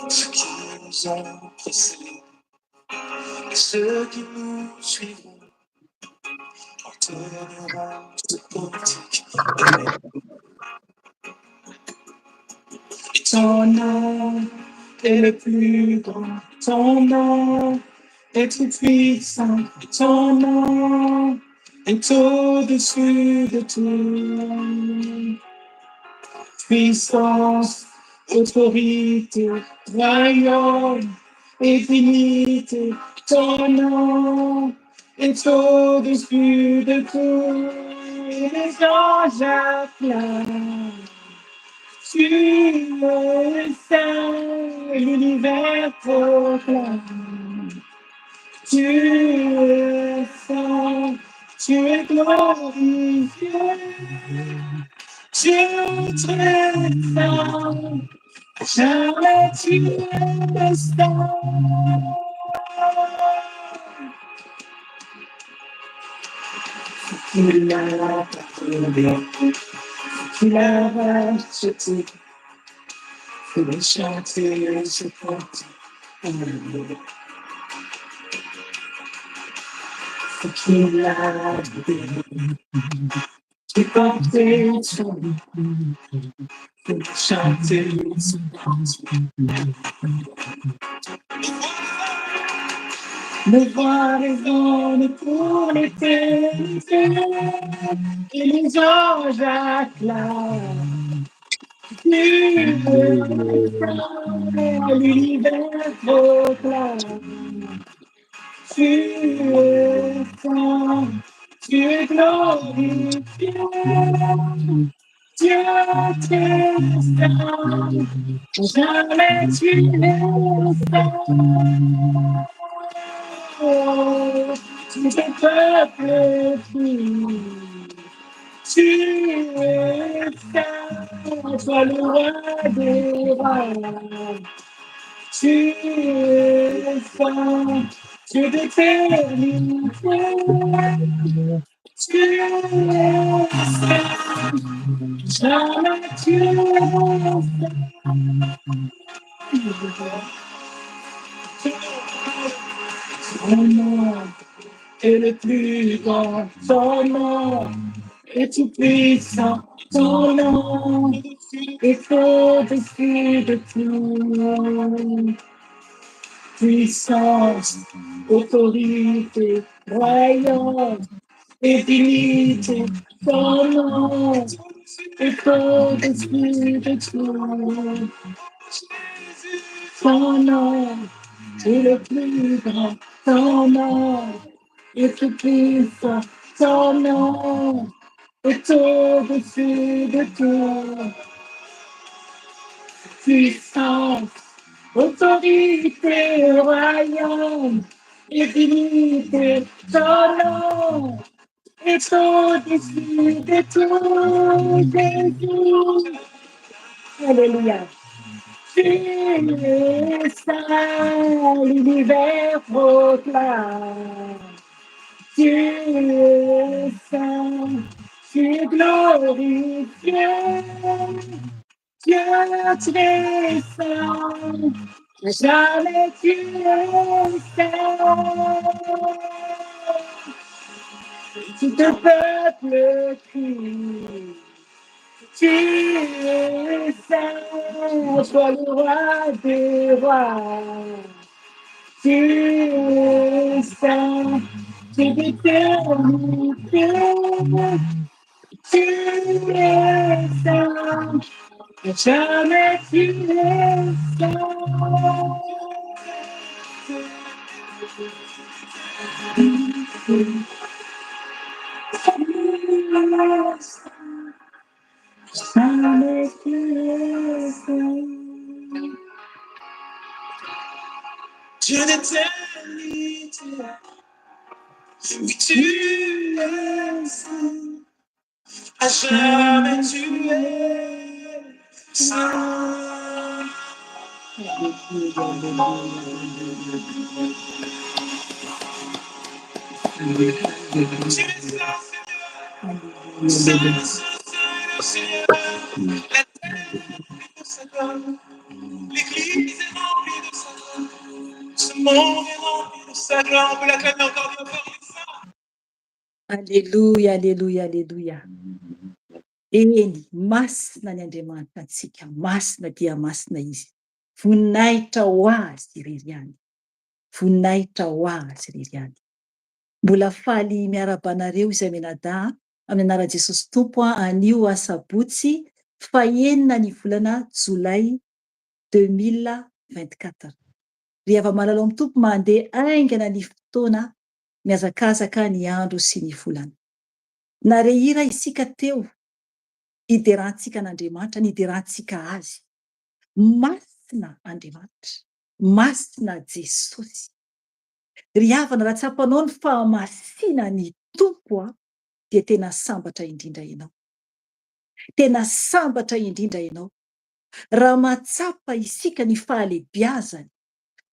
Ceux qui nous ont précédés et ceux qui nous suivront entonneront ce cantique. Et ton nom est le plus grand, ton nom est tout puissant, ton nom est au-dessus de tout. Puissance, autorité, royaume et dignité, ton nom est au-dessus de tout. Et les anges acclament. Tu es saint, l'univers proclame. Tu es saint, tu es glorifié. Tu es très saint, jamais tu es saint. Tu l'as pardonné, tu l'as racheté, tu l'as chanté, je porte. Tu l'as béni, tu portais son nom, tu l'as chanté, je porte. Nos voix résonnent pour l'éternité, et les anges acclament. Tu es saint, l'univers proclame. Tu es saint, tu es glorifié. Dieu très saint, jamais tu n'es saint. Tout ton peuple crie. Tu es saint, toi le roi des rois. Tu es saint, Dieu d'éternité. Tu es saint, jamais tu es saint. Ton nom est le plus grand, ton nom est tout puissant, ton nom est au-dessus de tout. Puissance, autorité, royaume et dignité, ton nom est au-dessus de tout. Ton nom est le plus grand, ton nom est tout puissant, ton nom est au-dessus de tout. Puissance, autorité, royaume et dignité, ton nom est au-dessus de tout, Jésus. Alléluia. Tu es saint, l'univers proclame. Tu es saint, tu es glorifié. Dieu très saint, jamais tu es saint. Tout le peuple crie. Tu es saint, sois le roi des rois. Tu es saint, tu es d'éternité. Tu es saint, jamais tu es saint. Jamais tu es saint. Dieu d'éternité, oui tu es saint, à jamais tu es saint. Tu es saint Seigneur, saint, saint, saint le Seigneur, la terre est remplie de sa gloire, l'église est remplie de sa gloire, ce monde est rempli de sa gloire, on peut l'acclamer encore bien fort, il est saint. Aleloia, aleloia, aleloia. Eny, masina ny Andriamanitra antsika, masina dia masina Izy. Voninahitra ho Azy irery ihany. Voninahitra ho Azy irery ihany. Mbola faly miarahaba anareo izay mianadahy amin'ny anaran'i Jesosy Tompo anio asabotsy fahenina ny volana jolay 2024. Ry hava-malala ao amin'ny Tompo, mandeha haingana ny fotoana, mihazakazaka ny andro sy ny volana. Nare hira isika teo hiderantsika an'Andriamanitra, niderantsika Azy. Masina Andriamanitra, masina Jesosy. Ry havana, raha tsapanao ny fahamasinan'ny Tompo dia tena sambatra indrindra ianao. Tena sambatra indrindra ianao. Raha mahatsapa isika ny fahalebiazany,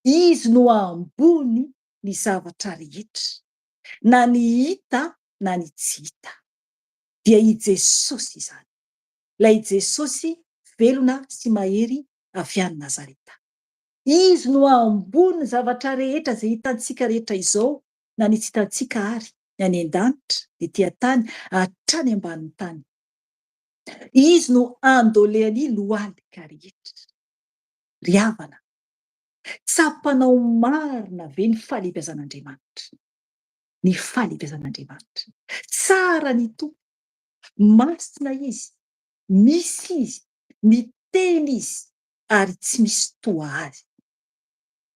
Izy no ambony ny zavatra rehetra, na ny hita na ny tsy hita. Dia i Jesosy izany. Ilay Jesosy velona sy mahery avy any Nazareta. Izy no ambony ny zavatra rehetra izay hitantsika rehetra izao na ny tsy hitantsika ary, ny any an-danitra, ny ety an-tany, hatrany ambanin'ny tany. Izy no andolean'ny lohalika rehetra. Ry havana, tsapanao marina ve ny fahalehibiazan'Andriamanitra? Ny fahalehibiazan'Andriamanitra. Tsara ny Tompo, masina Izy, misy Izy, miteny Izy, ary tsy misy toa Azy.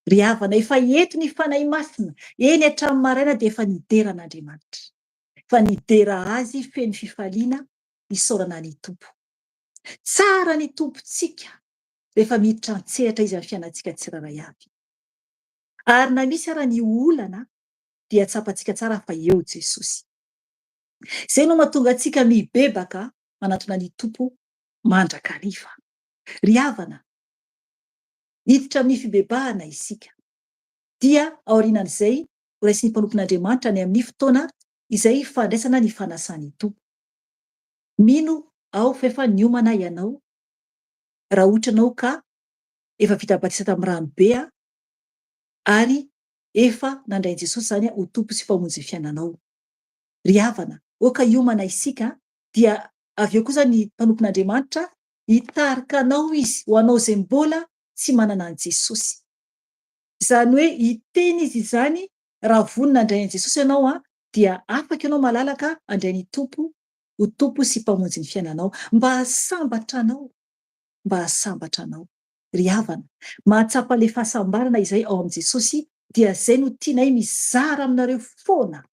Ry havana, efa eto ny Fanahy Masina, eny hatramin'ny maraina dia efa nidera an'Andriamanitra. Efa nidera Azy feno fifaliana, nisaorana ny Tompo. Tsara ny Tompontsika rehefa miditra an-tsehatra Izy amin'ny fiainantsika tsirairay avy. Ary na misy ara ny olana dia tsapantsika tsara fa eo Jesosy. Izay no mahatonga antsika mibebaka manatona ny Tompo mandrakariva. Ry havana, hiditra amin'ny fibebahana isika, dia aorianan'izay horaisin'ny mpanompon'Andriamanitra any amin'ny fotoana izay fandraisana ny fanasan'ny Tompo. Mino aho fa efa niomana ianao, raha ohatra ianao ka efa vita batisa tamin'ny rano be ary efa nandray an'i Jesosy izany ho Tompo sy Mpamonjy ny fiainanao. Ry havana, aoka hiomana isika, dia avy eo kosa ny mpanompon'Andriamanitra hitarika anao izy ho anao izay mbola tsy manana an'i Jesosy. Izany hoe hiteny izy izany raha vonona handray an'i Jesosy ianao dia afaka ianao malalaka handray ny Tompo ho Tompo sy Mpamonjy ny fiainanao. Mba hahasambatra anao, mba hahasambatra anao. Ry havana, mahatsapa ilay fahasambarana izay ao amin'i Jesosy dia izay no tianay mizara aminareo foana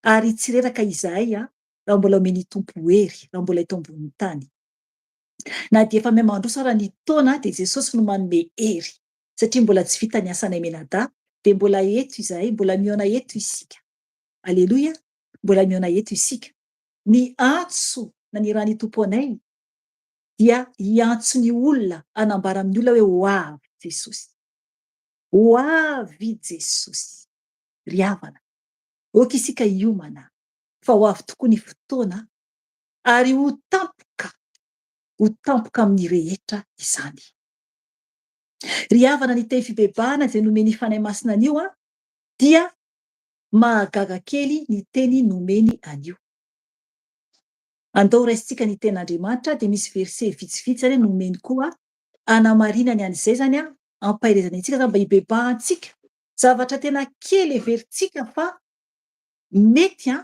ary tsy reraka izahay raha mbola omen'ny Tompo hery, raha mbola eto ambonin'ny tany. Na dia efa mihamandroso ara ny taona dia Jesosy no manome hery satria mbola tsy vita ny asanay mianadahy dia mbola eto izahay, mbola mihaona eto isika. Aleloia, mbola mihaona eto isika. Ny antso nanirahan'ny Tompo anay dia hiantso ny olona hanambara amin'ny olona hoe ho avy Jesosy. Ho avy Jesosy. Ry havana, aoka isika hiomana fa ho avy tokoa ny fotoana ary ho tampoka, ho tampoka amin'ny rehetra izany. Ry havana, ny teny fibebahana izay nomen'ny Fanahy Masina anio dia mahagaga kely ny teny nomeny anio. Andao raisintsika ny tenin'Andriamanitra dia misy verset vitsivitsy izany nomeny koa hanamarinany an'izay izany, hampaherezany antsika izany mba hibebahantsika. Zavatra tena kely heverintsika fa mety an,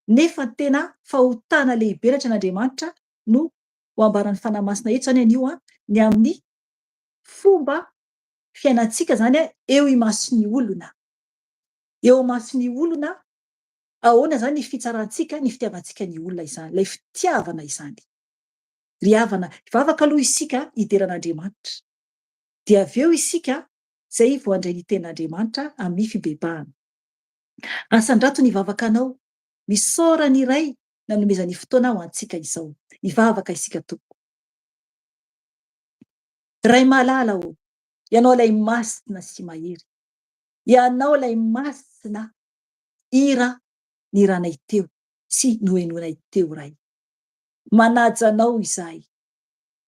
nefa ny tena fahotana lehibe raitra an'Andriamanitra no ho ambaran'ny Fanahy Masina eto izany anio an, ny amin'ny fomba fiainantsika izany eo imason'ny olona. Eo imason'ny olona, ahoana izany ny fitsarantsika, ny fitiavantsika ny olona izany, ilay fitiavana izany. Ry havana, hivavaka aloha isika hidera an'Andriamanitra. Dia avy eo isika. izay vao handray ny tenin'Andriamanitra amin'ny fibebahana. Asandrato ny vavakanao, misaora ny Ray nanomezany fotoana ho antsika izao. Hivavaka isika tompoko. Ray malala ô, Ianao ilay masina sy mahery. Ianao ilay masina hira niranay teo sy nohenoinay teo Ray. Manaja Anao izahay.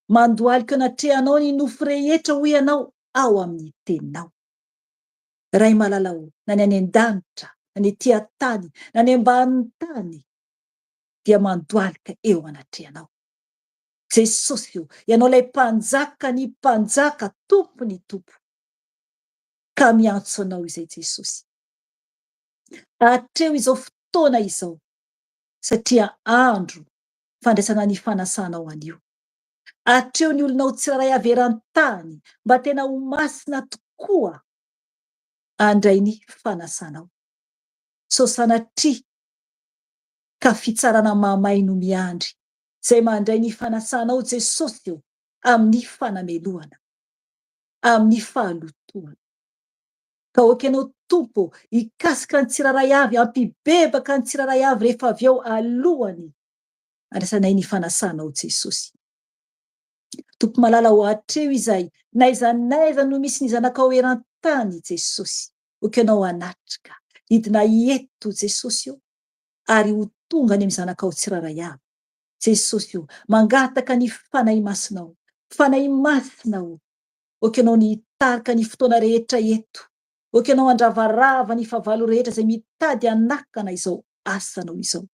Mandohalika eo anatrehanao ny nofo rehetra hoy Ianao ao amin'ny Teninao. Ray malala ô, na ny any an-danitra, na ny ety an-tany, na ny ambanin'ny tany dia mandohalika eo anatrehanao. Jesosy ô, Ianao ilay Mpanjaka ny mpanjaka, Tompo ny tompo. Ka miantso Anao izay Jesosy. Hatreo izao fotoana izao, satria andro fandraisana ny fanasanao anio. Hatreo ny olonao tsirairay avy eran-tany mba tena ho masina tokoa handray ny fanasanao. Sao sanatria ka fitsarana mahamay no miandry izay mandray ny fanasanao Jesosy ô amin'ny fanamelohana, amin'ny fahalotoana. Ka aoka Ianao Tompo ô hikasika ny tsirairay avy, hampibebaka ny tsirairay avy rehefa avy eo alohany andraisanay ny fanasanao Jesosy. Tompo malala ô hatreo izahay n'aiza n'aiza no misy ny zanakao eran-tany Jesosy. Aoka Ianao hanatrika, hidina eto Jesosy ô ary ho tonga any amin'ny zanakao tsirairay avy. Jesosy ô, mangataka ny Fanahy Masinao. Fanahy Masina ô, aoka Ianao ny hitarika ny fotoana rehetra eto. Aoka Ianao handravarava ny fahavalo rehetra izay mitady hanakana izao asanao izao.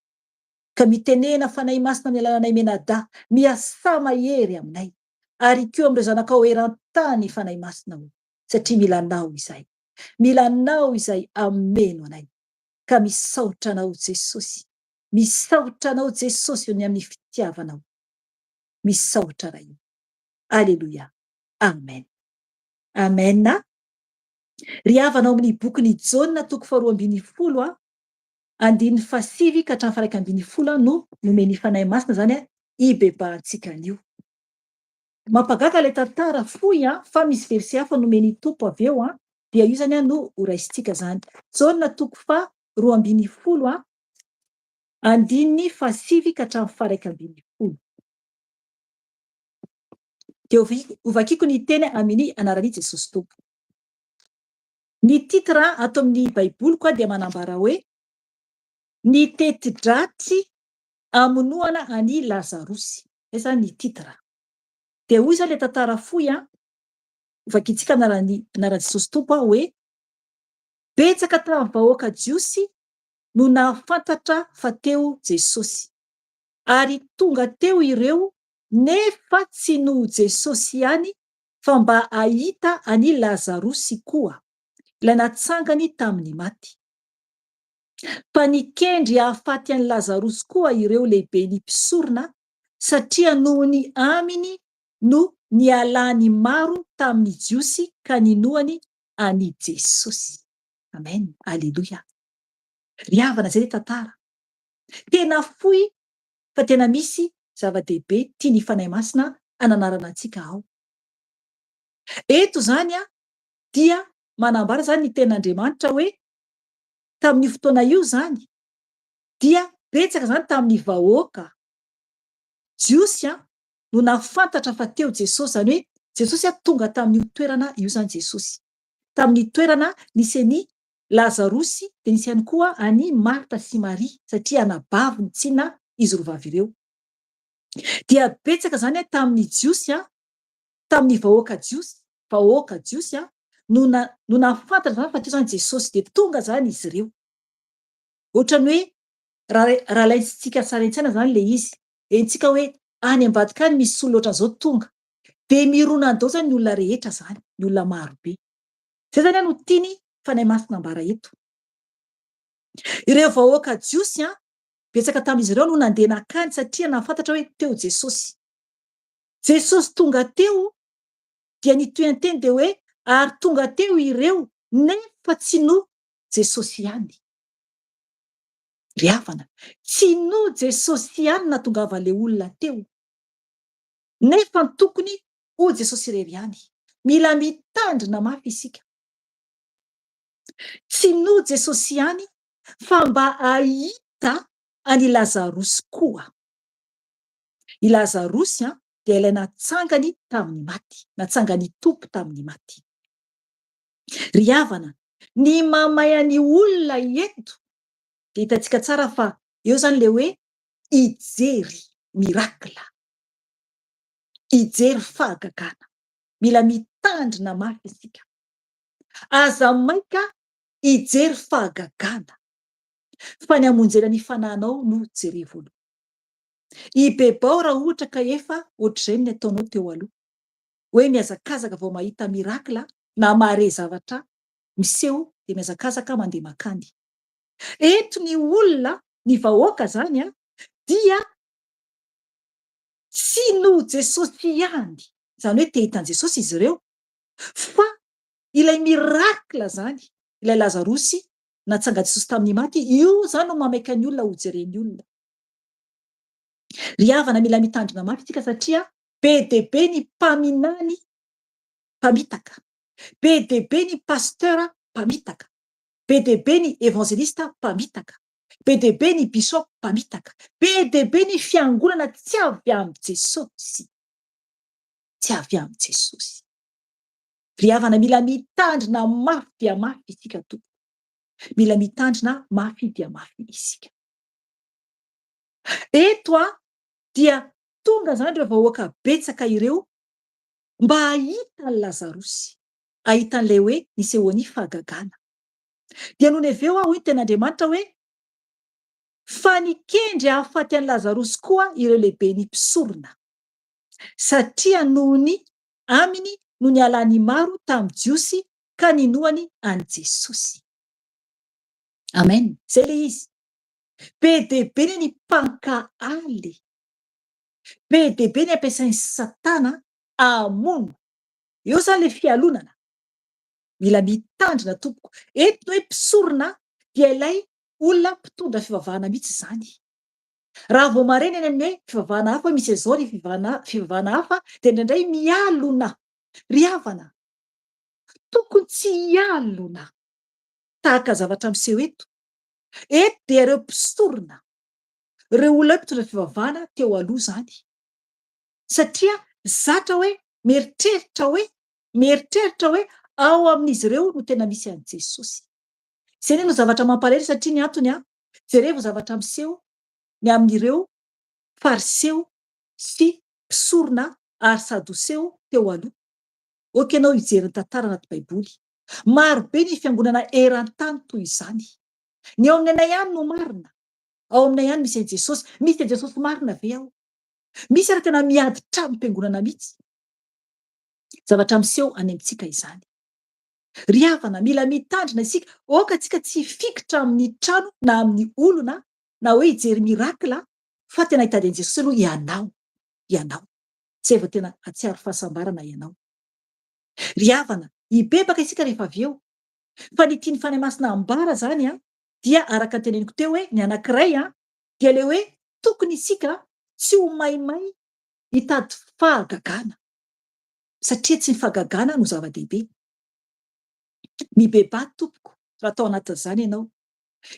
Ka mitenena Fanahy Masina amin'ny alalanay mianadahy, miasà mahery aminay, ary koa amin'ireo zanakao eran-tany Fanahy Masina ô, satria mila Anao izahay. Mila Anao izahay hameno anay. Ka misaotra Anao Jesosy. Misaotra Anao Jesosy o ny amin'ny fitiavanao. Misaotra Ray o. Aleloia. Amen. Amen. Ry havana ao amin'ny bokin'i Jaona toko faharoa ambinifolo a, andininy fahasivy ka hatramin'ny faharaika ambinifolo no nomen'ny Fanahy Masina izany hibebahantsika anio. Mampagaga ilay tantara fohy an, fa misy verset hafa nomen'ny Tompo avy eo an, dia io izany no horaisintsika izany. Jaona toko faha 12 an, andininy fahasivy ka hatramin'ny faha 11. Dia hovakiko ny teny amin'ny anaran'i Jesosy Tompo. Ny titre ato amin'ny baiboliko dia manambara hoe Ny teti-dratsy hamonoana an'i Lazarosy. Izay izany ny titre. Dia hoy izany ilay tantara fohy an, hovakintsika anaran'ny anaran'i Jesosy Tompo aho hoe betsaka tamin'ny vahoaka jiosy no nahafantatra fa teo Jesosy. Ary tonga teo ireo nefa tsy noho Jesosy ihany fa mba hahita an'i Lazarosy koa, ilay natsangany tamin'ny maty. Fa nikendry hahafaty an'i Lazarosy koa ireo lehiben'ny mpisorona, satria noho ny aminy no nialan'ny maro tamin'ny Jiosy ka ninoany an'i Jesosy. Amen. Aleloia. Ry havana, izay ilay tantara. Tena fohy fa tena misy zava-dehibe tian'ny Fanahy Masina hananarana antsika ao. Eto izany dia manambara izany ny tenin'Andriamanitra hoe tamin'io fotoana io izany dia betsaka izany tamin'ny vahoaka jiosy no nahafantatra fa teo Jesosy, izany hoe Jesosy tonga tamin'io toerana io izany Jesosy, tamin'ny toerana nisy an'i Lazarosy dia nisy ihany koa an'i Marta sy Maria satria anabaviny tsinona izy roa vavy ireo. Dia betsaka izany tamin'ny Jiosy, tamin'ny vahoaka Jiosy, vahoaka Jiosy no na, no nahafantatra izany fa teo izany Jesosy, dia tonga izany izy ireo. Ohatran'ny hoe raha raha alaintsika sary an-tsaina izany ilay izy, henontsika hoe any ambadika any misy olona ohatran'izao tonga, dia mirona any daholo izany ny olona rehetra izany, ny olona maro be. Izay izany no tiany Fanahy Masina ambara eto. Ireo vahoaka Jiosy, betsaka tamin'izy ireo no nandeha nankany satria nahafantatra hoe teo Jesosy. Jesosy tonga teo dia ny tohinteny dia hoe ary tonga teo ireo nefa tsy noho Jesosy ihany. Ry havana, tsy noho Jesosy ihany nahatongavan'ilay olona teo. Nefa ny tokony ho Jesosy irery ihany. Mila mitandrina mafy isika. Tsy noho Jesosy ihany fa mba hahita an'i Lazarosy koa. I Lazarosy dia ilay natsangany tamin'ny maty, natsangan'ny Tompo tamin'ny maty. Ry havana, ny mamay an'ny olona eto dia hitantsika tsara fa eo izany ilay hoe hijery miracle, hijery fahagagana. Mila mitandrina mafy isika. Aza maika hijery fahagagana fa ny hamonjena ny fanahinao no jerevo aloha. Ibebao raha ohatra ka efa ohatr'izay ny nataonao teo aloha. Hoe mihazakazaka vao mahita miracle na mahare zavatra miseho dia mihazakazaka mandeha mankany. Eto ny olona, ny vahoaka izany dia tsy noho Jesosy ihany, izany hoe te hahita an'i Jesosy izy ireo, fa ilay miracle izany, ilay Lazarosy natsangan'i Jesosy tamin'ny maty, io izany no mamaika ny olona hojeren'ny olona. Ry havana, mila mitandrina mafy isika satria be dia be ny mpaminany mpamitaka, be dia be ny pasteur mpamitaka, be dia be ny evangeliste mpamitaka, be dia be ny bishop mpamitaka, be dia be ny fiangonana tsy avy amin'i Jesosy, tsy avy amin'i Jesosy. Ry havana, mila mitandrina mafy dia mafy isika tompoko. Mila mitandrina mafy dia mafy isika. Eto a dia tonga izany ireo vahoaka betsaka ireo mba hahita an'i Lazarosy, hahita an'ilay hoe nisehoan'ny fahagagana. Dia nony avy eo hoy ny tenin'Andriamanitra hoe, Fa nikendry hahafaty an'i Lazarosy koa ireo lehiben'ny mpisorona, satria noho ny aminy no nialan'ny maro tamin'ny Jiosy ka ninoany an'i Jesosy. Amen. Izay ilay izy. Be dia be ny mpankahala e. Be dia be ny ampiasain'i Satana hamono. Eo izany ilay fialonana. Mila mitandrina tompoko. Eto ny hoe mpisorona dia ilay olona mpitondra fivavahana mihitsy izany. Raha vao marena eny amin'ny hoe fivavahana hafa hoe misy an'izao ny fivavahana fivavahana hafa dia indraindray mialona. Ry havana, tokony tsy hialona tahaka zavatra miseho eto. Eto dia ireo mpisorona, ireo olona hoe mpitondra fivavahana teo aloha izany. Satria zatra hoe mieritreritra hoe mieritreritra hoe ao amin'izy ireo no tena misy an'i Jesosy. Izay anie no zavatra mampalahelo satria ny antony an, jerevo zavatra miseho ny amin'ireo Fariseo sy mpisorona ary Sadoseo teo aloha. Ok ianao hijery ny tantara anaty baiboly. Maro be ny fiangonana eran-tany toy izany. Ny ao amin'ny anay ihany no marina. Ao aminay ihany misy an'i Jesosy. Misy an'i Jesosy marina ve ao? Misy ary tena miady tranom-piangonana mihitsy. Zavatra miseho any amintsika izany. Ry havana, mila mitandrina isika. Aoka tsika tsy hifikitra amin'ny trano na amin'ny olona na hoe hijery miracle fa tena hitady an'i Jesosy aloha ianao. Ianao. Izay vao tena hahatsiaro fahasambarana ianao. Ry havana, hibebaka isika rehefa avy eo. Fa ny tian'ny Fanahy Masina ambara izany dia araka ny teneniko teo hoe ny anankiray dia ilay hoe tokony isika tsy ho maimay hitady fahagagana satria tsy ny fahagagana no zava-dehibe. Mibebaha tompoko raha tao anatin'izany ianao.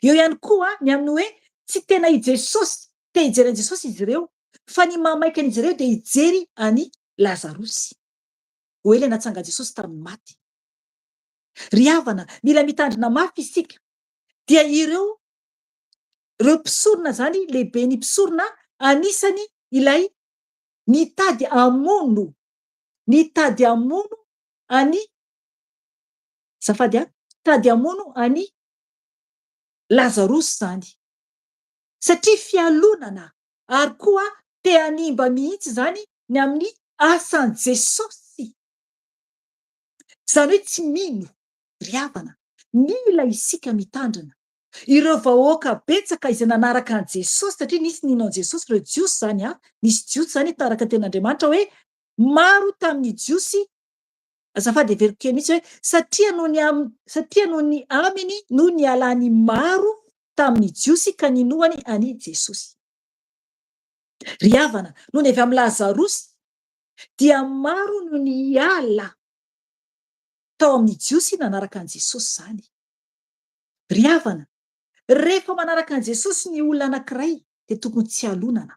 Eo ihany koa ny amin'ny hoe tsy tena i Jesosy, te hijery an'i Jesosy izy ireo fa ny mahamaika an'izy ireo dia hijery an'i Lazarosy. Hoe ilay natsangan'i Jesosy tamin'ny maty. Ry havana, mila mitandrina mafy isika. Dia ireo ireo mpisorona izany, lehiben'ny mpisorona, anisany ilay nitady hamono, nitady hamono an'i, azafady an, nitady hamono an'i Lazarosy izany. Satria fialonana ary koa te hanimba mihitsy izany ny amin'ny asan'i Jesosy. Izany hoe tsy mino, ry havana. Mila isika mitandrina. Ireo vahoaka betsaka izay nanaraka an'i Jesosy, satria nisy nino an'i Jesosy, ireo Jiosy izany an, nisy Jiosy izany nitaraka ny tenin'Andriamanitra hoe maro tamin'ny Jiosy, azafady heveriko kely mihitsy hoe satria noho ny am, satria noho ny aminy no nialan'ny maro tamin'ny Jiosy ka ninoany an'i Jesosy. Ry havana, nony avy amin'i Lazarosy dia maro no niala tao amin'ny Jiosy nanaraka an'i Jesosy izany. Ry havana, rehefa manaraka an'i Jesosy ny olona anankiray dia tokony tsy alonana.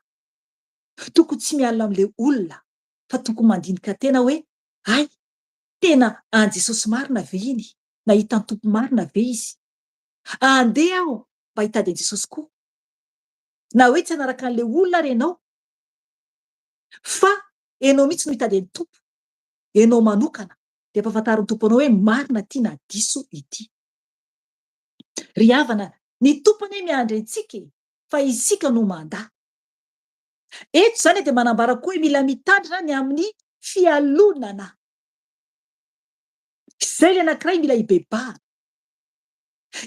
Tokony tsy mialona amin'ilay olona fa tokony mandinika tena hoe, hay, tena an'i Jesosy marina ve iny? Nahita ny Tompo marina ve izy? Andeha aho mba hitady an'i Jesosy koa. Na hoe tsy hanaraka an'ilay olona ary ianao fa ianao mihitsy no hitady an'ny Tompo, ianao manokana, dia ampahafantarin'ny Tompo anao hoe marina ity na diso ity. Ry havana, ny Tompo anie miandry antsika e, fa isika no mandà. Eto izany dia manambara koa hoe mila mitandrina ny amin'ny fialonana. Izay ilay anankiray mila hibebahana.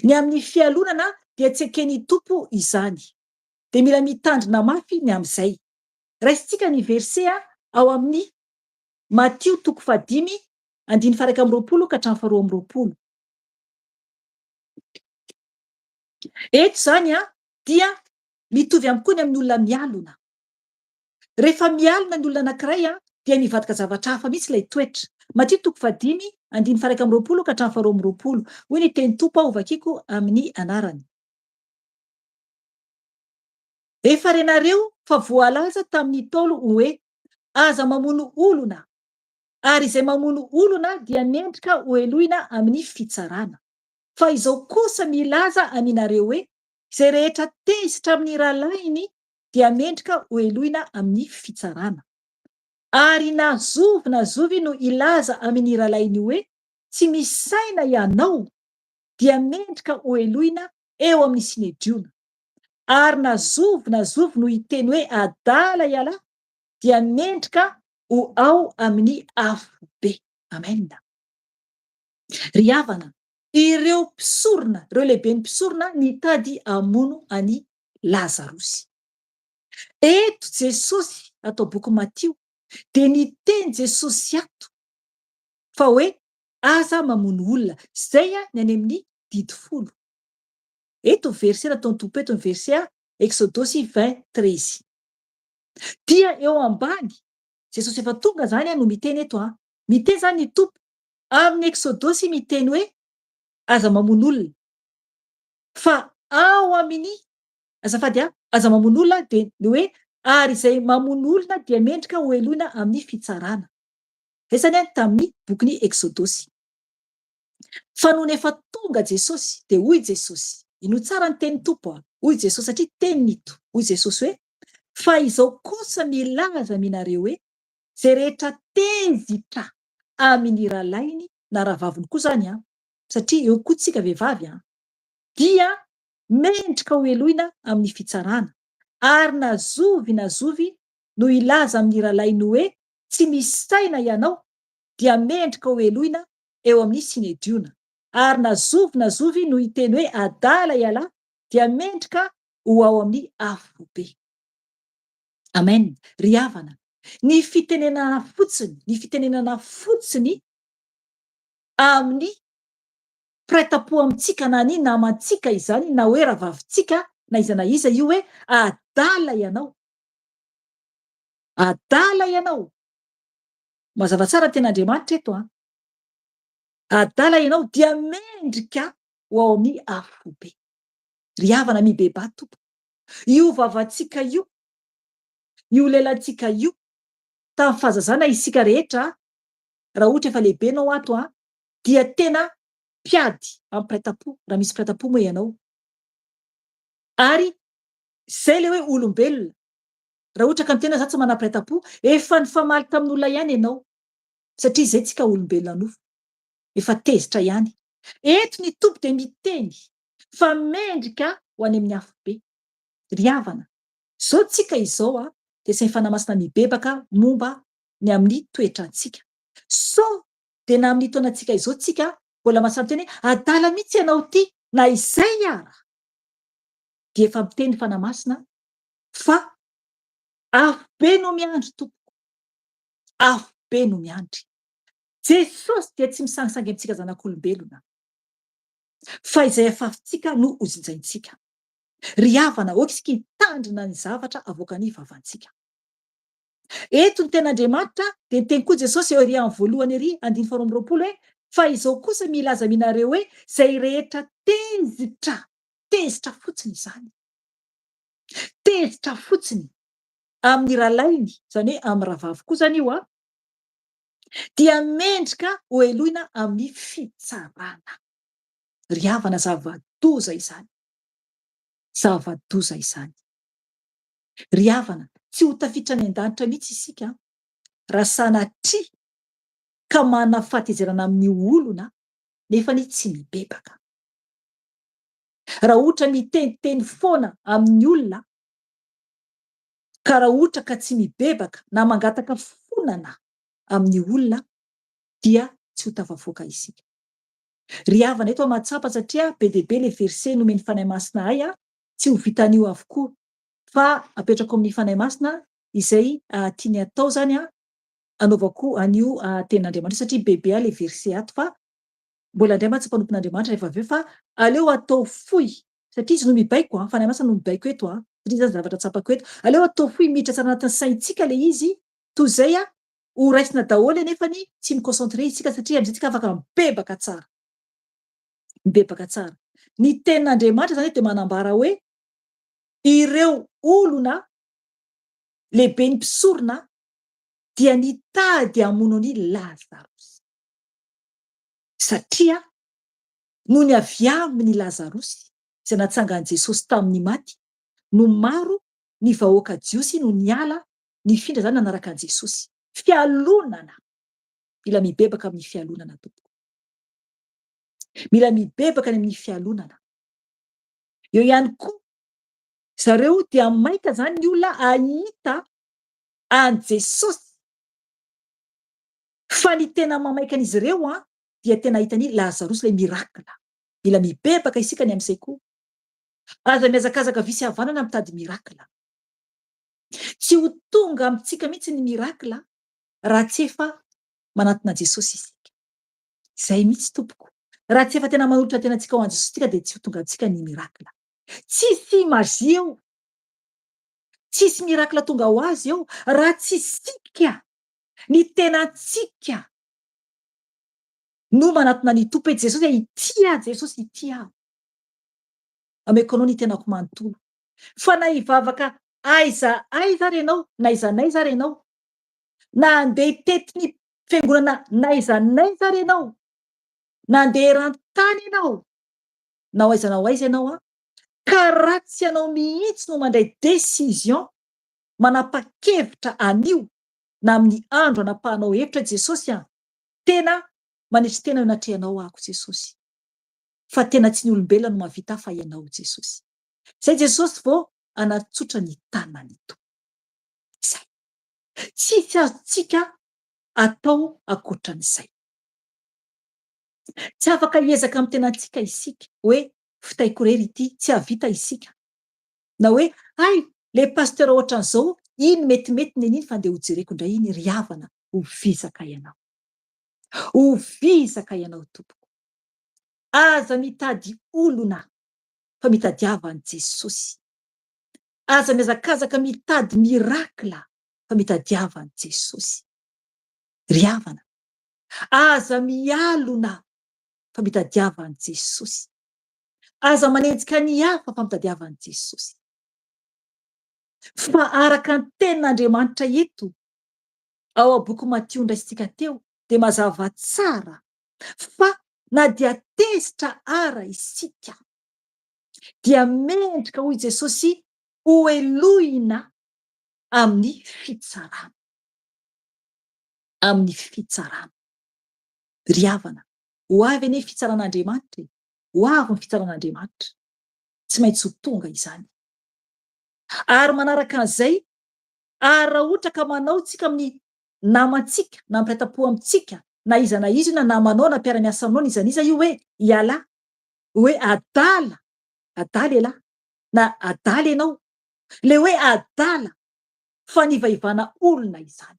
Ny amin'ny fialonana dia tsy eken'ny Tompo izany. Dia mila mitandrina mafy ny amin'izay. Raisintsika ny verset ao amin'ny Matio toko fahadimy andininy faha-21 ka hatramin'ny faha-22. Eto izany dia mitovy aminy koa ny amin'ny olona mialona. Rehefa mialona ny olona anankiray dia mivadika zavatra hafa mihitsy ilay toetra. Matio toko fahadimy andininy faha-21 ka hatramin'ny faha-22. Hoy ny tenin'ny Tompo aho hovakiko amin'ny anarany. Efa renareo fa voalaza tamin'ny Ntaolo hoe, Aza mamono olona, ary izay mamono olona dia mendrika hohelohina amin'ny fitsarana. Fa izao kosa milaza aminareo hoe, Izay rehetra tezitra amin'ny rahalahiny dia mendrika hohelohina amin'ny fitsarana. Ary na zovy na zovy no hilaza amin'ny rahalahiny hoe, Tsy misy saina ianao, dia mendrika hohelohina eo amin'ny Synedriona. Ary na zovy na zovy no hiteny hoe adala ialahy dia mendrika ho ao amin'ny afobe. Amen. Ry havana, ireo mpisorona, ireo lehiben'ny mpisorona nitady hamono an'i Lazarosy. Eto Jesosy, ato boky Matio, dia niteny Jesosy ato fa hoe aza mamono olona. Izay ny any amin'ny didy folo. Eto ny verset nataon'ny Tompo eto ny verset Exodosy 20 13. Dia eo ambany, Jesosy efa tonga zany no miteny eto an. Miteny zany ny Tompo amin'ny Exodosy miteny hoe aza mamono olona. Fa ao amin'ny, azafady an, aza mamono olona dia ny hoe ary izay mamono olona dia mendrika hoheloina amin'ny fitsarana. Izay zany an tamin'ny bokin'ny Exodosy. Fa nony efa tonga Jesosy dia hoy Jesosy, inoy tsara ny tenin'ny Tompo a, hoy Jesosy satria teniny ito, hoy Jesosy hoe, fa izao kosa milaza aminareo hoe, izay rehetra tezitra amin'ny rahalahiny na rahavaviny koa izany an, satria eo koa tsika vehivavy an, dia mendrika ho helohina amin'ny fitsarana, ary na zovy na zovy no hilaza amin'ny rahalahiny hoe tsy misy saina ianao dia mendrika ho helohina eo amin'ny Synedriona. Ary na zovy na zovy no hiteny hoe adala ialahy dia mendrika ho ao amin'ny afobe. Amen. Ry havana, ny fitenenana fotsiny, ny fitenenana fotsiny amin'ny mpiray tampo amintsika na ny namantsika izany na hoe rahavavintsika na iza na iza io hoe adala ianao. Adala ianao. Mazava tsara ny tenin'Andriamanitra eto an. Adala ianao dia mendrika ho ao amin'ny afobe. Ry havana mibebaha tompoko. Io vavantsika io, io lelantsika io, tamin'ny fahazazana isika rehetra, raha ohatra efa lehibe ianao ato an, dia tena mpiady amin'ny mpiray tampo, raha misy mpiray tampo moa ianao. Ary izay ilay hoe olombelona, Raha ohatra ka miteny hoe za tsy manam-piray tampo, efa nifamaly tamin'olona ihany ianao, satria izay tsika olombelona nofo, efa tezitra ihany. Eto ny Tompo dia miteny fa mendrika ho any amin'ny afobe. Ry havana, izao tsika izao a, dia asain'ny Fanahy Masina mibebaka momba ny amin'ny toetrantsika. Sao dia na amin'ny taonantsika izao tsika mbola mahasahy miteny hoe adala mihitsy ianao ity, na izay ara, dia efa miteny ny Fanahy Masina Fa afobe no miandry tompoko, afobe no miandry. Jesosy dia tsy misangisangy amintsika zanak'olombelona, fa izay afafintsika no hojinjaintsika. Ry havana, aoka isika hitandrina ny zavatra avoakan'ny vavantsika. Eto ny tenin'Andriamanitra dia niteny koa Jesosy eo ery amin'ny voalohany ery, andininy faharoa amby roapolo hoe, Fa izao kosa milaza aminareo hoe izay rehetra tezitra, tezitra fotsiny izany, tezitra fotsiny amin'ny rahalahiny, izany hoe amin'ny rahavavy koa izany io an, dia mendrika hoheloina amin'ny fitsarana. Ry havana, zava-doza izany. Zava-doza izany. Ry havana, tsy ho tafiditra any an-danitra mihitsy isika raha sanatria ka manana fahatezerana amin'ny olona nefa anie tsy mibebaka. Raha ohatra miteniteny foana amin'ny olona ka raha ohatra ka tsy mibebaka na mangataka fonana amin'ny olona dia tsy ho tafavoaka isika. Ry havana eto aho mahatsapa satria be dia be le verset nomen'ny Fanahy Masina ahy a, tsy ho vitan'io avokoa fa apetrako amin'ny Fanahy Masina izay tiany atao zany a, anaovako an'io tenin'Andriamanitra io satria be be le verset ato fa mbola indray mantsy mpanompon'Andriamanitra rehefa avy eo fa aleo atao fohy satria izy no mibaiko an, Fanahy Masina no mibaiko eto an, satria izany zavatra tsapako eto, aleo atao fohy miditra tsara anatin'ny saintsika le izy toy izay a ho raisina daholo anefany tsy mi-concentrer isika satria amin'izay tsika afaka mibebaka tsara, mibebaka tsara. Ny tenin'Andriamanitra izany eto dia manambara hoe ireo olona lehiben'ny mpisorona dia nitady hamono an'i Lazarosy. Satria nony avy aminy Lazarosy, izay natsangan'i Jesosy tamin'ny maty, no maro ny vahoaka jiosy no niala nifindra izany nanaraka an'i Jesosy. Fialonana! Mila mibebaka amin'ny fialonana tompoko. Mila mibebaka ny amin'ny fialonana. Eo ihany koa, zareo dia maika izany ny olona hahita an'i Jesosy. Fa ny tena mamaika an'izy ireo an, dia tena hahita an'i Lazarosy ilay miracle. Mila mibebaka isika ny amin'izay koa. Aza mihazakazaka havia sy havanana mitady miracle. Tsy ho tonga amintsika mihitsy ny miracle raha tsy efa manantona an'i Jesosy isika. Izay mihitsy tompoko. Raha tsy efa tena manolotra ny tenantsika ho an'i Jesosy isika dia tsy ho tonga amintsika ny miracle. Tsisy magie eo. Tsisy miracle tonga ho azy eo raha tsy isika, ny tenantsika no manatona ny Tompo hoe Jesosy a, ity aho Jesosy, ity aho. Ameko anao ny tenako manontolo. Fa na hivavaka aiza aiza ary ianao, n'aiza n'aiza ary ianao, na handeha hitety ny fiangonana n'aiza n'aiza ary ianao, na handeha eran-tany ianao, na ho aiza na ho aiza ianao an, ka raha tsy ianao mihitsy no mandray décision manapa-kevitra anio na amin'ny andro anapahanao hevitra Jesosy an, tena manetry tena eo anatrehanao aho Jesosy, fa tena tsy ny olombelona no mahavita ahy fa ianao Jesosy. Zay Jesosy vao hanatsotra ny tanany Tompo. Zay. Tsisy azontsika atao ankoatran'izay. Tsy afaka hiezaka amin'ny tenantsika isika hoe fitaiko irery ity, tsy hahavita isika. Na hoe hay le pasteur ohatran'izao iny metimety nen'iny fa ndeha hojereko indray iny ry havana, ho vizaka ianao. Ho vizaka ianao tompoko. Aza mitady olona fa mitadiava an'i Jesosy. Aza mihazakazaka mitady miracle fa mitadiava an'i Jesosy. Ry havana, aza mialona fa mitadiava an'i Jesosy. Aza manenjika ny hafa fa mitadiava an'i Jesosy. Fa araka ny tenin'Andriamanitra eto, ao amin'ny boky Matio ndraisintsika teo, dia mazava tsara fa na dia tezitra ara isika, dia mendrika, hoy Jesosy, hohelohina amin'ny fitsarana. Amin'ny fitsarana. Ry havana, ho avy anie fitsaran'Andriamanitra e! Ho avy ny fitsaran'Andriamanitra. Tsy maintsy ho tonga izany. Ary manaraka an'izay, ary raha ohatra ka manao tsika amin'ny namantsika, na mpiray tampo amintsika, na iza na iza io, na namanao, na mpiara-miasa aminao, na iza na iza io hoe ialahy, hoe adala, adala ialahy, na adala ianao, ilay hoe adala, fanivaivana olona izany.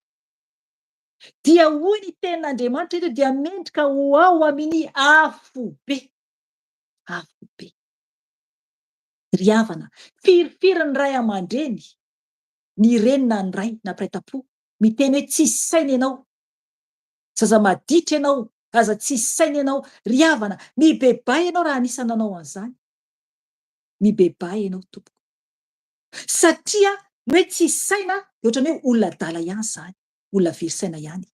Dia hoy ny tenin'Andriamanitra eto dia mendrika ho ao amin'ny afobe. Afobe. Ry havana, firifiry ny ray aman-dreny, ny reny na ny ray na mpiray tampo, miteny hoe tsisy saina ianao, zaza maditra ianao, Aza tsisy saina ianao ry havana, mibebaha ianao raha anisan'ny nanao an'izany. Mibebaha ianao tompoko. Satria ny hoe tsisy saina dia ohatran'ny hoe olona adala ihany izany, olona very saina ihany.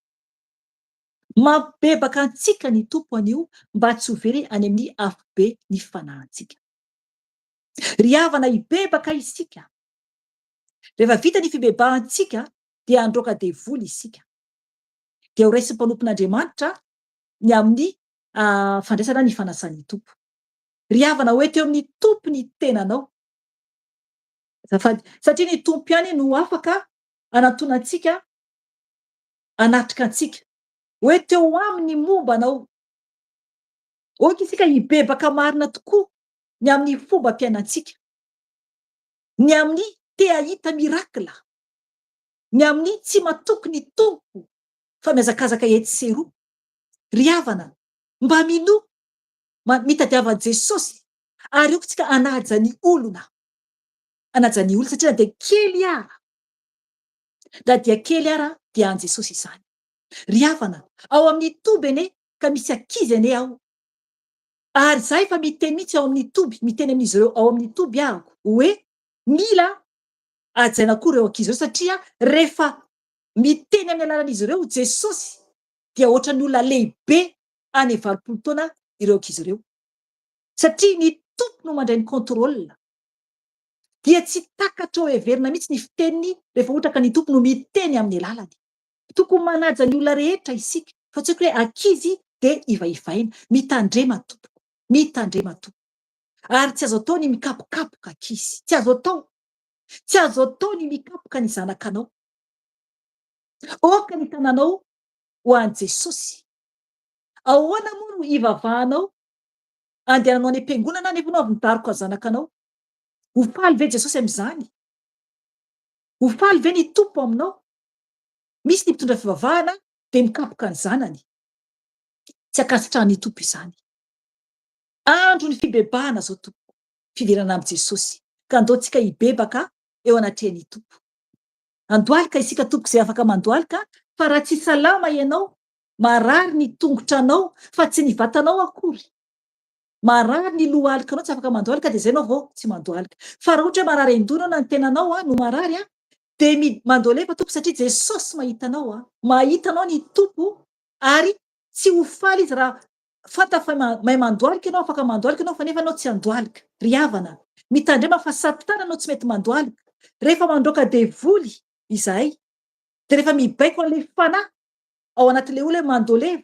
Mampibebaka antsika ny Tompo anio mba tsy ho very any amin'ny afobe ny fanahintsika. Ry havana hibebaka isika. Rehefa vita ny fibebahantsika dia handroaka devoly isika. Dia ho raisin'ny mpanompon'Andriamanitra ny amin'ny fandraisana ny fanasan'ny Tompo. Ry havana ho ety eo amin'ny Tompo ny tenanao. Azafady. Satria ny Tompo ihany no afaka hanantona antsika, hanatrika antsika. Ho ety eo Aminy ny momba anao. Aoka isika hibebaka marina tokoa ny amin'ny fombam-piainantsika, ny amin'ny te hahita miracle, ny amin'ny tsy matoky ny Tompo fa mihazakazaka etsy sy eroa. Ry havana, mba minoa, mitadiava an'i Jesosy ary aoka isika hanaja ny olona, hanaja ny olona satria na dia kely ara, na dia kely ara dia an'i Jesosy izany. Ry havana, ao amin'ny toby anie ka misy ankizy anie ao, ary za efa miteny mihitsy ao amin'ny toby, miteny amin'izy ireo ao amin'ny toby aho hoe mila hajaina koa ireo ankizy ireo satria rehefa miteny amin'ny alalan'izy ireo Jesosy dia ohatran'ny olona lehibe any 80 taona ireo ankizy ireo satria ny Tompo no mandray ny contrôle dia tsy takatrao heverina mihitsy ny fiteniny rehefa ohatra ka ny Tompo no miteny amin'ny alalany. Tokony manaja ny olona rehetra isika fa tsy hoe ankizy dia ivaivaina. Mitandrema tompoko, mitandrema tompoko. Ary tsy azo atao ny mikapokapoka ankizy, tsy azo atao. Tsy azo atao ny mikapoka ny zanakanao. Aoka ny tananao ho an'i Jesosy. Ahoana moa no hivavahanao andehananao any am-piangonana nefa ianao avy nidaroka ny zanakanao? Ho faly ve Jesosy amin'izany? Ho faly ve ny Tompo aminao? Misy ny mpitondra fivavahana dia mikapoka ny zanany. Tsy ankasitrahan'ny Tompo izany. Andro ny fibebahana izao tompoko, fiverenana amin'i Jesosy, ka andao tsika hibebaka eo anatrehan'ny Tompo. Andohalika isika tompoko izay afaka mandohalika fa raha tsy salama ianao, marary ny tongotranao fa tsy ny vatanao akory, marary ny lohalikanao tsy afaka mandohalika dia izay ianao vao tsy mandohalika. Fa raha ohatra hoe marary an-doha ianao na ny tenanao no marary dia mi mandoalefa Tompo satria Jesosy mahita anao a, mahita anao ny Tompo ary tsy ho faly izy raha fantany fa mahay mandohalika ianao, afaka mandohalika ianao fa nefa ianao tsy handohalika. Ry havana, mitandrema fa satana no tsy mety mandohalika. Rehefa mandroaka devoly izahay dia rehefa mibaiko an'ilay fanahy ao anatin'ilay olona hoe mandoaleva,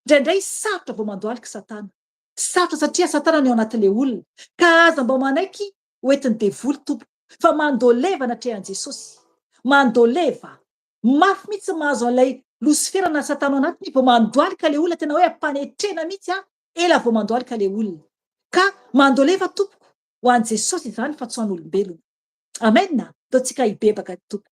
indraindray sarotra vao mandohalika satana. Sarotra satria satana no ao anatin'ilay olona. Ka aza mba manaiky ho entin'ny devoly tompoko fa mandoleva anatrehan'i Jesosy mandoleva mafy mihitsy mahazo an'ilay losifera na satana ao anatiny vao mandohalika le olona tena hoe ampanetrena mihitsy a ela vao mandohalika le olona ka mandoleva tompoko ho an'i Jesosy izany fa tsy ho an'olombelona amen ataontsika hibebaka tompoko.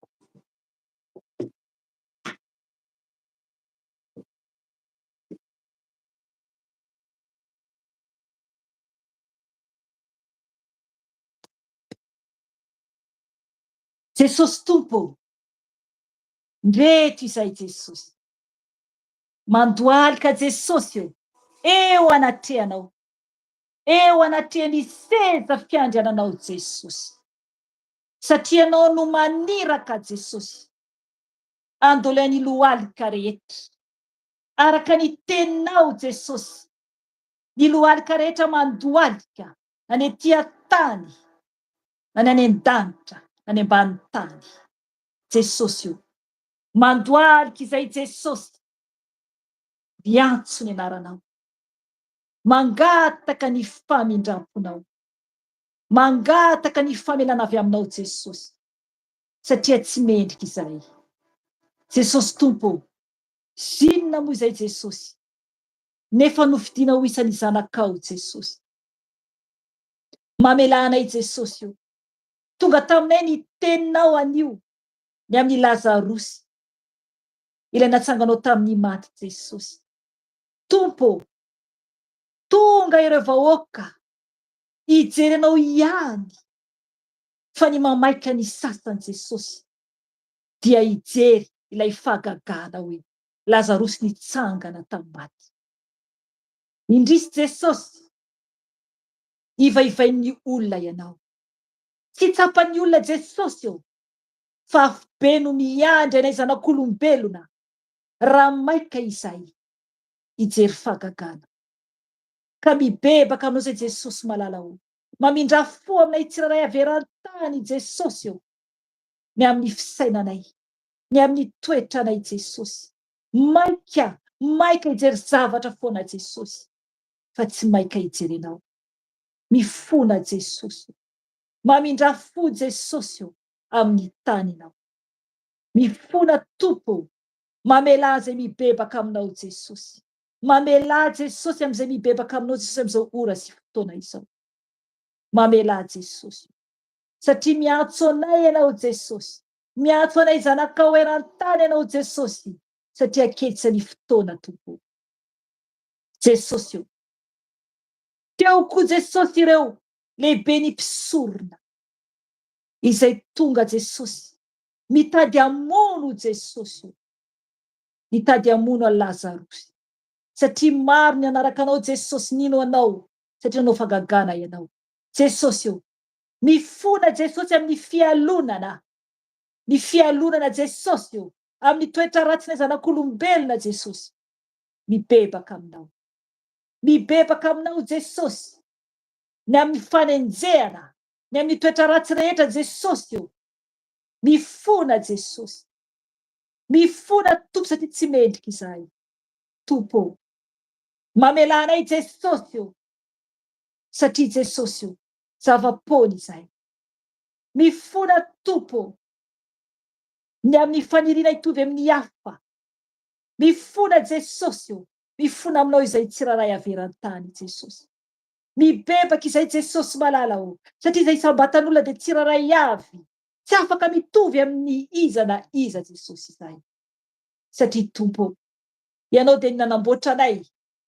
Jesosy Tompo ô! Ndreto izay Jesosy. Mandohalika Jesosy ô! Eo anatrehanao. Eo anatrehan'ny seza fiandriananao Jesosy. Satria Ianao no maniraka Jesosy. Andolay ny lohalika rehetra. Araka ny teninao Jesosy. Ny lohalika rehetra mandohalika na ny ety an-tany na ny any an-danitra na ny ambany tany. Jesosy o! Mandohalika izay Jesosy miantso ny anaranao. Mangataka ny famindram-ponao. Mangataka ny famelana avy aminao Jesosy satria tsy mendrika izahay. Jesosy Tompo o! Zinona moa izay Jesosy nefa nofidina ho isan'ny zanakao Jesosy. Mamelà anay Jesosy o! Tonga taminay ny teninao anio ny amin'i Lazarosy, ilay natsanganao tamin'ny maty Jesosy. Tompo ô! Tonga ireo vahoaka hijery anao ihany fa ny mamaika ny sasany Jesosy dia hijery ilay fahagagana hoe Lazarosy nitsangana tamin'ny maty. Indrisy Jesosy, ivaivain'ny olona ianao. Tsy tsapan'ny olona Jesosy ô, fa afobe no miandry anay zanak'olombelona raha maika izay hijery fahagagana. Ka mibebaka aminao izay Jesosy malala ô. Mamindrà fo aminay tsirairay avy eran-tany Jesosy ô. Ny amin'ny fisainanay, ny amin'ny toetranay Jesosy. Maika, maika hijery zavatra foana Jesosy fa tsy maika hijery Anao. Mifona Jesosy ô. Mamindrà fo Jesosy ô amin'ny tany Ianao. Mifona Tompo ô. Mamelà izay mibebaka aminao Jesosy. Mamelà Jesosy amin'izay mibebaka aminao Jesosy amin'izao ora sy fotoana izao. Mamelà Jesosy ô. Satria miantso anay Ianao Jesosy. Miantso anay zanakao eran-tany Ianao Jesosy satria ketsa ny fotoana Tompo o. Jesosy o. Teo koa Jesosy ireo lehiben'ny mpisorona izay tonga Jesosy mitady hamono Jesosy o. Nitady hamono an'i Lazarosy satria maro ny hanaraka anao Jesosy nino anao satria nanao fagagana Ianao Jesosy o. Mifona Jesosy amin'ny fialonana, ny fialonana Jesosy o, amin'ny toetra ratsinay zanak'olombelona Jesosy, mibebaka aminao. Mibebaka aminao Jesosy, ny amin'ny fanenjehana, ny amin'ny toetra ratsy rehetra Jesosy o, mifona Jesosy. Mifona Tompo satria tsy mendrika izahay. Tompo o. Mamelà anay Jesosy o, satria Jesosy o, zava-poana izahay. Mifona Tompo ô, ny amin'ny faniriana hitovy amin'ny hafa. Mifona Jesosy ô, mifona aminao izay tsirairay avy eran-tany Jesosy. Mibebaka izay Jesosy malala ô, satria izay isam-batan'olona dia tsirairay avy, tsy afaka mitovy amin'ny iza na iza Jesosy izahay. Satria Tompo ô, Ianao dia ny nanamboatra anay,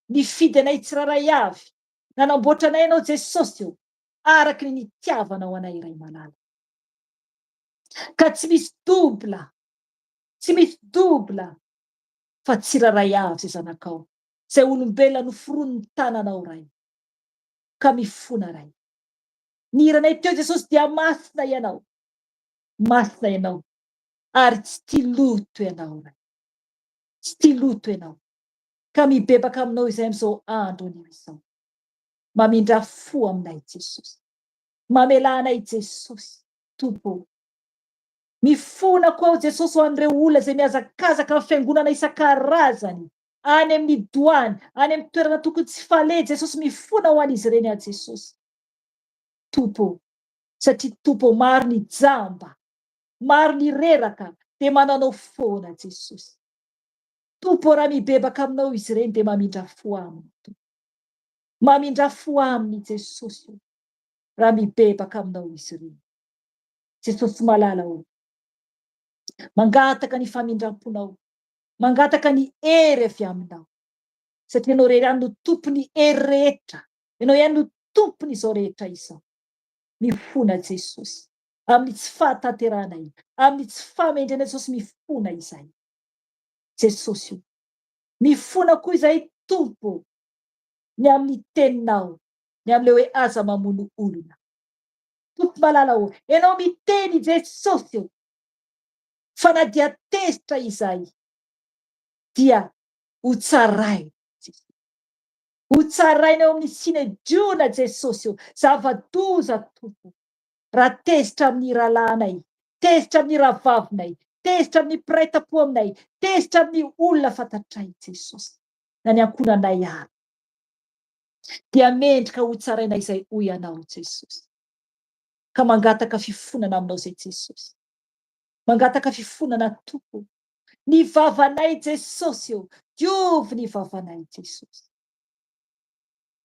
nifidy anay tsirairay avy, Nanamboatra anay Ianao Jesosy ô, araka ny nitiavanao anay Ray malala. Ka tsy misy double, tsy misy double fa tsirairay avy izay zanakao, izay olombelona noforonin'ny tananao Ray. Ka mifona Ray. Ny hiranay teo Jesosy dia masina Ianao, masina Ianao ary tsy tia loto Ianao Ray. Tsy tia loto Ianao. Ka mibebaka aminao izay amin'izao andro anio izao. Mamindrà fo aminay Jesosy. Mamelà anay Jesosy Tompo ô. Mifona koa aho Jesosy ho an'ireo olona izay mihazakazaka amin'ny fiangonana isan-karazany, any amin'ny doany, any amin'ny toerana tokony tsy faleha Jesosy mifona ho an'izy ireny aho Jesosy Tompo ô. Satria Tompo ô maro ny jamba, maro ny reraka dia mananao foana Jesosy. Tompo ô raha mibebaka aminao izy ireny dia mamindra fo aminy Tompo. Mamindra fo aminy Jesosy ô raha mibebaka aminao izy ireny. Jesosy malala ô. Mangataka ny famindram-ponao. Mangataka ny hery avy aminao. Satria ianao irery ihany no tompon'ny hery rehetra. Ianao ihany no tompon'izao rehetra izao. Mifona Jesosy amin'ny tsy fahatanterahanay, amin'ny tsy fahamendrena Jesosy mifona izahay. Jesosy o. Mifona koa izahay Tompo o, ny amin'ny teninao, ny amin'ilay hoe aza mamono olona. Tompo malala o, Ianao miteny Jesosy o, fa na dia tezitra izahay dia ho tsaraina Jesosy. Ho tsaraina eo amin'ny Synedriona Jesosy o, zava-doza Tompo. Raha tezitra amin'ny rahalahinay, tezitra amin'ny rahavavinay, tezitra amin'ny mpiray tampo aminay, tezitra amin'ny olona fantatray Jesosy, na ny ankohonanay ary, dia mendrika ho tsaraina izay hoy Anao Jesosy. Ka mangataka fifonana aminao izay Jesosy. Mangataka fifonana Tompo. Ny vavanay Jesosy ô, diovy ny vavanay Jesosy.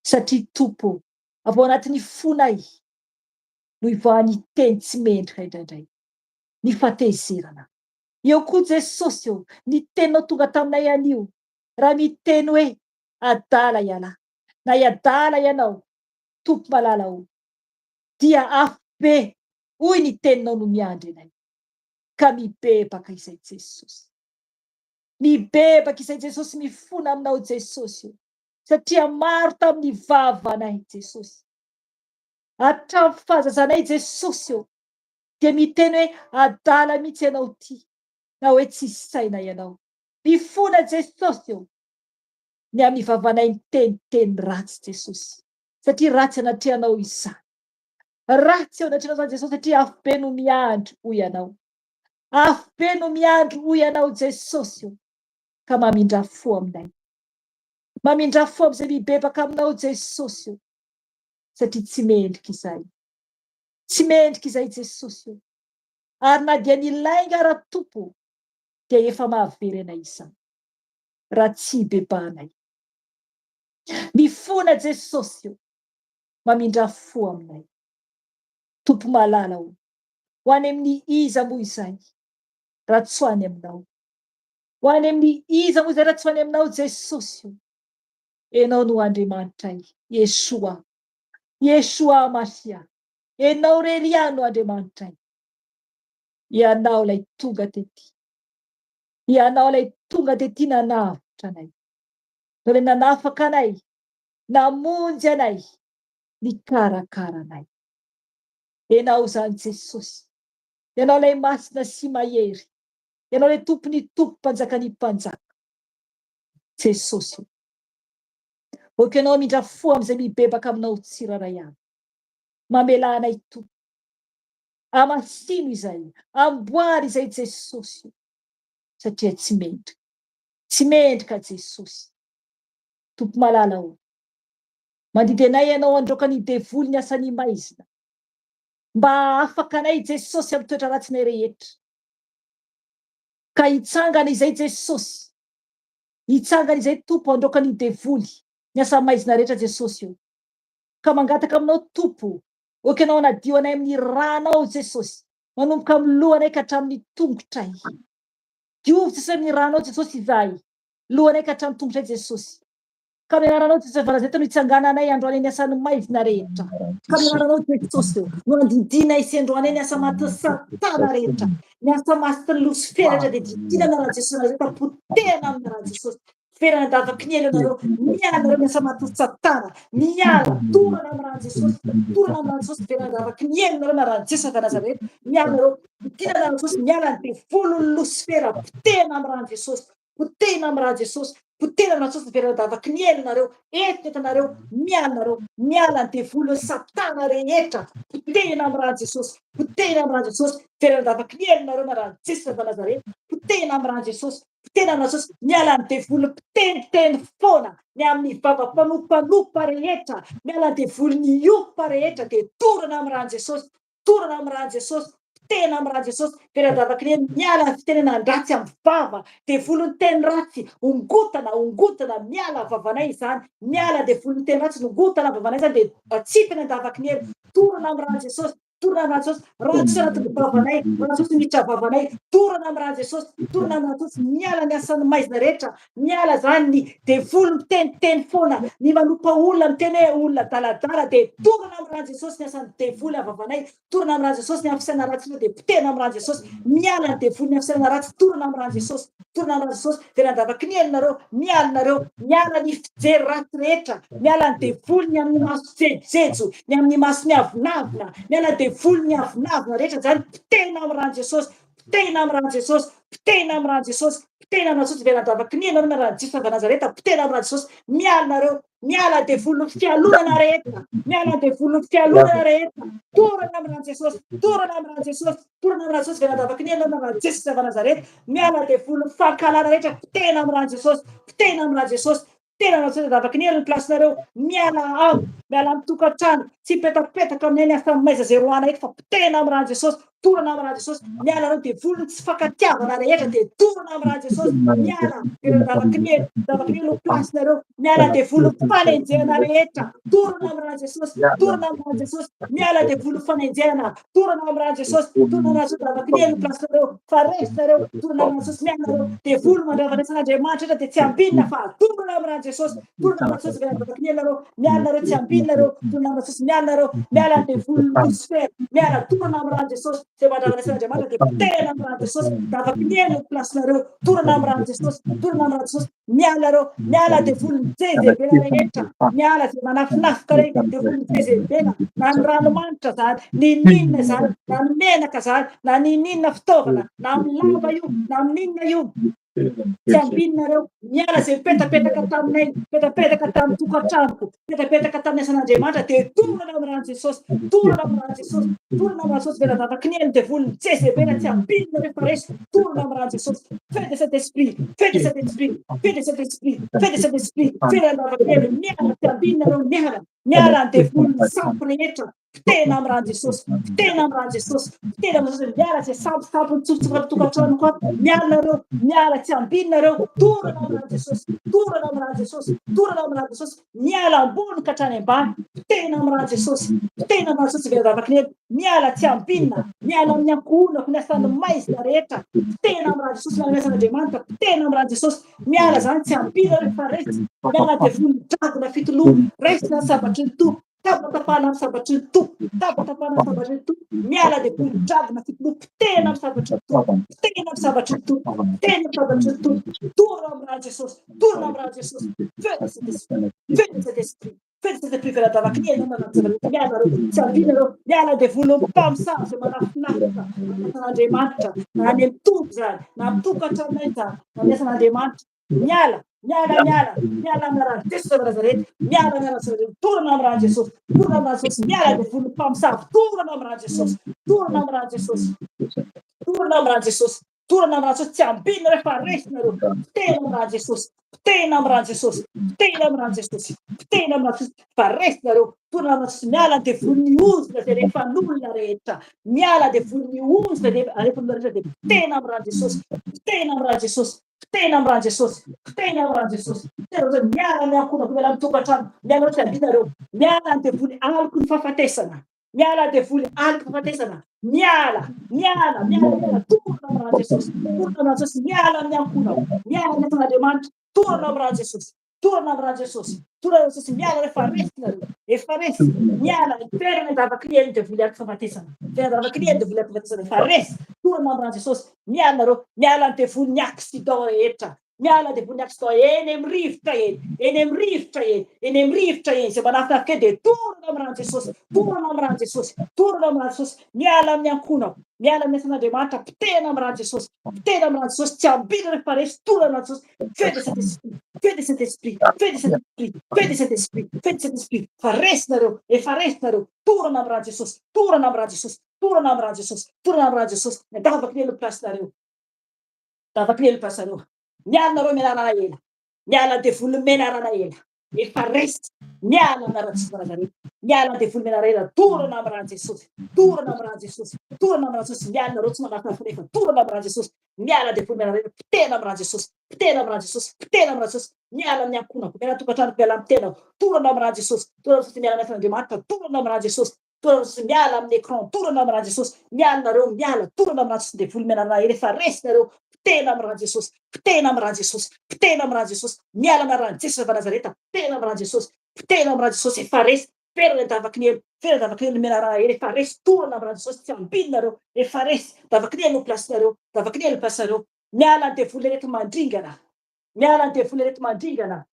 Satria Tompo, avy ao anatin'ny fonay no ivoahan'ny teny tsy mendrika indraindray, ny fahatezerana. Eo koa Jesosy ô, ny teninao tonga taminay anio, raha miteny hoe adala ialahy, na iadala ianao, Tompo malala ô, dia afobe hoy ny teninao no miandry anay. Ka mibebaka izay Jesosy. Mibebaka izay Jesosy mifona aminao Jesosy ô. Satria maro tamin'ny vavanay Jesosy. Hatramin'ny fahazazanay Jesosy ô, dia miteny hoe adala mihitsy ianao ity, na hoe tsisy saina ianao. Mifona Jesosy ô, ny amin'ny vavanay miteniteny ratsy Jesosy, satria ratsy anatrehanao izany. Ratsy eo anatrehanao izany Jesosy, satria afobe no miandry hoy ianao. Afobe no miandry hoy ianao Jesosy ô, ka mamindrà fo aminay. Mamindrà fo amin'izay mibebaka aminao Jesosy ô, satria tsy mendrika izay. Tsy mendrika izay Jesosy ô. Ary na dia ny lainga ara Tompo dia efa mahavery anay izany, raha tsy hibebahanay. Mifona Jesosy ô, mamindrà fo aminay. Tompo malala ô, ho any amin'ny iza moa izay raha tsy ho any aminao? Ho any amin'ny iza moa izay raha tsy ho any aminao Jesosy ô? Enao no Andriamanitray, Yeshua. Yeshua Mashiach. Enao rery ihany no Andriamanitray. Ianao ilay tonga tety. Ianao ilay tonga tety nanavotra anay. Ianao ilay nanafaka anay, namonjy anay, nikarakara anay. Ianao izany Jesosy. Ianao ilay masina sy mahery. Ianao ilay Tompon'ny tompo, Mpanjakan'ny mpanjaka. Jesosy o. Ok ianao hamindra fo amin'izay mibebaka aminao tsirairay avy. Mamelà anay Tompo. Amasino izay, amboary izay Jesosy o. Satria tsy mendrika. Tsy mendrika Jesosy. Tompo malala o. Mandidy anay ianao handroaka ny devoly ny asan'ny maizina. Mba hahafaka anay Jesosy amin'ny toetra ratsinay rehetra. Ka hitsangana izay Jesosy. Hitsangana izay Tompo handroaka ny devoly, ny asa maizina rehetra Jesosy o. Ka mangataka aminao Tompo, ok ianao hanadio anay amin'ny ranao Jesosy, manomboka amin'ny lohanay ka hatramin'ny tongotray. Diovy Jesosy amin'ny ranao Jesosy izahay, lohanay ka hatramin'ny tongotray Jesosy. Ka amin'ny anaranao Jesosy Varazeta no hitsangananay androany ny asan'ny maizina rehetra. Ka amin'ny anaranao Jesosy o, no andidianay sy androanay ny asa matin'ny satana rehetra. Ny asa masin'ny losifera rehetra dia didiana amin'ny anaran'i Jesosy Nazareta, potehana amin'ny anaran'i Jesosy. Ferana davaky ny elo anareo, miala nareo ny asa matin'ny satana, miala, torana amin'ny ran'i Jesosy, torana amin'ny ran'i Jesosy, ferana davaky ny elo nareo amin'ny anaran'i Jesosy avy Nazareta, miala nareo, didiana amin'ny anaran'i Jesosy, miala ny devolin'ny losifera, potehana amin'ny ran'i Jesosy. Potehina amin'ny rà Jesosy, potehina amin'ny rà Jesosy ny velan-davaky ny helonareo, eto ny entanareo, miala nareo, miala ny devoly, ny satana rehetra, potehina amin'ny rà Jesosy, potehina amin'ny rà Jesosy, velan-davaky ny helonareo na rà Jesosy avy Nazareth, potehina amin'ny rà Jesosy, potehina amin'ny rà Jesosy, miala ny devoly mpiteniteny foana, ny amin'ny vava mpanompanopa rehetra, miala ny devoly miopa rehetra, dia torana amin'ny rà Jesosy, Torana amin'ny ràn'i Jesosy, potehina amin'ny ràn'i Jesosy, velan-davaky ny helo, miala ny fitenenan-dratsy amin'ny vava, devoly ny teny ratsy, ongotana, ongotana, miala vavanay izany, miala devoly ny teny ratsy, nongotana vavanay izany, dia atsipy any an-davaky ny helo, torana amin'ny ràn'i Jesosy, torana amin'ny ràn'i Jesosy, rà Jesosy anatin'ny vavanay, rà Jesosy miditra vavanay, torana amin'ny ràn'i Jesosy, torana amin'ny ràn'i Jesosy, miala ny asan'ny maizina rehetra, Miala zany ny devoly miteniteny foana, ny manompa olona miteny hoe olona adaladala dia torana amin'ny ran'i Jesosy ny asan'ny devoly havavanay, torana amin'ny ran'i Jesosy ny amin'ny fisainana ratsy ireo dia potehina amin'ny ran'i Jesosy, miala ny devoly ny amin'ny fisainana ratsy, torana amin'ny ran'i Jesosy, torana amin'ny ran'i Jesosy, dia nandavaky ny helonareo, miala nareo, miala ny fijery ratsy rehetra, miala ny devoly ny amin'ny maso jejojejo, ny amin'ny maso miavonavona, miala devoly miavonavona rehetra zany, potehina amin'ny ran'i Jesosy, Potehina amin'ny ran'i Jesosy, potehina amin'ny ran'i Jesosy, potehina amin'ny Jesosy, velan-davaky ny ianareo na ran'i Jesosy avy Nazareta, potehina amin'ny ran'i Jesosy, miala nareo, miala devolin'ny fialonana rehetra, miala devolin'ny fialonana rehetra, torana amin'ny ran'i Jesosy, torana amin'ny ran'i Jesosy, torana amin'ny ran'i Jesosy, velan-davaky ny ianareo na ran'i Jesosy avy Nazareta, miala devolin'ny fankahalana rehetra, potehina amin'ny ran'i Jesosy, potehina amin'ny ran'i Jesosy, Tena anao tsy davaky ny hery ny place-nareo, miala ao, miala amin'ny tokantrano, tsy hipetapetaka aminay ny asa maiza zay roahana eto fa potehina amin'ny ran'i Jesosy, torana amin'ny ran'i Jesosy, miala nareo devoly ny tsy fankatiavana rehetra dia torana amin'ny ran'i Jesosy, miala ireo davaky ny hery, davaky ny hery no place-nareo, miala devoly ny fanenjehana rehetra, torana amin'ny ran'i Jesosy, torana amin'ny ran'i Jesosy, miala devoly ny fanenjehana, Torana amin'ny ran'i Jesosy, torana amin'ny Jesosy, davaky ny helo ny place-nareo, fa resinareo, torana amin'ny Jesosy, miala nareo, devoly mandrava ny asan'Andriamanitra rehetra dia tsy ambinina fa torana amin'ny ran'i Jesosy, torana amin'ny Jesosy, davaky ny helo nareo, miala nareo, tsy ambinina nareo, torana amin'ny Jesosy, miala nareo, miala ny devoly Lucifer, miala, torana amin'ny ran'i Jesosy, Izay mandrava ny asan'Andriamanitra dia potehina amin'ny ran'i Jesosy. Davaky ny helo ny place-nareo. Torana amin'ny ran'i Jesosy. Torana amin'ny ran'i Jesosy. Miala reo. Miala devolin'ny Jezebela rehetra. Miala izay manafinafoka reny devolin'ny Jezebela. Na ny ranomanitra izany, ninoninona izany, na ny menaka izany, na ninoninona fitaovana, na amin'ny lamba io, na amin'inona io. Tsy ambinareo. Miala izay mipetapetaka taminay, mipetapetaka tamin'ny tokantranoko, mipetapetaka tamin'ny asan'Andriamanitra dia torana amin'ny ran'i Jesosy, torana amin'ny ran'i Jesosy, torana amin'ny ran'i Jesosy, vela vavaky ny helo devoly, ny Jezebela tsy ambinareo fa resy, torana amin'ny ran'i Jesosy. Feu de Saint Esprit, feu de Saint Esprit, feu de Saint Esprit, feu de Saint Esprit, vela vavaky ny helo, miala tsy ambinareo, miala, miala ny devoly, ny sampy rehetra, Fitehina amin'ny ran'i Jesosy, fitehina amin'ny ran'i Jesosy, fitehina amin'ny Jesosy, miala izay samposampy nitsofotsofoka ny tokantranoko ato, miala nareo, miala tsy ambinareo, torana amin'ny ran'i Jesosy, torana amin'ny ran'i Jesosy, torana amin'ny ran'i Jesosy, miala ambony ka hatrany ambany, fitehina amin'ny ran'i Jesosy, fitehina amin'ny ran'i Jesosy ivelan-davaky ny helo, miala tsy ambinina, miala amin'ny ankohonako, ny asan'ny maizina rehetra, fitehina amin'ny ran'i Jesosy, miala amin'ny asan'Andriamanitra, fitehina amin'ny ran'i Jesosy, miala izany tsy ambinareo fa resy, miala devoly dragona fitoloha, raisina ny sabatry ny Tompo. Tapatapahana amin'ny sabatry ny Tompo, tapatapahana amin'ny sabatry ny Tompo, miala devoly dravina fitoloha, potehina amin'ny sabatry ny Tompo, potehina amin'ny sabatry ny Tompo, potehina amin'ny sabatry ny Tompo, torina amin'ny ran'i Jesosy, torina amin'ny ran'i Jesosy, feu de Saint Esprit, feu de Saint Esprit, feu de Saint Esprit, veladavaka ny enao manao zavatra miala reo, tsy ambina reo, miala devoly mpamosavy izay manafinafina anatin'Andriamanitra, na any amin'ny Tompo izany, na amin'ny tokantranonay izany, na amin'ny asan'Andriamanitra, Miala, miala, miala, miala amin'ny ran'i Jesosy avy Nazareta. Miala, miala, miala, torana amin'ny ran'i Jesosy. Torana amin'ny ran'i Jesosy. Miala devoly mpamosavy. Torana amin'ny ran'i Jesosy. Torana amin'ny ran'i Jesosy. Torana amin'ny ran'i Jesosy. Torana amin'ny ran'i Jesosy. Tsy ambina rehefa resinareo. Potehina amin'ny ran'i Jesosy. Potehina amin'ny ran'i Jesosy. Potehina amin'ny ran'i Jesosy. Potehina amin'ny ran'i Jesosy. Fa resinareo. Torana amin'ny Jesosy. Miala devoly ny ozona izay rehefa n'olona rehetra. Miala devoly ny ozona izay rehefa n'olona rehetra dia potehina amin'ny ran'i Jesosy. Potehina amin'ny ran'i Jesosy. Potehina amin'ny ran'i Jesosy. Potehina amin'ny ran'i Jesosy. Potehina amin'ny Miala ny ankohonako, miala ny tokantrano, miala ny fiandianareo, miala ny devoly aloky ny fahafatesana. Miala ny devoly aloky ny fahafatesana. Miala, miala, miala, miala. Torina amin'ny ran'i Jesosy. Torina amin'ny ran'i Jesosy. Miala amin'ny ankohonako. Miala ny asan'Andriamanitra. Torina amin'ny ran'i Jesosy. Torana amin'ny ran'i Jesosy. Torana amin'ny Jesosy. Miala rehefa resy nareo. Efa resy. Miala. Toerana zava-kirian'ny devoly aloky fahafatesana. Toerana zava-kirian'ny devoly aloky fahafatesana. Efa resy. Torana amin'ny ran'i Jesosy. Miala nareo. Miala ny devoly ny accident rehetra. Miala devoly ny accident eny amin'ny rivotra eny. Eny amin'ny rivotra eny. Eny amin'ny rivotra eny. Izay manafinafika eny dia torana amin'ny ran'i Jesosy. Torana amin'ny ran'i Jesosy. Torana amin'ny ran'i Jesosy. Miala amin'ny ankohonako. Miala amin'ny asan'Andriamanitra. Potehina amin'ny ran'i Jesosy. Potehina amin'ny ran'i Jesosy. Tsy ambina rehefa resy. Torana amin'ny ran'i Jesosy. Feu de Saint-Esprit, feu de Saint-Esprit, feu de Saint-Esprit, feu de Saint-Esprit, feu de Saint-Esprit. Fa resinareo, efa resinareo. Torana amin'ny ran'i Jesosy, torana amin'ny ran'i Jesosy, torana amin'ny ran'i Jesosy, torana amin'ny ran'i Jesosy. Ny davaky ny helo place-nareo. Davaky ny helo place-nareo. Miala nareo menarana ela. Miala devoly menarana ela. Efa resy. Miala amin'ny anaran'i Jesosy Nazareta. Miala devoly menarana ela. Torana amin'ny ran'i Jesosy. Torana amin'ny ran'i Jesosy. Torana amin'ny ran'i Jesosy. Miala nareo tsy manafina efa torana amin'ny ran'i Jesosy. Miala devoly menarana ela. Potehina amin'ny ran'i Jesosy. Potehina amin'ny ran'i Jesosy. Potehina amin'ny ran'i Jesosy. Miala amin'ny ankohonako. Miala amin'ny tokantranoko. Miala amin'ny tenako. Torana amin'ny ran'i Jesosy. Torana amin'ny Jesosy. Miala amin'ny asan'Andriamanitra. Torana amin'ny ran'i Jesosy. Torana Jesosy. Miala amin'ny écran. Torana amin'ny ran'i Jesosy. Miala nareo. Miala. Torana amin'ny ran'i Jesosy. Devoly menarana ela. Efa resy nareo. Potehina amin'ny ran'i Jesosy. Potehina amin'ny ran'i Jesosy. Potehina amin'ny ran'i Jesosy. Miala amin'ny anaran'i Jesosy avy Nazareta. Potehina amin'ny ran'i Jesosy. Potehina amin'ny ran'i Jesosy. Efa resy. Ferana ny davaky ny helo. Ferana davaky ny helo menarana ela. Efa resy. Torana amin'ny ran'i Jesosy. Tsy ambinareo. Efa resy. Davaky ny helo no place-nareo. Davaky ny helo no place-nareo. Miala ny devoly areti-mandringana. Miala ny devoly areti-mandringana.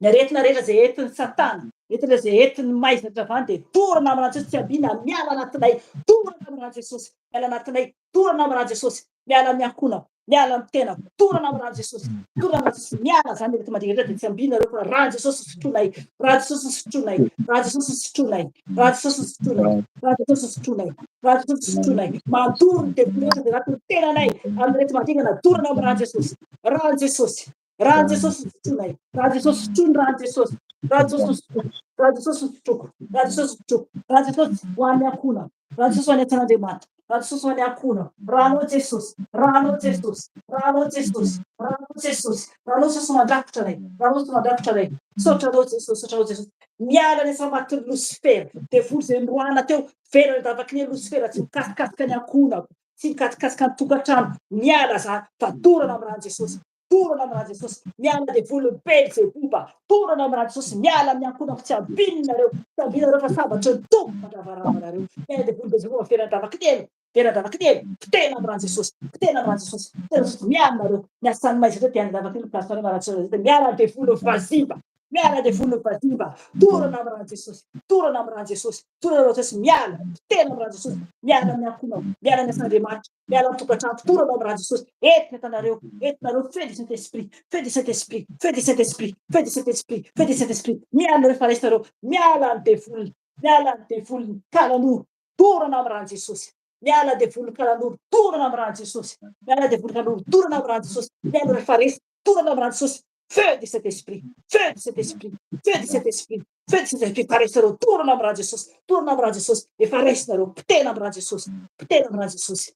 Ny aretina rehetra izay entin'i Satana, aretina izay entin'ny maizina rehetra avy any dia torana amin'ny ran'i Jesosy, tsy ambina, miala anatinay, torana amin'ny ran'i Jesosy, miala anatinay, torana amin'ny ran'i Jesosy, miala amin'ny ankohonako, miala amin'ny tenako, torana amin'ny ran'i Jesosy, torana amin'ny ran'i Jesosy, miala izany areti-mandringana rehetra dia tsy ambina ireo fa ran'i Jesosy no sotroinay, ran'i Jesosy no sotroinay, ran'i Jesosy no sotroinay, ran'i Jesosy no sotroinay, ran'i Jesosy no sotroinay, ran'i Jesosy no sotroinay, mandoro ny devoly rehetra izay anatin'ny tenanay amin'ny areti-mandringana, dorana amin'ny ran'i Jesosy, ran'i Jesosy. Ran'i Jesosy no sotroinay. Ran'i Jesosy sotroy ny ran'i Jesosy. Ran'i Jesosy no sotroiko. Ran'i Jesosy no sotroiko. Ran'i Jesosy no sotroiko. Ran'i Jesosy ho an'ny ankohonako. Ran'i Jesosy ho an'ny asan'Andriamanitra. Ran'i Jesosy ho an'ny ankohonako. Ranao Jesosy. Ranao Jesosy. Ranao Jesosy. Ranao Jesosy. Ranao Jesosy mandrakotra anay. Ranao Jesosy mandrakotra anay. Misaotra anao Jesosy. Misaotra anao Jesosy. Miala ny asa matin'i Losifera. Devoly izay noroahana teo. Very any an-davaky ny Losifera. Tsy mikasikasika ny ankohonako. Tsy mikasikasika ny tokantrano. Miala zany. Fa dorana amin'ny ran'i Jesosy. Torana amin'ny ran'i Jesosy, miala devoly Belzeboba, torana amin'ny ran'i Jesosy, miala amin'ny ankohonako tsy ambinina nareo, tsy ambinina nareo fa sabatry ny Tompo mandravarava anareo, miala devoly Belzeboba feran-davaky ny helo. Tena davaky ny elo, potehina amin'ny ran'i Jesosy, potehina amin'ny ran'i Jesosy, potehina Jesosy, miala nareo, ny asan'ny maizina dia any davaky ny place nareo maratsy nareo, miala devoly vazimba, miala devoly vazimba, torana amin'ny ran'i Jesosy, torana amin'ny ran'i Jesosy, torana amin'ny Jesosy, miala, potehina amin'ny ran'i Jesosy, miala amin'ny ankohonao, miala ny asan'Andriamanitra, miala amin'ny tokantrano, torana amin'ny ran'i Jesosy, entina tanareo, entinareo, feu du Saint Esprit, feu du Saint Esprit, feu du Saint Esprit, feu du Saint Esprit, feu du Saint Esprit, miala nareo fa raisinareo, miala ny devoly, miala ny devoly, kalanoro, Dorana amin'ny ran'i Jesosy. Miala devoly kalanoro, dorana amin'ny ran'i Jesosy. Miala devoly kalanoro, dorana amin'ny ran'i Jesosy. Miala rehefa resy, dorana amin'ny ran'i Jesosy. Feu du Saint Esprit, feu du Saint Esprit, feu du Saint Esprit, feu du Saint Esprit. Efa resinareo, dorana amin'ny ran'i Jesosy, dorana amin'ny ran'i Jesosy. Efa resinareo, potehina amin'ny ran'i Jesosy, potehina amin'ny ran'i Jesosy.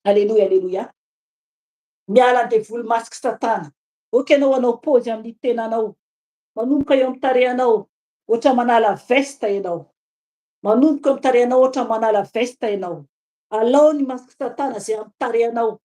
Alléluia, alléluia. Miala ny devoly masque satana. Ok ianao hanao pause amin'ny tenanao. Manomboka eo amin'ny tarehanao, ohatra manala veste ianao. Manomboka amin'ny tarehanao ohatra manala veste ianao. Alao ny masque satana izay amin'ny tarehanao.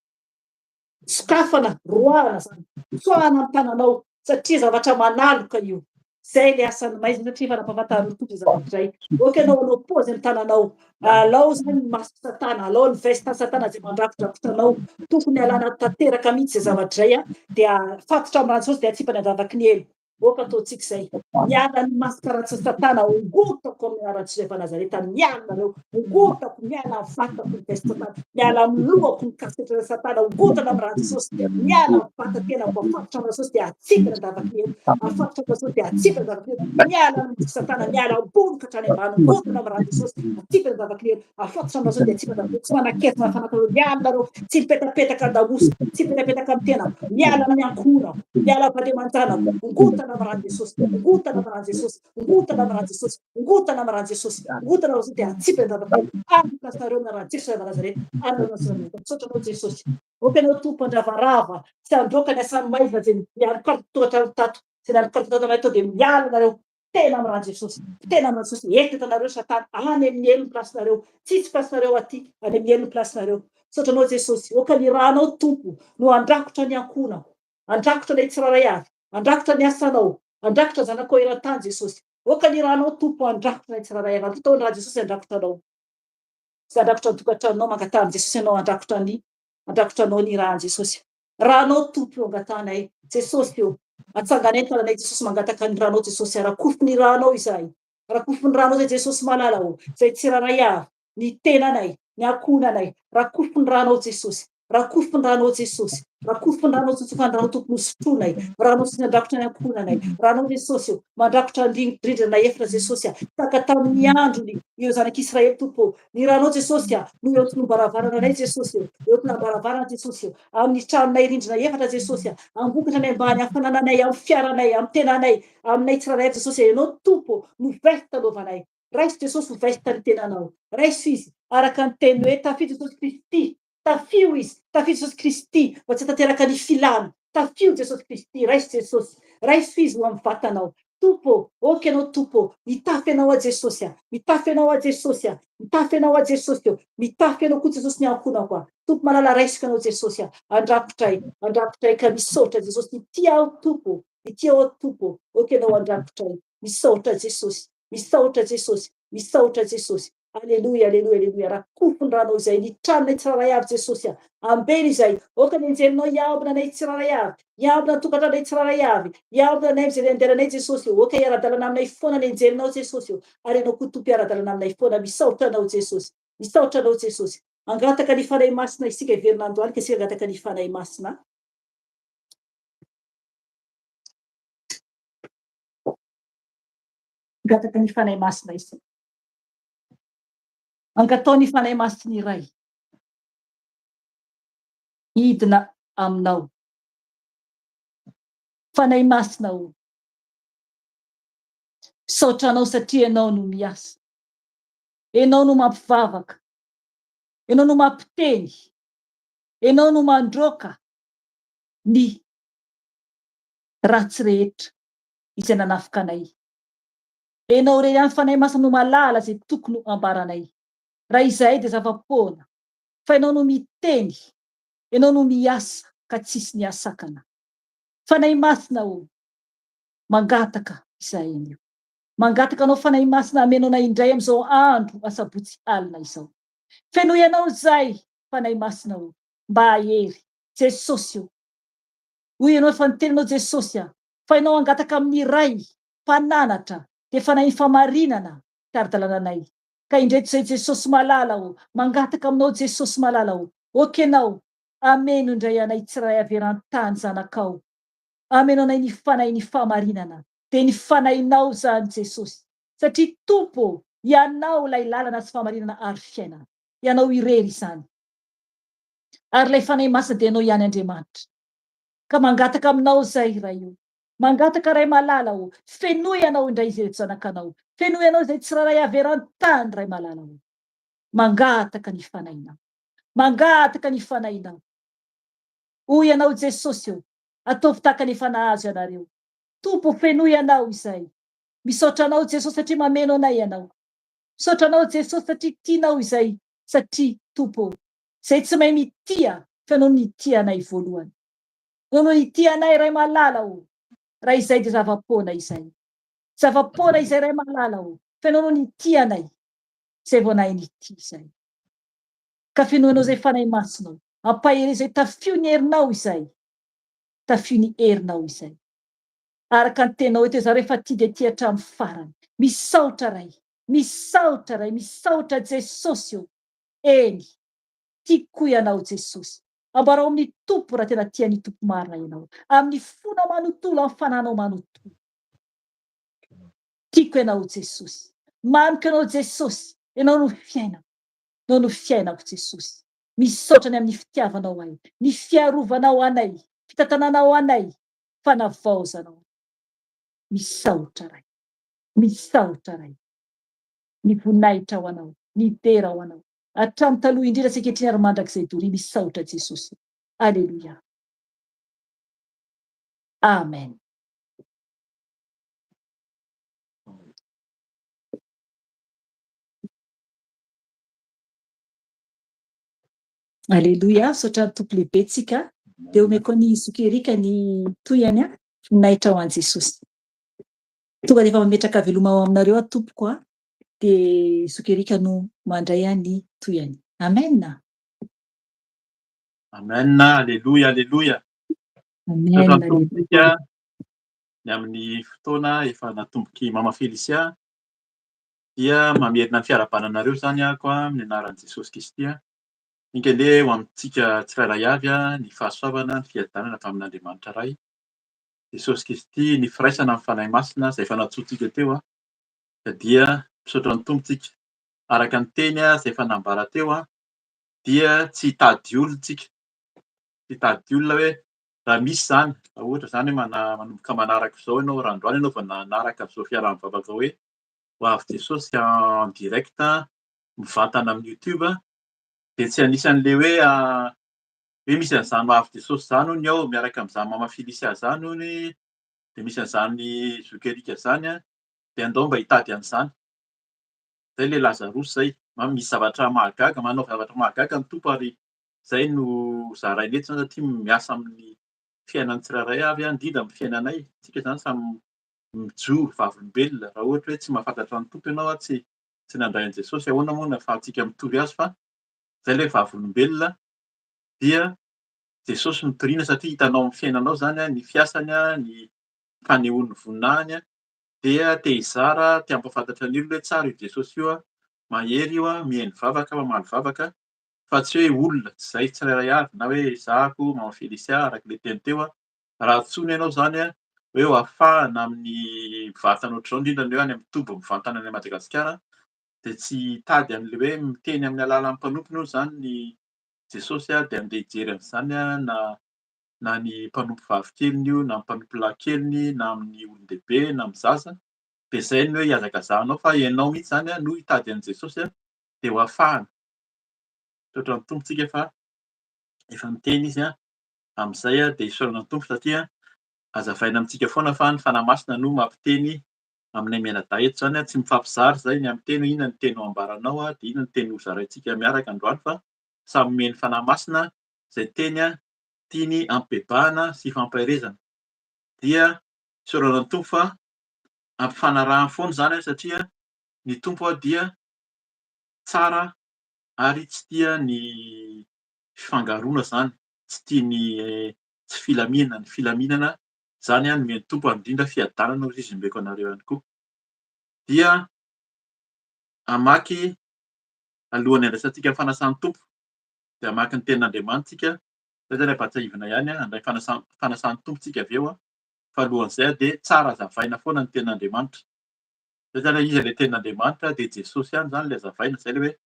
Sokafana, roahana zany. Tsoahana amin'ny tananao satria zavatra manaloka io. Zay le asan'ny maizina satria efa nampahafantarin'ny Tompo izay zavatra izay. Ok ianao hanao pause amin'ny tananao. Alao zany ny masque satana, alao ny veste satana izay mandrakodrakotra anao. Tokony alana tanteraka mihitsy izay zavatra izay dia fatotra amin'ny rano saosy dia atsipany an-davaky ny elo. Aoka ataontsika izay. Miala ny masque ratsin'i satana, ongotako amin'ny anaran'i Jesoa avy Nazareta, miala nareo, ongotako, miala amin'ny vatako ny veste satana, miala amin'ny lohako ny casquette satana, ongotana amin'ny ran'i Jesosy, miala amin'ny vata-tenako, afatotra amin'ny Jesosy dia atsipy ny andavaky ny helo, afatotra amin'ny Jesosy dia atsipy ny andavaky ny helo, miala amin'ny masque satana, miala ambony ka hatrany ambany, ongotana amin'ny ran'i Jesosy, atsipy ny andavaky ny helo, afatotra amin'ny Jesosy dia atsipy ny andavaky ny helo, tsy manan-kery na fanaka miala nareo, tsy mipetapetaka an-damosina, tsy mipetapetaka amin'ny tenako, miala amin'ny ankohonako. Miala vady aman-janako, ongotana amin'ny ran'i Jesosy, ongotana amin'ny ran'i Jesosy, ongotana amin'ny ran'i Jesosy, ongotana amin'ny ran'i Jesosy, ongotana amin'ny dia atsipy an-javatra ary kasareo amin'ny ran'i Jesosy avy Nazareta, ary nanao Nazareta. Misaotra anao Jesosy. Aoka ianao Tompo handravarava sy handroaka ny asan'ny maizina izay nialokaloka tokantrano tato, izay nialokaloka tato aminay tao dia miala nareo tena amin'ny ran'i Jesosy, tena amin'ny ran'i Jesosy. Entina nareo Satana any amin'ny helo ny place-nareo, tsisy place-nareo aty, any amin'ny helo ny place-nareo. Misaotra anao Jesosy. Aoka ny ranao Tompo no handrakotra ny ankohonako. Andrakotra anay tsirairay avy. Andrakotra ny asanao. Andrakotra zanakao eran-tany Jesosy. Aoka ny ranao Tompo andrakotra anay tsirairay avy. Angataho ny ra Jesosy andrakotra anao. Sy andrakotra ny tokantranonao. Mangataha amin'i Jesosy ianao andrakotra ny andrakotra anao ny ran'i Jesosy. Ranao Tompo eo angatahanay. Jesosy ô. Atsanganay ny tananay Jesosy mangataka ny ranao Jesosy. Arakofy ny ranao izahay. Rakofy ny ranao izay Jesosy malala ô. Izay tsirairay avy. Ny tenanay, ny ankohonanay. Rakofy ny ranao Jesosy. Rakofy ny ranao Jesosy. Rakofy ny ranao Jesosy fa ny ranao Tompo no sotroinay. Ranao Jesosy mandrakotra ny ankohonanay. Ranao Jesosy ô, mandrakotra ny rindrina efitra Jesosy a. Tahaka tamin'ny androny ireo zanak'Israely Tompo ô. Ny ranao Jesosy a, no eo an-tonom-baravarana anay Jesosy ô. Eo an-tonam-baravarana Jesosy ô. Amin'ny tranonay rindrina efatra Jesosy a. Ambokatra any ambany, amin'ny fanananay, amin'ny fiaranay, amin'ny tenanay, aminay tsirairay avy Jesosy a. Ianao Tompo ô, no veste anaovanay. Raiso Jesosy ho veste ny tenanao. Raiso Izy, araka ny teniny hoe, Tafio Jesosy Kristy. Tafio Izy. Tafio Jesosy Kristy, mba tsy hatanteraka ny filana. Tafio Jesosy Kristy. Raiso Jesosy. Raiso Izy ho amin'ny vatanao. Tompo ô, ok Ianao Tompo ô, mitafy Anao aho Jesosy a, mitafy Anao aho Jesosy a, mitafy Anao aho Jesosy ô, mitafy Anao koa Jesosy ny ankohonako a. Tompo malala raisiko Anao Jesosy a, andrakotra ahy, andrakotra ahy ka misaotra Jesosy, ity aho Tompo ô, ity aho Tompo ô, ok Ianao andrakotra ahy, misaotra Jesosy. Misaotra Jesosy, misaotra Jesosy. Aleloia, aleloia, aleloia. Rakofy ny ranao izay, ny tranonay tsirairay avy Jesosy a. Ambeno izay. Aoka ny anjelinao hiambina anay tsirairay avy. Hiambina ny tokantranonay tsirairay avy. Hiambina anay amin'izay andehananay Jesosy o. Aoka hiara-dalana aminay foana ny anjelinao Jesosy o. Ary ianao koa Tompo hiara-dalana aminay foana. Misaotra anao Jesosy. Misaotra anao Jesosy. Angataka ny Fanahy Masina isika hiverina androany ka isika angataka ny Fanahy Masina. Mangataka ny Fanahy Masina isika. Angataho ny Fanahy Masina iray hidina aminao. Fanahy Masina o, misaotra Anao satria Ianao no miasa. Ianao no mampivavaka. Ianao no mampiteny. Ianao no mandroaka ny ratsy rehetra izay nanafika anay. Enao irery ihany Fanahy Masina no mahalala izay tokony ho ambaranay. Raha izahay dia zava-poana, fa Ianao no miteny, Ianao no miasa ka tsisy ny hahasakana. Fanahy Masina ô, mangataka izahay anio. Mangataka Anao Fanahy Masina hameno anay indray amin'izao andro asabotsy alina izao. Fenoy anao izay, Fanahy Masina o, mba hahery. Jesosy o. Hoy ianao efa niteny anao Jesosy a, fa ianao hangataka amin'ny Ray, Mpananatra, dia Fanahin'ny famarinana, mpitari-dalana anay. Ka indreto izay Jesosy malala o, mangataka aminao Jesosy malala o, ok ianao, ameno indray anay tsirairay avy eran-tany zanakao, ameno anay ny Fanahin'ny fahamarinana, dia ny Fanahinao izany Jesosy, satria Tompo ô, Ianao ilay lalana sy fahamarinana ary fiainana. Ianao irery izany. Ary ilay Fanahy Masina dia Ianao ihany Andriamanitra. Ka mangataka aminao izay Ray o. Mangataka Ray malala o, fenoy Anao indray ireto zanakanao. Fenoy Anao izay tsirairay avy eran-tany Ray malala o. Mangataka ny Fanahinao. Mangataka ny Fanahinao. Hoy Ianao Jesosy o, ataovy tahaka ny efa nahazo ianareo. Tompo fenoy Anao izay. Misaotra Anao Jesosy satria mameno anay Ianao. Misaotra Anao Jesosy satria tianao izay satria Tompo o, izay tsy mahay mitia fa Ianao no nitia anay voalohany. Ianao no nitia anay Ray malala o, raha izay dia zava-poana izay. Zava-poana izay Ray malala o, fa Ianao no nitia anay, izay vao nahay nitia izay. Ka fenoinao izay Fanahy Masinao, ampaherezo izay, tafio ny herinao izay, tafio ny herinao izay. Araka ny teninao eto izaho rehefa tia dia tia hatramin'ny farany. Misaotra Ray, misaotra Ray, misaotra Jesosy o. Eny, tiako koa Ianao Jesosy. Ambarao amin'ny Tompo raha tena tia ny Tompo marina ianao. Amin'ny fonao manontolo, amin'ny fananao manontolo. Tiako Ianao Jesosy. Mamiko Ianao Jesosy. Ianao no fiainako. Ianao no fiainako Jesosy. Misaotra ny amin'ny fitiavanao ahy, ny fiarovanao anay, fitantananao anay, fanavaozanao anay. Misaotra Ray. Misaotra Ray. Ny voninahitra ho Anao, ny dera ho Anao. Hatramin'ny taloha indrindra sy ankehitriny ary mandrakizay doria. Misaotra Jesosy. Aleloia. Amen. Aleloia, misaotra ny Tompo lehibe tsika. Dia omeko an'i Zoky Eric ny tohiny a. Voninahitra ho an'i Jesosy. Tonga dia efa mametraka veloma ao aminareo aho tompoko a. Dia Zoky Eric no mandray ny tohiny. Amen. Amen, aleloia, aleloia. Amen. Misaotra ny Tompo tsika ny amin'ny fotoana efa natomboky Mama Felicia dia mamerina ny fiarahabana anareo izany aho amin'ny anaran'i Jesosy Kristy. Enga anie ho amintsika tsirairay avy ny fahasoavana, ny fiadanana avy amin'Andriamanitra Ray, Jesosy Kristy, ny firaisana amin'ny Fanahy Masina izay efa nantsointsika teo ka dia misaotra ny Tompo tsika. Araka ny teny izay efa nambara teo dia tsy hitady olona tsika, tsy hitady olona hoe raha misy izany, raha ohatra izany hoe manomboka manaraka izao ianao, raha androany ianao vao nanaraka izao fiaraha-mivavaka hoe ho avy Jesosy en direct mivantana amin'ny YouTube dia tsy anisan'ilay hoe hoe misy an'izany ho avy Jesosy izany hono ao miaraka amin'izany Mama Felicia izany hono dia misy an'izany Zoky Eric izany dia andao mba hitady an'izany. Izay ilay Lazarosy izay. Misy zavatra mahagaga, manao zavatra mahagaga ny Tompo ary izay no zaraina eto izany satria miasa amin'ny fiainan'ny tsirairay avy, indrindra amin'ny fiainanay. Isika izany samy mijoro vavolombelona. Raha ohatra hoe tsy mahafantatra ny Tompo ianao, tsy tsy nandray an'i Jesosy, ahoana moa no ahafahantsika mitory azy fa izay ilay vavolombelona dia Jesosy no toriana satria hitanao amin'ny fiainanao izany ny fiasany, ny fanehoany ny voninahiny dia te hizara, te hampahafantatra ny olona hoe tsara io Jesosy io, mahery io, mihaino vavaka, mamaly vavaka fa tsy hoe olona, tsy izay tsirairay avy na hoe izaho, Maman Felicia araka ilay teny teo, raha antsoina ianao izany hoe ho afahana amin'ny mivantana ohatr'izao, indrindra ny hoe any amin'ny toby mivantana any Madagasikara, dia tsy hitady an'ilay hoe miteny amin'ny alalan'ny mpanompony hono izany ny Jesosy dia andeha hijery an'izany na na ny mpanompo vavy keliny io na ny mpanompo lahy keliny na amin'ny olon-dehibe na amin'ny zaza, dia izay ny hoe hihazakazahanao fa ianao mihitsy izany no hitady an'i Jesosy dia ho afahana. Misaotra ny Tompo tsika fa efa niteny izy amin'izay dia isaorana ny Tompo satria hazavaina amintsika foana fa ny Fanahy Masina no mampiteny aminay mianadahy eto izany, tsy mifampizara izay ny amin'ny teny hoe inona ny teny ho ambaranao dia inona ny teny hozaraintsika miaraka androany fa samy omen'ny Fanahy Masina izay teny tiany ampibebahana sy ifampaherezana. Dia isaorana ny Tompo fa ampifanarahany foana izany satria ny Tompo dia tsara. ary tsy tia ny fifangaroana izany, tsy tia ny tsy filaminana, ny filaminana izany no omen'ny Tompo ary indrindra fiadanana hoy izy omeko anareo ihany koa. Dia hamaky alohan'ny handraisantsika ny fanasan'ny Tompo dia hamaky ny tenin'Andriamanitra isika, izay izany ampahatsiahivina ihany, handray fanasan'ny Tompo isika avy eo, fa alohan'izay dia tsara hazavaina foana ny tenin'Andriamanitra. Izay izany hoe iza ilay tenin'Andriamanitra dia Jesosy ihany izany ilay hazavaina, izay ilay hoe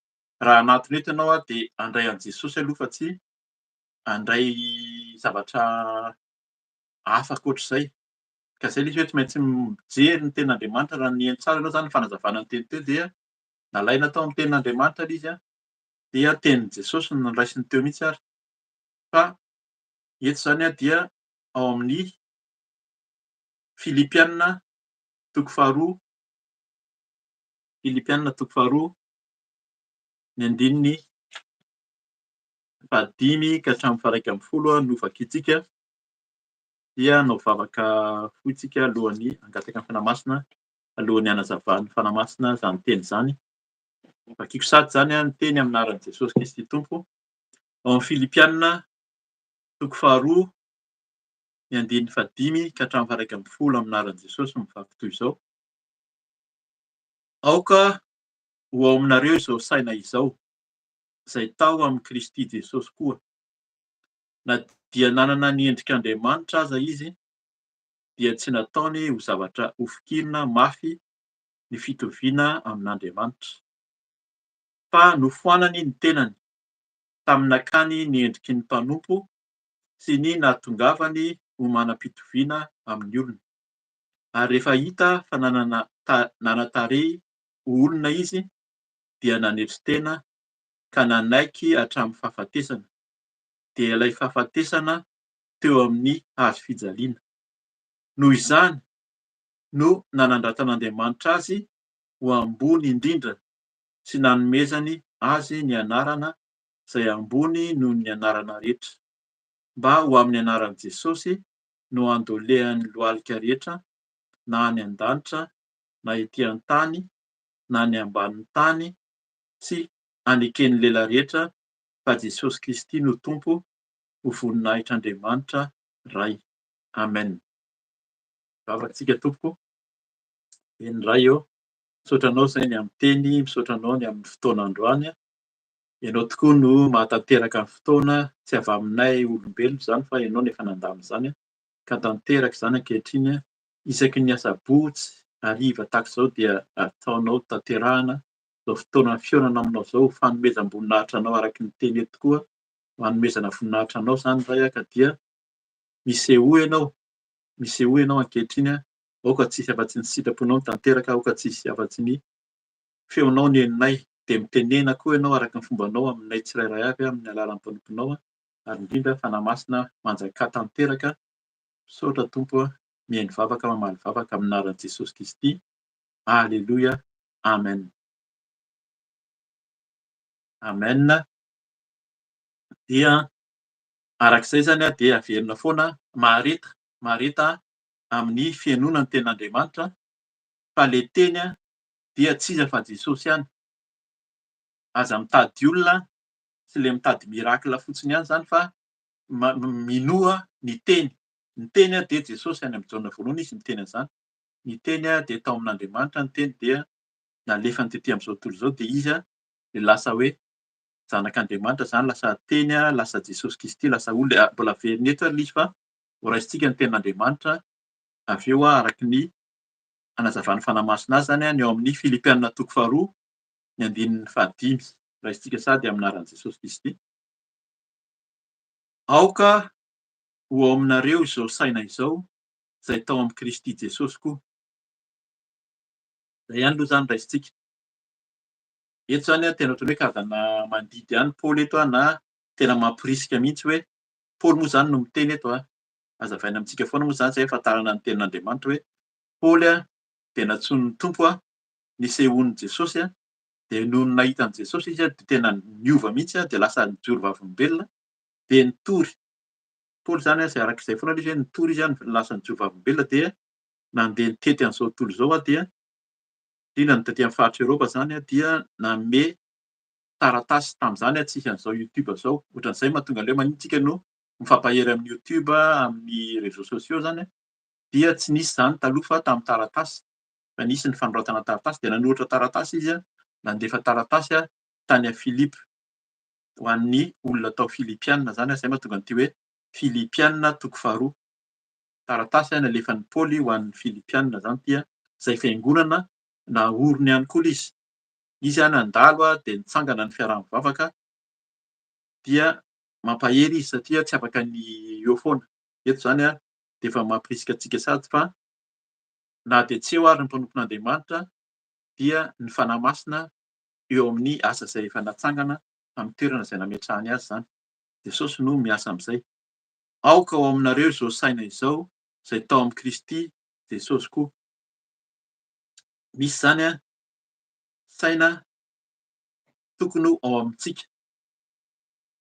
raha hanatona eto ianao dia handray an'i Jesosy aloha fa tsy handray zavatra hafa ankoatr'izay. Ka izay ilay izy hoe tsy maintsy mijery ny tenin'Andriamanitra raha nihaino tsara ianao izany ny fanazavana ny teny teo dia nalaina tao amin'ny tenin'Andriamanitra ilay izy dia tenin'i Jesosy no noraisiny teo mihitsy ary fa eto izany dia ao amin'ny Filipiana toko faharoa, Filipiana toko faharoa, ny andininy fahadimy ka hatramin'ny faha-11 no vakintsika, dia hanao vavaka fohy tsika alohan'ny hangataka ny Fanahy Masina, alohan'ny hanazavan'ny Fanahy Masina izany teny izany. Vakiko sady izany ny teny amin'ny anaran'i Jesosy Kristy Tompo, ao amin'ny Filipiana toko faharoa, ny andininy fahadimy ka hatramin'ny faha-11 amin'ny anaran'i Jesosy mivaky toy izao, Aoka ho ao aminareo izao saina izao, izay tao amin'i Kristy Jesosy koa. Na dia nanana ny endrik'Andriamanitra aza Izy, dia tsy nataony ho zavatra hofikirina mafy ny fitoviana amin'Andriamanitra. Fa nofoanany ny tenany, tamin'ny nakany ny endriky ny mpanompo sy ny nahatongavany ho manam-pitoviana amin'ny olona. Ary rehefa hita fa nanana nanan-tarehy ho olona izy, dia nanetry tena ka nanaiky hatramin'ny fahafatesana, dia ilay fahafatesana teo amin'ny hazo fijaliana. Noho izany no nanandratan'Andriamanitra azy ho ambony indrindra sy nanomezany azy ny anarana izay ambony noho ny anarana rehetra, mba ho amin'ny anaran'i Jesosy no handolehan'ny lohalika rehetra, na any an-danitra, na ety an-tany, na any ambanin'ny tany, sy haneken'ny lela rehetra fa Jesosy Kristy no Tompo, ho voninahitr'Andriamanitra Ray. Amen. Vavatsika tompoko. Eny Ray ô, misaotra Anao izay ny amin'ny teny, misaotra Anao ny amin'ny fotoana androany. Ianao tokoa no mahatanteraka ny fotoana, tsy avy aminay olombelona izany fa Ianao no efa nandamina izany ka tanteraka izany ankehitriny. Isaky ny asabotsy hariva tahaka izao dia ataonao tanterahana izao fotoana fihaonana aminao izao ho fanomezam-boninahitra Anao araka ny teny eto tokoa, ho hanomezana voninahitra Anao izany Ray ka dia misehoa Ianao, misehoa Ianao ankehitriny, aoka tsy hisy afa-tsy ny sitraponao no tanteraka, aoka tsy hisy afa-tsy ny feonao ny henonay, dia mitenena koa Ianao araka ny fombanao aminay tsirairay avy amin'ny alalan'ny mpanomponao, ary indrindra Fanahy Masina manjakà tanteraka, misaotra Tompo a, mihaino vavaka mamaly vavaka amin'ny anaran'i Jesosy Kristy, Aleloia, Amen. Amen. Dia arak'izay izany dia averina foana mahareta, mahareta amin'ny fihainoana ny tenin'Andriamanitra fa le teny dia tsy iza fa Jesosy ihany. Aza mitady olona sy le mitady miracle fotsiny ihany izany fa minoa ny teny. Ny teny dia Jesosy any amin'ny Jaona voalohany izy miteny an'izany. Ny teny dia tao amin'Andriamanitra ny teny dia nalefany tety amin'izao tontolo izao dia izy dia lasa hoe zanak'Andriamanitra izany, lasa teny, lasa Jesosy Kristy, lasa olona. Mbola averina eto ary ilay izy fa horaisintsika ny tenin'Andriamanitra avy eo araka ny anazavan'ny Fanahy Masina azy izany ny ao amin'ny Filipiana toko faharoa ny andininy fahadimy. Raisintsika sady amin'ny anaran'i Jesosy Kristy. Aoka ho ao aminareo izao saina izao izay tao amin'i Kristy Jesosy koa. Izay ihany aloha izany raisintsika. Eto izany tena ohatran'ny hoe karazana mandidy ihany Paoly eto na tena mamporisika mihitsy hoe Paoly moa izany no miteny eto a. Hazavaina amintsika foana moa izany izay ahafantarana ny tenin'Andriamanitra hoe Paoly dia nantsoin'ny Tompo nisehoan'i Jesosy dia nony nahita an'i Jesosy izy dia tena niova mihitsy dia lasa nijoro vavolombelona dia nitory. Paoly izany izay araka izay foana ilay izy hoe nitory izy lasa nijoro vavolombelona dia nandeha nitety an'izao tontolo izao dia indrindra ny taty amin'ny faritra Eoropa izany dia nanome. taratasy. Tamin'izany tsisy an'izao YouTube izao. Ohatran'izay mahatonga an'ilay hoe maninona tsika no mifampahery amin'ny YouTube, amin'ny réseaux sociaux izany dia tsy nisy izany taloha fa tamin'ny taratasy. Fa nisy ny fanoratana taratasy dia nanoratra taratasy izy, nandefa taratasy tany Philippe ho an'ny olona tao Filipiana izany. Izay mahatonga an'ity hoe Filipiana toko faharoa. Taratasy nalefan'i Paoly ho an'ny Filipiana izany ity, izay fiangonana naoriny ihany koa ilay izy. Izy nandalo dia nitsangana ny fiaraha-mivavaka dia mampahery izy satria tsy afaka ny eo foana. Eto izany dia efa mampirisika antsika sady fa na dia tsy eo ary ny mpanompon'Andriamanitra dia ny Fanahy Masina eo amin'ny asa izay efa natsangana amin'ny toerana izay nametrahany azy izany. Jesosy no miasa amin'izay. Aoka ao aminareo izao saina izao izay tao amin'i Kristy Jesosy koa. Misy izany saina tokony ho ao amintsika.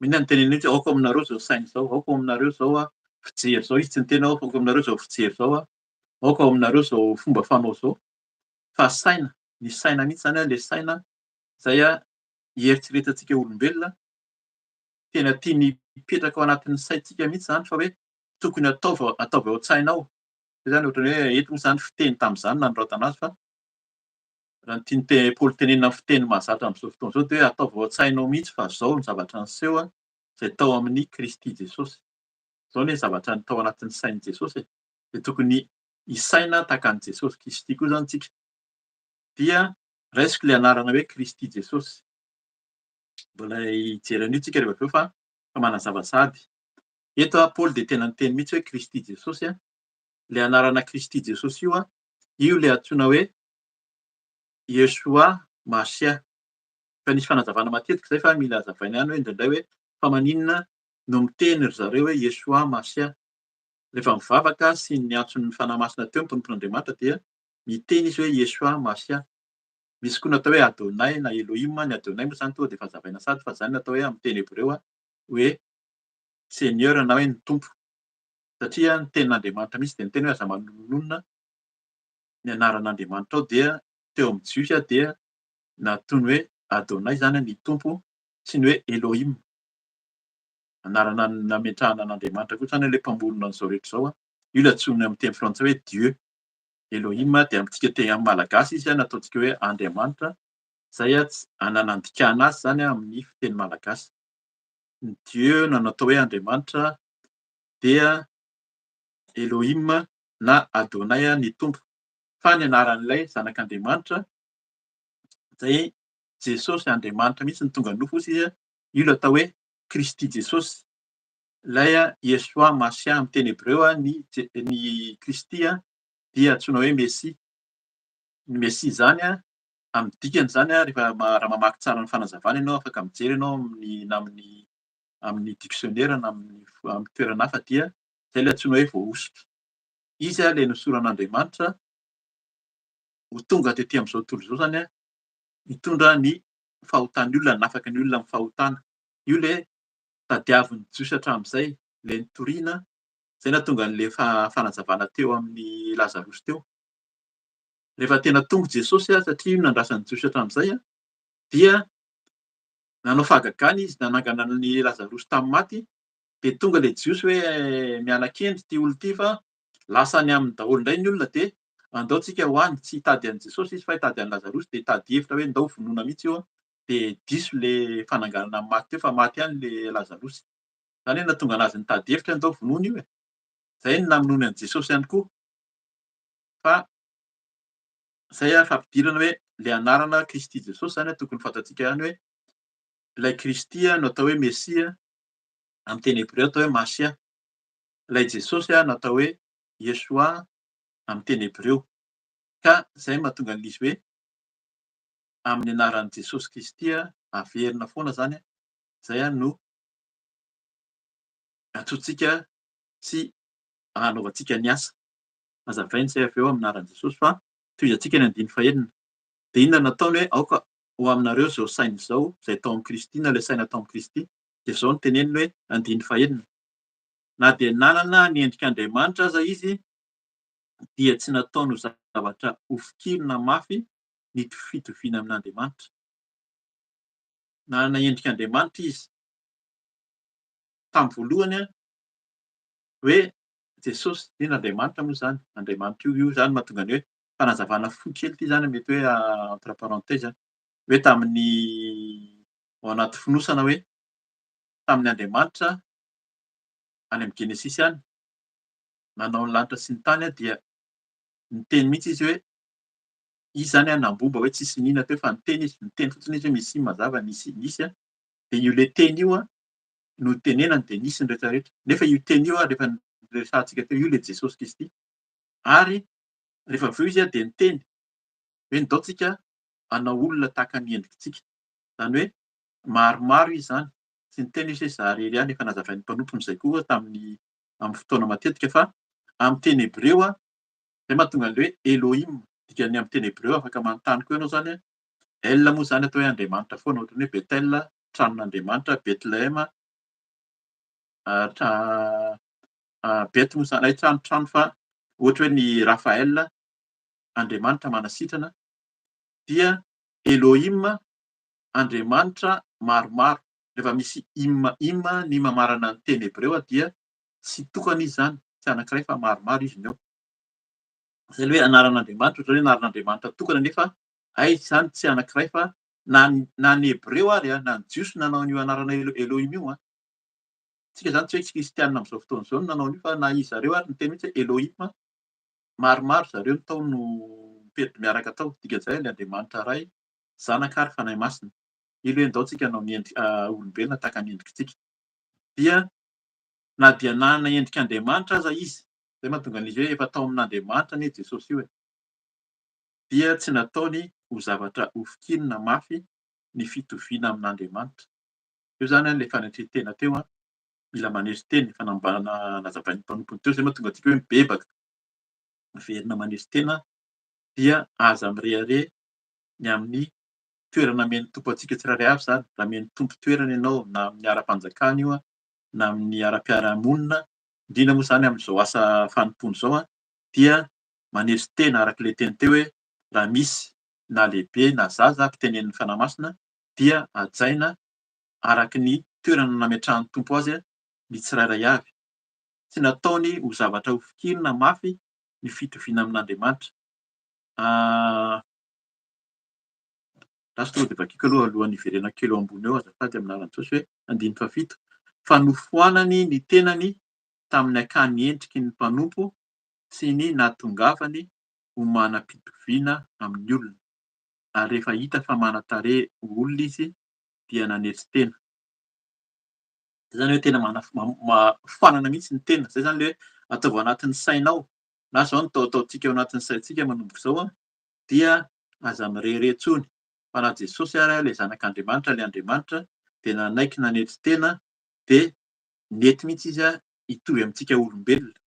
Inona no teneniny hoe aoka ao aminareo izao saina izao, aoka ao aminareo izao fijery izao. Izy tsy niteny hoe aoka aminareo izao fijery izao, aoka ao aminareo izao fomba fanao izao. Fa saina, ny saina mihitsy izany, ilay saina izay hieritreretantsika olombelona, tena tiany hipetraka ao anatin'ny saintsika mihitsy izany fa hoe tokony ataovy ataovy ao an-tsainao. Izay izany ohatran'ny hoe eto moa izany fiteny tamin'izany nanoratana azy fa raha ny tian'i Paoly tenenina amin'ny fiteny mahazatra amin'izao fotoana izao dia hoe ataovy ao an-tsainao mihitsy fa izao ny zavatra niseho izay tao amin'i Kristy Jesosy. Izao anie ny zavatra tao anatin'ny sain'i Jesosy e. Dia tokony hisaina tahaka an'i Jesosy Kristy koa izany tsika. Dia raisiko ilay anarana hoe Kristy Jesosy. Mbola hijery an'io tsika rehefa avy eo fa fa manazava sahady. Eto Paoly dia tena niteny mihitsy hoe Kristy Jesosy. Ilay anarana Kristy Jesosy io, io ilay antsoina hoe Yeshua Mashiach. Efa nisy fanazavana matetika izay fa mila hazavaina ihany hoe indraindray hoe fa maninona no miteny ry zareo hoe Yeshua Mashiach. Rehefa mivavaka sy niantso ny Fanahy Masina teo ny mpanompon'Andriamanitra dia miteny izy hoe Yeshua Mashiach. Misy koa ny atao hoe Adonai na Elohim, ny Adonai moa izany tonga dia efa hazavaina sady fa izany no atao hoe amin'ny teny hebreo hoe Seigneur na hoe ny Tompo. Satria ny tenin'Andriamanitra mihitsy dia niteny hoe aza manononona ny anaran'Andriamanitra ao dia teo amin'ny Jiosy dia natono hoe Adonai izany ny Tompo sy ny hoe Elohim. Anarana nametrahana an'Andriamanitra koa izany ilay mpamorona an'izao rehetra izao. Io ilay antsoina amin'ny teny frantsay hoe Dieu. Elohim dia amintsika teny amin'ny malagasy izy nataontsika hoe Andriamanitra, izay nanandikana azy izany amin'ny fiteny malagasy. Ny Dieu no natao hoe Andriamanitra dia Elohim na Adonai ny Tompo. Fa ny anaran'ilay zanak'Andriamanitra izay Jesosy Andriamanitra mihitsy no tonga nofo izy, io ilay atao hoe Kristy Jesosy. Ilay Yeshua Mashiach amin'ny teny hebreo ny ny Kristy dia antsoina hoe Mesia. Ny Mesia izany amin'ny dikany izany rehefa raha mamaky tsara ny fanazavana ianao afaka mijery ianao amin'ny na amin'ny amin'ny dictionnaire na amin'ny amin'ny toerana hafa dia izay ilay antsoina hoe voahosotra. Izy ilay nosoran'Andriamanitra ho tonga tety amin'izao tontolo izao izany hitondra ny fahotan'ny olona, hanafaka ny olona amin'ny fahotana. Io ilay tadiavin'ny Jiosy hatramin'izay, ilay nitoriana, izay nahatonga an'ilay fanazavana teo amin'i Lazarosy teo. Rehefa tena tonga Jesosy, satria io nandrasan'ny Jiosy hatramin'izay, dia nanao fahagagana izy, nanangana an'i Lazarosy tamin'ny maty, dia tonga ilay Jiosy hoe miala kendry ity olona ity fa lasa any aminy daholo indray ny olona dia andao tsika ho any, tsy hitady an'i Jesosy izy fa hitady an'i Lazarosy, dia hitady hevitra hoe ndao vonoina mihitsy io dia diso le fananganana ny maty teo fa maty ihany le Lazarosy. Izany hoe nahatonga anazy nitady hevitra ndao vonoina io e. Izay no namonoany an'i Jesosy ihany koa. Fa izay a fampidirana hoe le anarana Kristy Jesosy izany tokony fantatsika ihany hoe ilay Kristy no atao hoe Mesia amin'ny teny hebreo atao hoe Masia. Ilay Jesosy no atao hoe Yeshua amin'ny teny hebreo. Ka izay mahatonga an'izy hoe amin'ny anaran'i Jesosy Kristy averina foana izany, izay no antsointsika sy anaovantsika ny asa. Hazavaina izay avy eo amin'ny anaran'i Jesosy fa tohizantsika ny andininy fahenina. Dia inona no nataony hoe aoka ho aminareo izao saina izao, izay tao amin'i Kristy na ilay saina tao amin'i Kristy. Dia izao no teneniny hoe andininy fahenina. Na dia nanana ny endrik'Andriamanitra aza izy dia tsy nataony ho zavatra hofikirina mafy ny fitoviana amin'Andriamanitra. Nanana endrik'Andriamanitra izy tamin'ny voalohany hoe Jesosy, indrindra Andriamanitra moa izany, Andriamanitra io, io izany mahatonga ny hoe fanazavana fohy kely ity izany mety hoe entre parenthèse, hoe tamin'ny ao anaty fonosana hoe tamin'ny Andriamanitra any amin'ny Genesisy any, nanao ny lanitra sy ny tany dia niteny mihitsy izy hoe izy izany nambomba hoe tsisy nihina teo fa niteny izy, niteny fotsiny izy hoe misy mazava, nisy, nisy dia io le teny io no tenenany dia nisy ny rehetra rehetra. Nefa io teny io rehefa niresahantsika teo io le Jesosy Kristy. Ary rehefa avy eo izy dia niteny hoe ndao tsika hanao olona tahaka ny endrikitsika. Izany hoe maromaro izy izany. Tsy niteny izy hoe izaho irery ihany, efa nazavain'ny mpanompony izay koa tamin'ny amin'ny fotoana matetika fa amin'ny teny hebreo izay mahatonga an'ilay hoe Elohim, dikan'ny amin'ny teny hebreo afaka manontany koa ianao izany, El moa izany atao hoe Andriamanitra foana, ohatran'ny hoe Bethel, tranon'Andriamanitra, Bethlehem, Beth moa izany, hay trano trano fa ohatra hoe ny Raphaël, Andriamanitra manasitrana, dia Elohim, Andriamanitra maromaro. Rehefa misy im im ny mamarana ny teny hebreo dia tsy tokana izy izany, tsy anankiray fa maromaro izy ny eo. Izay ilay hoe anaran'Andriamanitra, ohatran'ny hoe anaran'Andriamanitra tokana nefa hay izany tsy anankiray fa na na ny hebreo ary na ny jiosy nanao an'io anarana Elohim io an. Tsika izany tsy hoe tsy kristianina amin'izao fotoana izao no nanao an'io fa na izy zareo ary niteny mihitsy hoe Elohim, maromaro zareo no tao no miaraka tao, dikan'izay ilay Andriamanitra Ray, Zanaka ary Fanahy Masina. Ilo hoe ndao tsika hanao ny endri olombelona tahaka ny endrikitsika. Dia na dia nanana endrik'Andriamanitra aza izy, izay mahatonga an'izy hoe efa tao amin'Andriamanitra anie Jesosy io e, dia tsy nataony ho zavatra hofikinina mafy ny fitoviana amin'Andriamanitra. Eo izany an ilay fanetren-tena teo an, mila manetry tena, efa nambarana nazavain'ny mpanompony teo, izay mahatonga antsika hoe mibebaka, miverina manetry tena, dia aza mirehareha ny amin'ny toerana amen'ny Tompo antsika tsirairay avy izany, raha amen'ny Tompo toerana ianao na amin'ny ara-panjakana io na amin'ny ara-piarahamonina, indrindra moa izany amin'izao asa fanompoana izao dia manetry tena araka ilay teny teo hoe raha misy na lehibe na zaza ampitenenin'ny Fanahy Masina dia hajaina araka ny toerana nametrahan'ny Tompo azy ny tsirairay avy. Tsy nataony ho zavatra hofikirina mafy ny fitoviana amin'Andriamanitra. Lasa tonga dia vakiko aloha alohan'ny hiverenako kely eo ambony eo azafady amin'ny anaran'i Jesosy hoe andininy fahafito fa nofoanany ny tenany tamin'ny akany endriky ny mpanompo sy ny nahatongavany ho manam-pitoviana amin'ny olona ary rehefa hita fa manan-tarehy ho olona izy dia nanetry tena. Izay izany hoe tena foanana mihitsy ny tena. Izay izany ilay hoe ataovy ao anatin'ny sainao na izao no ataontsika ao anatin'ny saintsika manomboka izao dia aza mirehareha intsony fa na Jesosy ary ilay zanak'Andriamanitra ilay Andriamanitra dia nanaiky nanetry tena dia nety mihitsy izy hitovy amintsika olombelona.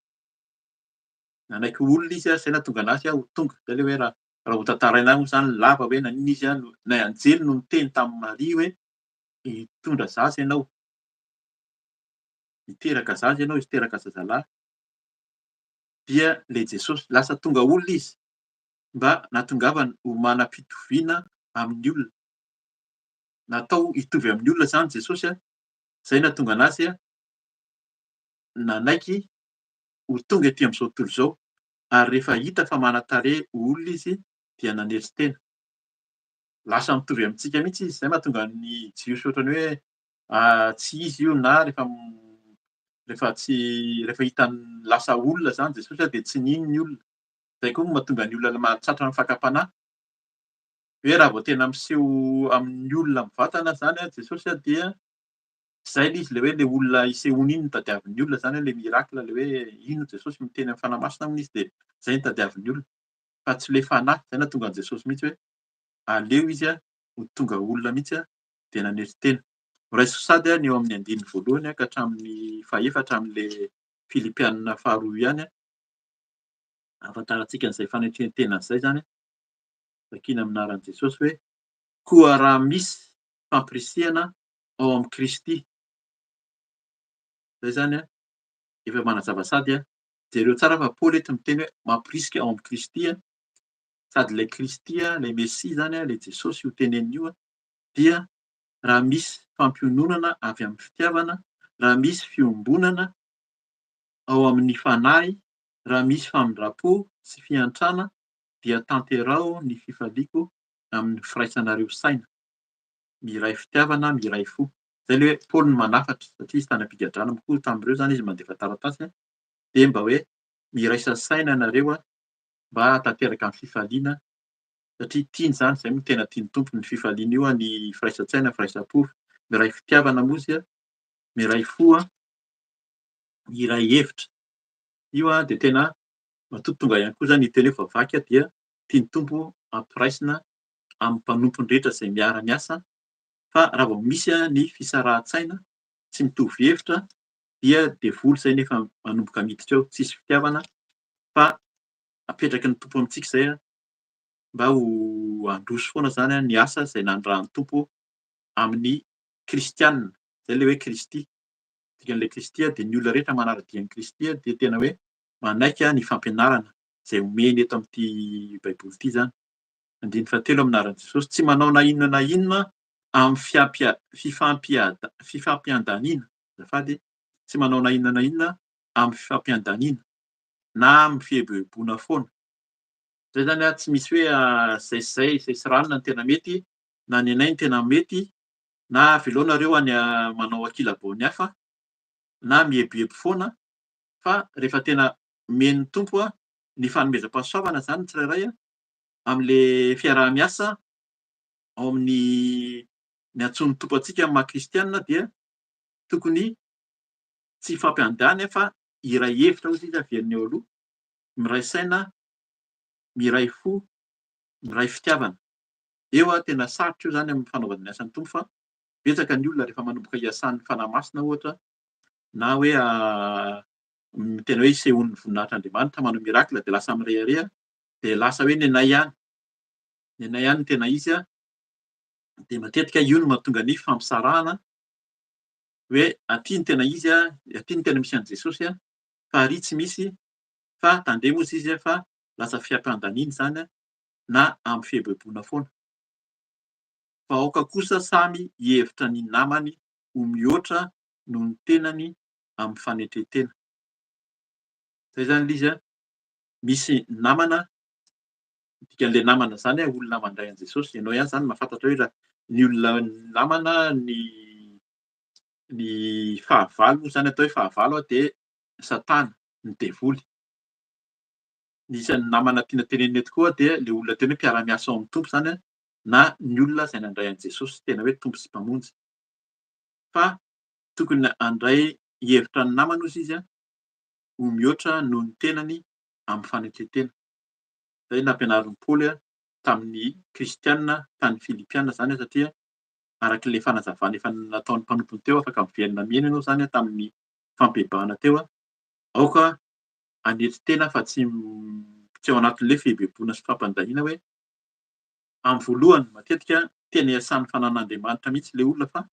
Nanaiky ho olona izy izay nahatonga an'azy ho tonga. Izay ilay hoe raha raha ho tantaraina moa izany lava hoe naninona izy no ilay anjely no niteny tamin'i Maria hoe hitondra zaza ianao, hiteraka zaza ianao, hiteraka zazalahy. Dia ilay Jesosy lasa tonga olona izy mba nahatongavany ho manam-pitoviana amin'ny olona. Natao hitovy amin'ny olona izany Jesosy, izay nahatonga an'azy nanaiky ho tonga ety amin'izao tontolo izao, ary rehefa hita fa manan-tarehy ho olona izy dia nanetry tena. Lasa mitovy amintsika mihitsy izy, izay mahatonga ny Jiosy ohatran'ny hoe tsy izy io na rehefa rehefa tsy rehefa hitany lasa olona izany Jesosy dia tsy nino ny olona. Izay koa no mahatonga ny olona mahatratra ny fakam-panahy hoe raha vao tena miseho amin'ny olona mivantana izany Jesosy dia izay ilay izy ilay hoe ilay olona isehoany iny no tadiavin'ny olona izany ilay miracle ilay hoe ino Jesosy miteny amin'ny Fanahy Masina hono izy dia izay no tadiavin'ny olona fa tsy ilay fanahy. Izay nahatonga an'i Jesosy mihitsy hoe aleo izy ho tonga olona mihitsy dia nanetry tena. Raisiko sady ny eo amin'ny andininy voalohany ka hatramin'ny fahefatra amin'ilay Filipianina faharoa ihany. Ahafantarantsika an'izay fanetren-tena izay izany, vakiana amin'ny anaran'i Jesosy hoe, Koa raha misy fampirisihana ao amin'i Kristy, izay izany efa manazava sady, jereo tsara fa Paoly eto miteny hoe mampirisika ao amin'i Kristy, sady ilay Kristy, ilay Mesia izany, ilay Jesosy io teneniny io dia. raha misy fampiononana avy amin'ny fitiavana, raha misy fiombonana ao amin'ny fanahy, raha misy famindram-po sy fiantrana, dia tanteraho ny fifaliako amin'ny firaisanareo saina. Miray fitiavana, miray fo. Izay ilay hoe Paoly no manafatra, satria izy tany am-pigadrana moa koa tamin'ireo izany izy mandefa taratasy, dia mba hoe miraisa saina ianareo mba hahatanteraka ny fifaliana satria tiany izany, izay moa tena tian'ny Tompo, ny fifaliana io, ny firaisan-tsaina, firaisam-po, miray fitiavana moa izy, miray fo, miray hevitra. Io dia tena matoa tonga ihany koa izany ny teny hoe voavaky dia tian'ny Tompo hampiraisina amin'ny mpanompony rehetra izay miara-miasa fa raha vao misy ny fisarahan-tsaina, tsy mitovy hevitra dia devoly izay nefa manomboka miditra eo, tsisy fitiavana fa apetraky ny Tompo amintsika izay mba ho handroso foana izany ny asa izay nanirahan'ny Tompo amin'ny kristiana, izay ilay hoe Kristy, dikan'ilay Kristy dia ny olona rehetra manara-dia an'i Kristy dia tena hoe manaiky ny fampianarana izay omeny eto amin'ity Baiboly ity izany. Andininy fahatelo amin'ny anaran'i Jesosy, tsy manao na inona na inona amin'ny fifampiandaniana, azafady, tsy manao na inona na inona amin'ny fifampiandaniana na amin'ny fieboeboana foana. Izay izany an, tsy misy hoe izay sy izay, izay sy ranona no tena mety, na ny anay no tena mety, na avelao nareo any manao ankilabao ny hafa, na mieboebo foana, fa rehefa tena omen'ny Tompo ny fanomezam-pahasoavana izany ny tsirairay amin'ilay fiaraha-miasa ao amin'ny ny antsoin'ny Tompo antsika amin'ny maha kristiana dia tokony tsy hifampiandany fa hiray hevitra hozy izy averina eo aloha, miray saina, miray fo, miray fitiavana. Eo tena sarotra io izany amin'ny fanaovana ny asan'ny Tompo fa betsaka ny olona rehefa manomboka hiasan'ny Fanahy Masina ohatra na hoe tena hoe isehoan'ny voninahitr'Andriamanitra manao miracle dia lasa mirehareha dia lasa hoe nenay ihany, nenay ihany no tena izy dia matetika io no mahatonga ny fampisarahana hoe aty no tena izy, aty no tena misy an'i Jesosy fa ary tsy misy fa tandremo ozy izy fa lasa fiampandaniana izany na amin'ny fieboeboana foana. Fa aoka kosa samy hihevitra ny namany ho mihoatra noho ny tenany amin'ny fanetren-tena. Izay izany ilay izy, misy namana, ny dikan'ilay namana izany olona mandray an'i Jesosy, ianao ihany izany mahafantatra hoe raha ny olona namana ny ny fahavalo moa izany atao hoe fahavalo dia satana, ny devoly. Ny isan'ny namana tiana tenenina eto koa dia ilay olona tena hoe mpiara-miasa ao amin'ny Tompo izany na ny olona izay nandray an'i Jesosy tena hoe Tompo sy Mpamonjy. Fa tokony handray hihevitra ny namany ozy izy ho mihoatra noho ny tenany amin'ny fanetren-tena. Izay nampianarin'i Paoly tamin'ny kristiana tany Filipiana izany satria araka ilay fanazavana efa nataon'ny mpanompony teo, afaka miverina mihaino ianao izany tamin'ny fampihebahana teo, aoka hanetry tena fa tsy tsy ao anatin'ilay fihebeboana sy fampandaniana hoe amin'ny voalohany matetika tena iasan'ny fananan'Andriamanitra mihitsy ilay olona fa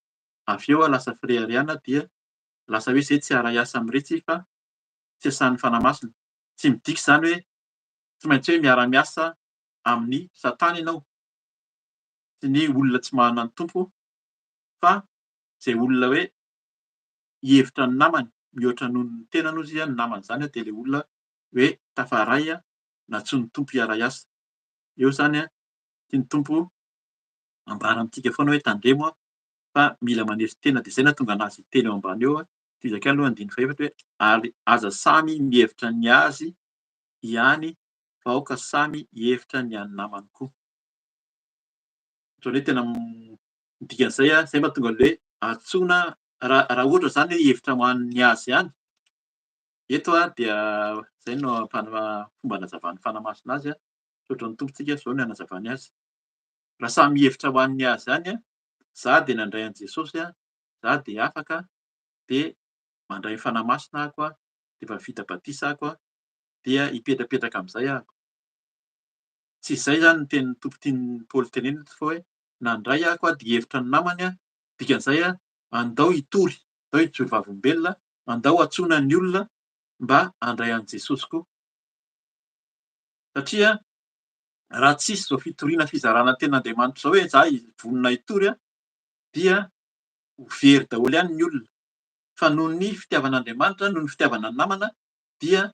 avy eo lasa fireharehana dia lasa hoe izay tsy hiara-hiasa amin'iretsy fa tsy iasan'ny Fanahy Masina. Tsy midika izany hoe tsy maintsy hoe miara-miasa amin'ny Satana ianao sy ny olona tsy manana ny Tompo fa izay olona hoe hihevitra ny namany mihoatra noho ny tenany hozy ny namany izany dia ilay olona hoe tafaray nantsoin'ny Tompo hiara-hiasa. Eo izany tian'ny Tompo ambara amintsika foana hoe tandremo fa mila manetry tena dia izay nahatonga an'azy hiteny eo ambany eo tohizako ihany aloha andininy fahefatra hoe ary aza samy mihevitra ny azy ihany fa aoka samy hihevitra ny an'ny namany koa. Ohatran'ny hoe tena ny dikan'izay a, izay mahatonga an'ilay hoe antsoina raha raha ohatra izany hoe hihevitra ho an'ny azy ihany, eto a dia izay no fomba anazavan'ny Fanahy Masina azy a, misaotra ny Tompo tsika izao no anazavany azy. Raha samy mihevitra ho an'ny azy ihany a, za dia nandray an'i Jesosy a, za dia afaka dia mandray ny Fanahy Masina ako a, dia efa vita batisa ako a, dia hipetrapetraka amin'izay ako. Tsy izay izany ny tenin'ny Tompo tian'i Paoly tenenina eto fa hoe nandray ako a, dia hihevitra ny namany a, dikan'izay a, andao hitory, andao hijoro vavolombelona, andao antsoina ny olona mba handray an'i Jesosy koa. Satria raha tsisy izao fitoriana fizarana ny tenin'Andriamanitra izao hoe za vonona hitory a, dia ho very daholo ihany ny olona. Fa noho ny fitiavan'Andriamanitra, noho ny fitiavana ny namana dia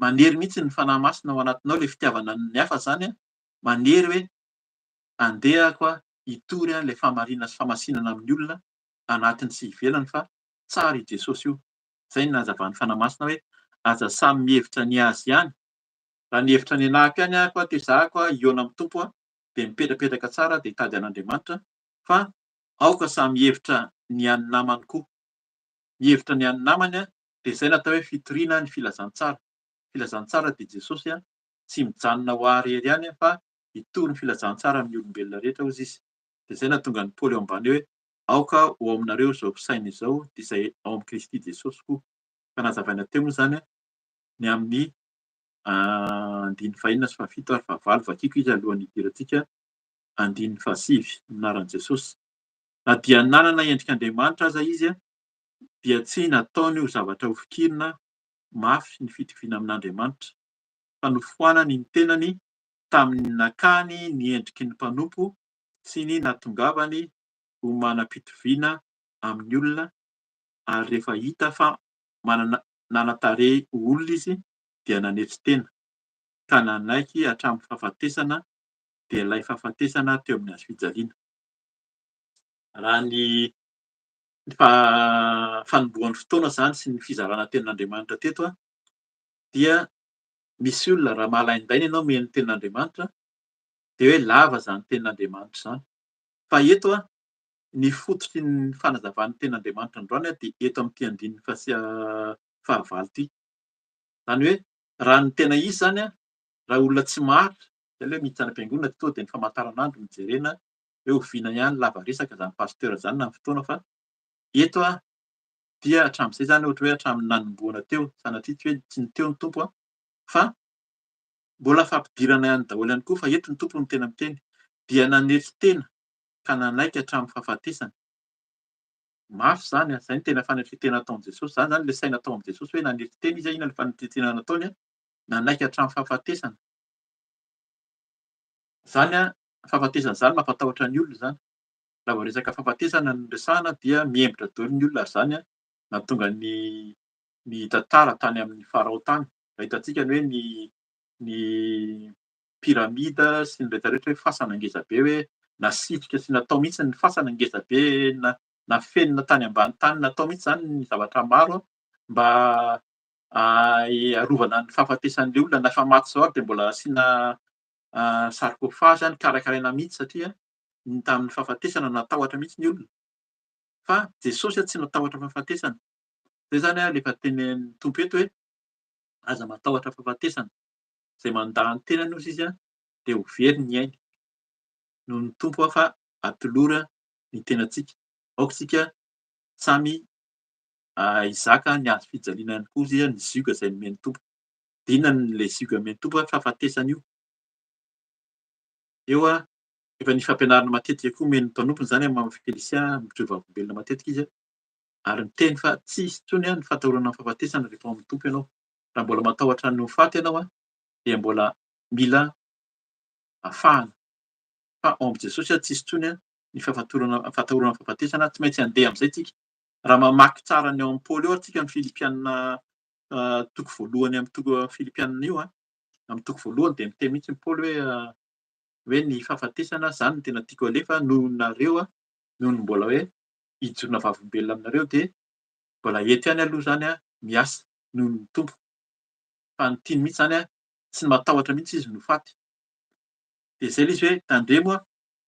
manery mihitsy ny Fanahy Masina ao anatinao ilay fitiavana ny hafa izany, manery hoe andeha aho hitory ilay fahamarinana sy fahamasinana amin'ny olona anatiny sy ivelany fa tsara i Jesosy io. Izay no nazavan'ny Fanahy Masina hoe aza samy mihevitra ny azy ihany. Raha nihevitra ny anahako ihany aho te zahako hihaona amin'ny Tompo dia mipetrapetraka tsara dia hitady an'Andriamanitra fa aoka samy hihevitra ny an'ny namany koa. Mihevitra ny an'ny namany dia izay no atao hoe fitoriana ny filazantsara. Filazantsara dia Jesosy tsy mijanona ho ahy irery ihany fa hitory ny filazantsara amin'ny olombelona rehetra hozy izy. Dia izay nahatonga an'i Paoly eo ambany hoe aoka ho ao aminareo izao fisaina izao dia izay ao amin'i Kristy Jesosy koa. Fa nazavaina teo moa izany ny amin'ny andininy fahenina sy fahafito ary fahavalo. Vakiko izy alohan'ny hidirantsika andininy fahasivy, amin'ny anaran'i Jesosy. Na dia nanana endrik'Andriamanitra aza izy dia tsy nataony ho zavatra hofikirina mafy ny fitoviana amin'Andriamanitra, fa nofoanany ny tenany tamin'ny nakany ny endriky ny mpanompo sy ny nahatongavany ho manam-pitoviana amin'ny olona, ary rehefa hita fa manana nanan-tarehy ho olona izy dia nanetry tena, ka nanaiky hatramin'ny fahafatesana, dia ilay fahafatesana teo amin'ny hazofijaliana. Raha ny fanombohan'ny fotoana izany sy ny fizarana tenin'Andriamanitra teto dia misy olona raha malaindaina ianao mihaino ny tenin'Andriamanitra dia hoe lava izany tenin'Andriamanitra izany. Fa eto ny fototry ny fanazavan'ny tenin'Andriamanitra androany dia eto amin'ity andininy fahavalo ity. Izany hoe raha ny tena izy izany, raha olona tsy maharitra, izay ilay hoe miditra any am-piangonana tonga dia ny famantaranandro no jerena hoe oviana ihany lava resaka izany pasteur izany na ny fotoana fa eto dia hatramin'izay izany ohatra hoe hatramin'ny nanombohana teo, sanatria tsy hoe tsy ny teo ny Tompo fa mbola fampidirana ihany daholo ihany koa fa eto ny Tompo no tena miteny dia nanetry tena ka nanaiky hatramin'ny fahafatesana. Mafy izany, izay no tena fanetren-tena ataon'i Jesosy. Izany izany ilay saina tao amin'i Jesosy hoe nanetry tena izy, inona ilay fanetren-tena nataony? Nanaiky hatramin'ny fahafatesana. Izany fahafatesana izany mampatahotra ny olona izany. Raha vao resaka fahafatesana no resahana dia mihembotra daholo ny olona ary izany nahatonga ny ny tantara tany amin'ny farao tany. Raha hitantsika ny hoe ny ny pyramide sy ny rehetra rehetra hoe fasana ngeza be hoe nasitrika sy natao mihitsy ny fasana ngeza be na nafenina tany ambany tany natao mihitsy izany ny zavatra maro mba hiarovana ny fahafatesan'ilay olona na efa maty izao ary dia mbola asiana sarcophage any karakaraina mihitsy satria ny tamin'ny fahafatesana natahotra mihitsy ny olona fa Jesosy tsy natahotra fahafatesana. Izay izany ilay efa tenenin'ny Tompo eto hoe aza matahotra fahafatesana. Izay mandà ny tenany hozy izy dia ho very ny ainy. Noho ny Tompo fa atolory ny tenantsika. Aoka isika samy hizaka ny hazo fijaliana ihany koa hozy ny zioga izay nomen'ny Tompo. Dia inona ilay zioga nomen'ny Tompo? Fahafatesana io. Eo efa ny fampianarana matetika koa omen'ny mpanompony izany amin'ny Mama Félicia, mijoro vavolombelona matetika izy ary miteny fa tsy hisy intsony ny fahatahorana ny fahafatesana rehefa ao amin'ny Tompo ianao. Raha mbola matahotra ny ho faty ianao dia mbola mila afahana. Fa ao amin'i Jesosy tsy hisy intsony ny fahafatorana fahatahorana ny fahafatesana, tsy maintsy handeha amin'izay tsika. Raha mamaky tsara ny ao amin'ny Paoly eo ary tsika amin'ny Filipiana toko voalohany amin'ny toko Filipiana io, amin'ny toko voalohany dia miteny mihitsy ny Paoly hoe hoe ny fahafatesana izany no tena tiako alefa noho nareo noho ny mbola hoe hijorona vavolombelona aminareo dia mbola eto ihany aloha izany miasa noho ny Tompo fa ny tiany mihitsy izany tsy matahotra mihitsy izy no faty dia izay ilay izy hoe tandremo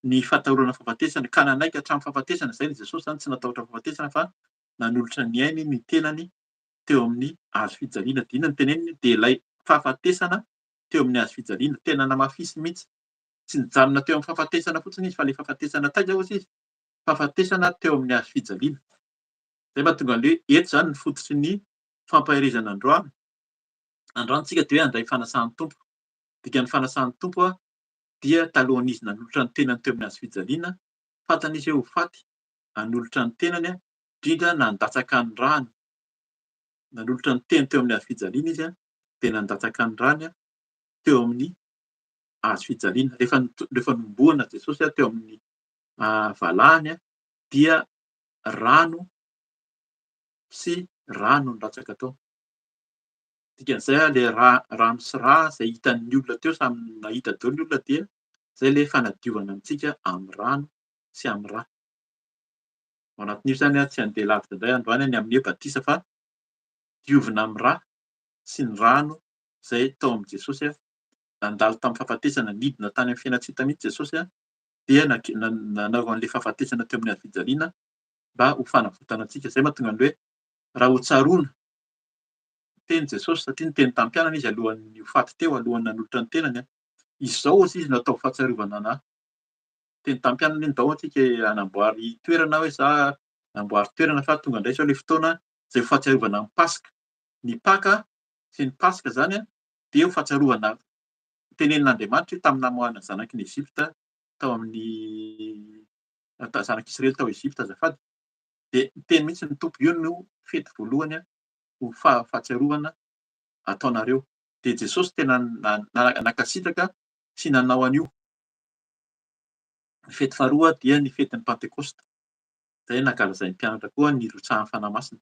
ny fahatahorana fahafatesana ka nanaiky hatramin'ny fahafatesana izay ny Jesosy izany tsy natahotra fahafatesana fa nanolotra ny ainy ny tenany teo amin'ny hazo fijaliana dia inona no teneniny dia ilay fahafatesana teo amin'ny hazo fijaliana tena namafisiny mihitsy tsy nijanona teo amin'ny fahafatesana fotsiny izy fa ilay fahafatesana taiza hozy izy fahafatesana teo amin'ny hazo fijaliana izay mahatonga an'ilay hoe eto izany ny fototry ny fampaherezana androany androany tsika dia hoe handray fanasan'ny Tompo dikan'ny fanasan'ny Tompo dia talohan'izy nanolotra ny tenany teo amin'ny hazo fijaliana fantany izy hoe ho faty hanolotra ny tenany indrindra nandatsaka ny rany nanolotra ny teny teo amin'ny hazo fijaliana izy dia nandatsaka ny rany teo amin'ny hazo fijaliana. Rehefa rehefa nohomboana Jesosy teo amin'ny valahany. dia rano sy rà no nilatsaka tao. Dikan'izay ilay rà, rano sy rà izay hitan'ny olona teo, samy nahita daholo ny olona dia izay ilay fanadiovana antsika amin'ny rano sy amin'ny rà. Ao anatin'io izany tsy handeha lavitra indray androany ny amin'ny hoe batisa fa diovina amin'ny rà sy ny rano izay tao amin'i Jesosy nandalo tamin'ny fahafatesana, nidina tany amin'ny fiainana tsy hita mihitsy Jesosy dia nanao an'ilay fahafatesana teo amin'ny hazo fijaliana mba ho fanavotana antsika. Izay mahatonga ny hoe raha ho tsaroana teny Jesosy satria niteny tamin'ny mpianany izy alohan'ny ho faty teo, alohan'ny nanolotra ny tenany. Izao hozy izy no atao fahatsiarovana anà. Niteny tamin'ny mpianany hoe ndao antsika hanamboary toerana hoe za namboary toerana fa tonga indray izao ilay fotoana izay ho fahatsiarovana ny Paska. Ny Paka sy ny Paska izany dia ho fahatsiarovana tenenin'Andriamanitra io tamin'ny namoahana ny zanaky ny Egypta tao amin'ny zanak'Israely tao Egypta azafady. Dia niteny mihitsy ny Tompo, io no fety voalohany ho fahatsiarovana ataonareo. Dia Jesosy tena nankasitraka sy nanao an'io. Ny fety faharoa dia ny fetin'ny Pantekosta, izay nankalazain'ny mpianatra koa ny nirotsahan'ny Fanahy Masina.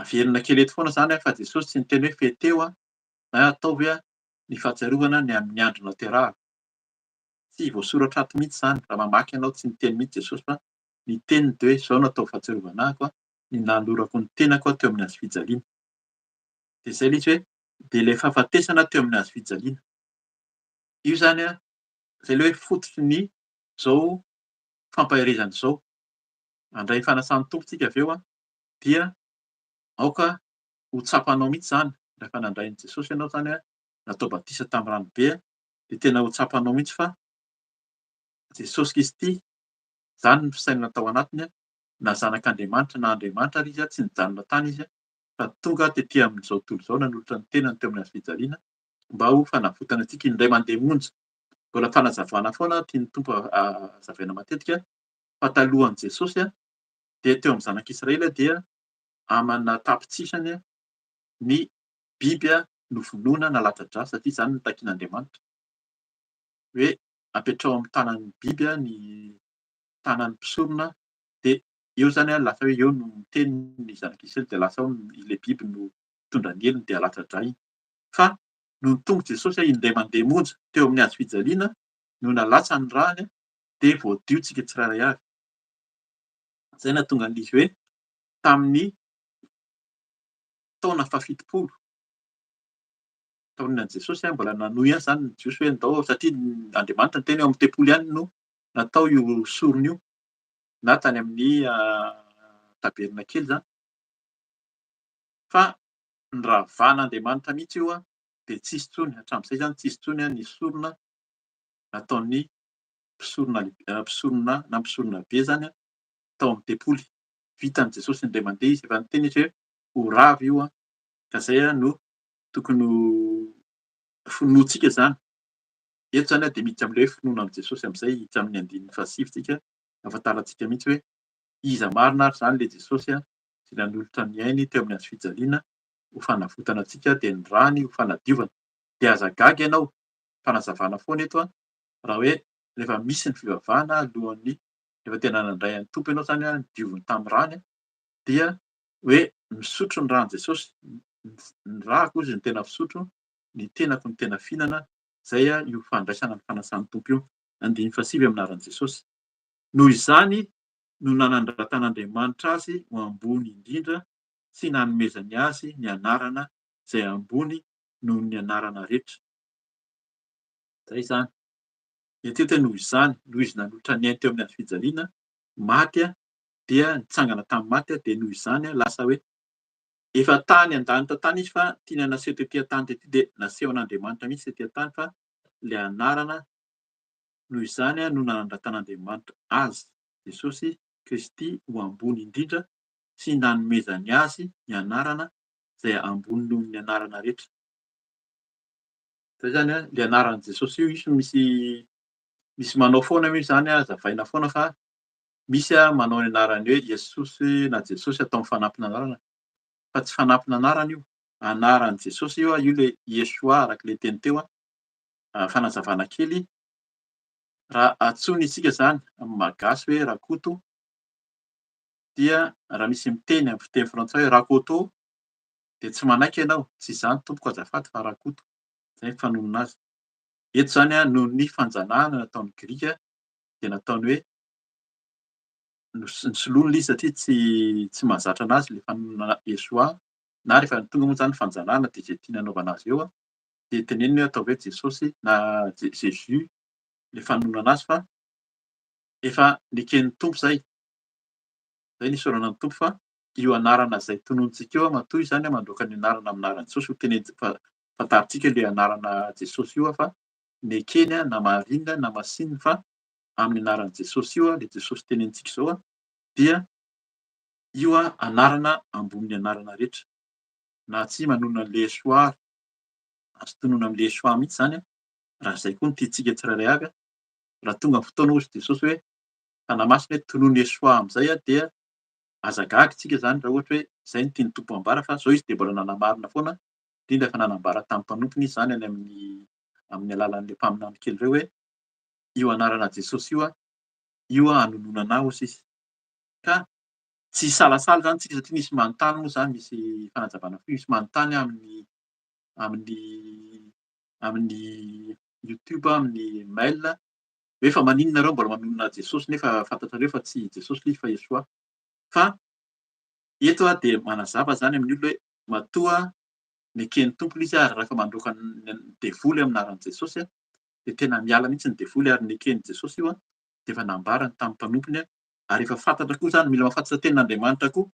Averina kely eto foana izany fa Jesosy tsy niteny hoe feteo na ataovy ny fahatsiarovana ny amin'ny andro naterahako. Tsy voasoratra ato mihitsy izany, raha mamaky ianao tsy niteny mihitsy Jesosy fa ny teniny dia hoe izao no ataovy fahatsiarovana ahako ny nanolorako ny tenako teo amin'ny hazo fijaliana. Dia izay ilay izy hoe dia ilay fahafatesana teo amin'ny hazo fijaliana. Io izany an, izay ilay hoe fototry ny izao fampaherezana izao. Handray ny fanasan'ny Tompo tsika avy eo an, dia aoka ho tsapanao mihitsy izany rehefa nandray an'i Jesosy ianao izany an, natao batisa tamin'ny rano be an, dia tena ho tsapanao mihitsy fa Jesosy Kristy, izany ny fisainana tao anatiny an, na zanak'Andriamanitra na Andriamanitra ary izy an, tsy nijanona tany izy an, fa tonga tety amin'izao tontolo izao nanolotra ny tenany teo amin'ny hazo fijaliana mba ho fanavotana antsika indray mandeha monja. Mbola fanazavana foana tian'ny Tompo hazavaina matetika fa talohan'i Jesosy dia teo amin'ny zanak'Israely dia amana tapitrisany ny biby novonoina na latsa-drà satria izany no takian'Andriamanitra hoe apetraho amin'ny tanan'ny biby ny tanan'ny mpisorona dia eo izany lasa hoe eo no miteny ny zanak'Israely dia lasa ao ilay biby no mitondra ny helony dia latsa-drà iny. Fa nony tonga Jesosy indray mandeha monja teo amin'ny hazo fijaliana no nalatsa ny rany dia voadio tsika tsirairay avy. Izay nahatonga an'izy hoe tamin'ny taona fahafitopolo taorianan'i Jesosy, mbola nanohy ihany izany ny Jiosy hoe ndao satria Andriamanitra niteny hoe ao amin'ny tempoly ihany no natao io sorona io na tany amin'ny tabernakely izany. Fa niravan'Andriamanitra mihitsy io dia tsisy intsony, hatramin'izay izany tsisy intsony ny sorona nataon'ny mpisorona mpisorona na mpisorona be izany tao amin'ny tempoly. Vitan'i Jesosy indray mandeha izy, efa niteny izy hoe ho rava io ka izay no tokony ho finoantsika izany. Eto izany dia miditra amin'ilay hoe finoana amin'i Jesosy amin'izay, hiditra amin'ny andininy fahasivy tsika, ahafantarantsika mihitsy hoe iza marina ary izany ilay Jesosy izay nanolotra ny ainy teo amin'ny hazo fijaliana ho fanavotana antsika dia ny rany ho fanadiovana. Dia aza gaga ianao, fanazavana foana eto raha hoe rehefa misy ny fivavahana alohan'ny rehefa tena nandray an'ny Tompo ianao izany, nodioviny tamin'ny rany dia hoe misotro ny ran'i Jesosy, ny rako hozy no tena fisotro, ny tenako no tena fihinana, izay io fandraisana ny fanasan'ny Tompo io. Andininy fahasivy amin'ny anaran'i Jesosy. Noho izany no nanandratan'Andriamanitra azy ho ambony indrindra sy nanomezany azy ny anarana izay ambony noho ny anarana rehetra. Izay izany. Eto eto noho izany, noho izy nanolotra ny ainy teo amin'ny hazo fijaliana, maty dia nitsangana tamin'ny maty dia noho izany lasa hoe efa tany an-danitra tany izy fa tiana naseho tety an-tany tety dia nasehon'Andriamanitra mihitsy tety an-tany fa ilay anarana noho izany no nanandratan'Andriamanitra azy Jesosy Kristy ho ambony indrindra sy nanomezany azy ny anarana izay ambony noho ny anarana rehetra. Izay izany ilay anaran'i Jesosy io isy misy misy manao foana io izany azavaina foana fa Misy manao ny anarany hoe Iesos na Jesosy atao amin'ny fanampin'anarana fa tsy fanampin'anarana io, anaran'i Jesosy io, io ilay Yeshua araka ilay teny teo, fanazavana kely. Raha antsoina isika izany amin'ny maha gasy hoe Rakoto dia raha misy miteny amin'ny fiteny frantsay hoe Rakoto dia tsy manaiky ianao, tsy izany tompoko azafady fa Rakoto, izay ny fanonona azy. Eto izany noho ny fanjanahana nataon'ny Grika dia nataony hoe nosoloany ilay izy satria tsy tsy mahazatra anazy ilay fanonona Yeshua na rehefa tonga moa izany ny fanjanahana dia izay tiany hanaovana azy eo dia teneniny hoe ataovy hoe Jesosy na Jésus ilay fanononana azy fa efa neken'ny Tompo izay, izay ny isaorana ny Tompo fa io anarana izay tononontsika io matoa izany mandroaka ny anarana amin'ny anaran'i Jesosy ho tenentsika fantarintsika ilay anarana Jesosy io fa nekeny na marinina na masinina fa amin'ny anaran'i Jesosy io ilay Jesosy tenenitsika izao dia io anarana ambonin'ny anarana rehetra na tsy manonona an'ilay Yeshua ary azo tononina amin'ilay Yeshua mihitsy izany raha izay koa no tiantsika tsirairay avy raha tonga ny fotoana hozy Jesosy hoe Fanahy Masina hoe tonony Yeshua amin'izay dia aza gaga isika izany raha ohatra hoe izay no tian'ny Tompo ambara fa izao izy dia mbola nanamarina foana indrindra efa nanambara tamin'ny mpanompony izy izany any amin'ny amin'ny alalan'ilay mpaminany kely ireo hoe io anarana Jesosy io io hanononana ahy hozy izy ka tsy hisalasala izany tsika satria misy manontany moa izany misy fanazavana fohy misy manontany amin'ny amin'ny amin'ny youtube amin'ny mail hoe fa maninona nareo mbola manonona Jesosy nefa fantatrareo fa tsy Jesosy ilay izy fa Yeshua fa eto aho dia manazava izany amin'ny olona hoe matoa neken'ny Tompo ilay izy ary rehefa mandroaka ny devoly amin'ny anaran'i Jesosy dia tena miala mihitsy ny devoly ary neken'i Jesosy io dia efa nambarany tamin'ny mpanompony ary efa fantatra koa izany mila mahafantatra tenin'Andriamanitra koa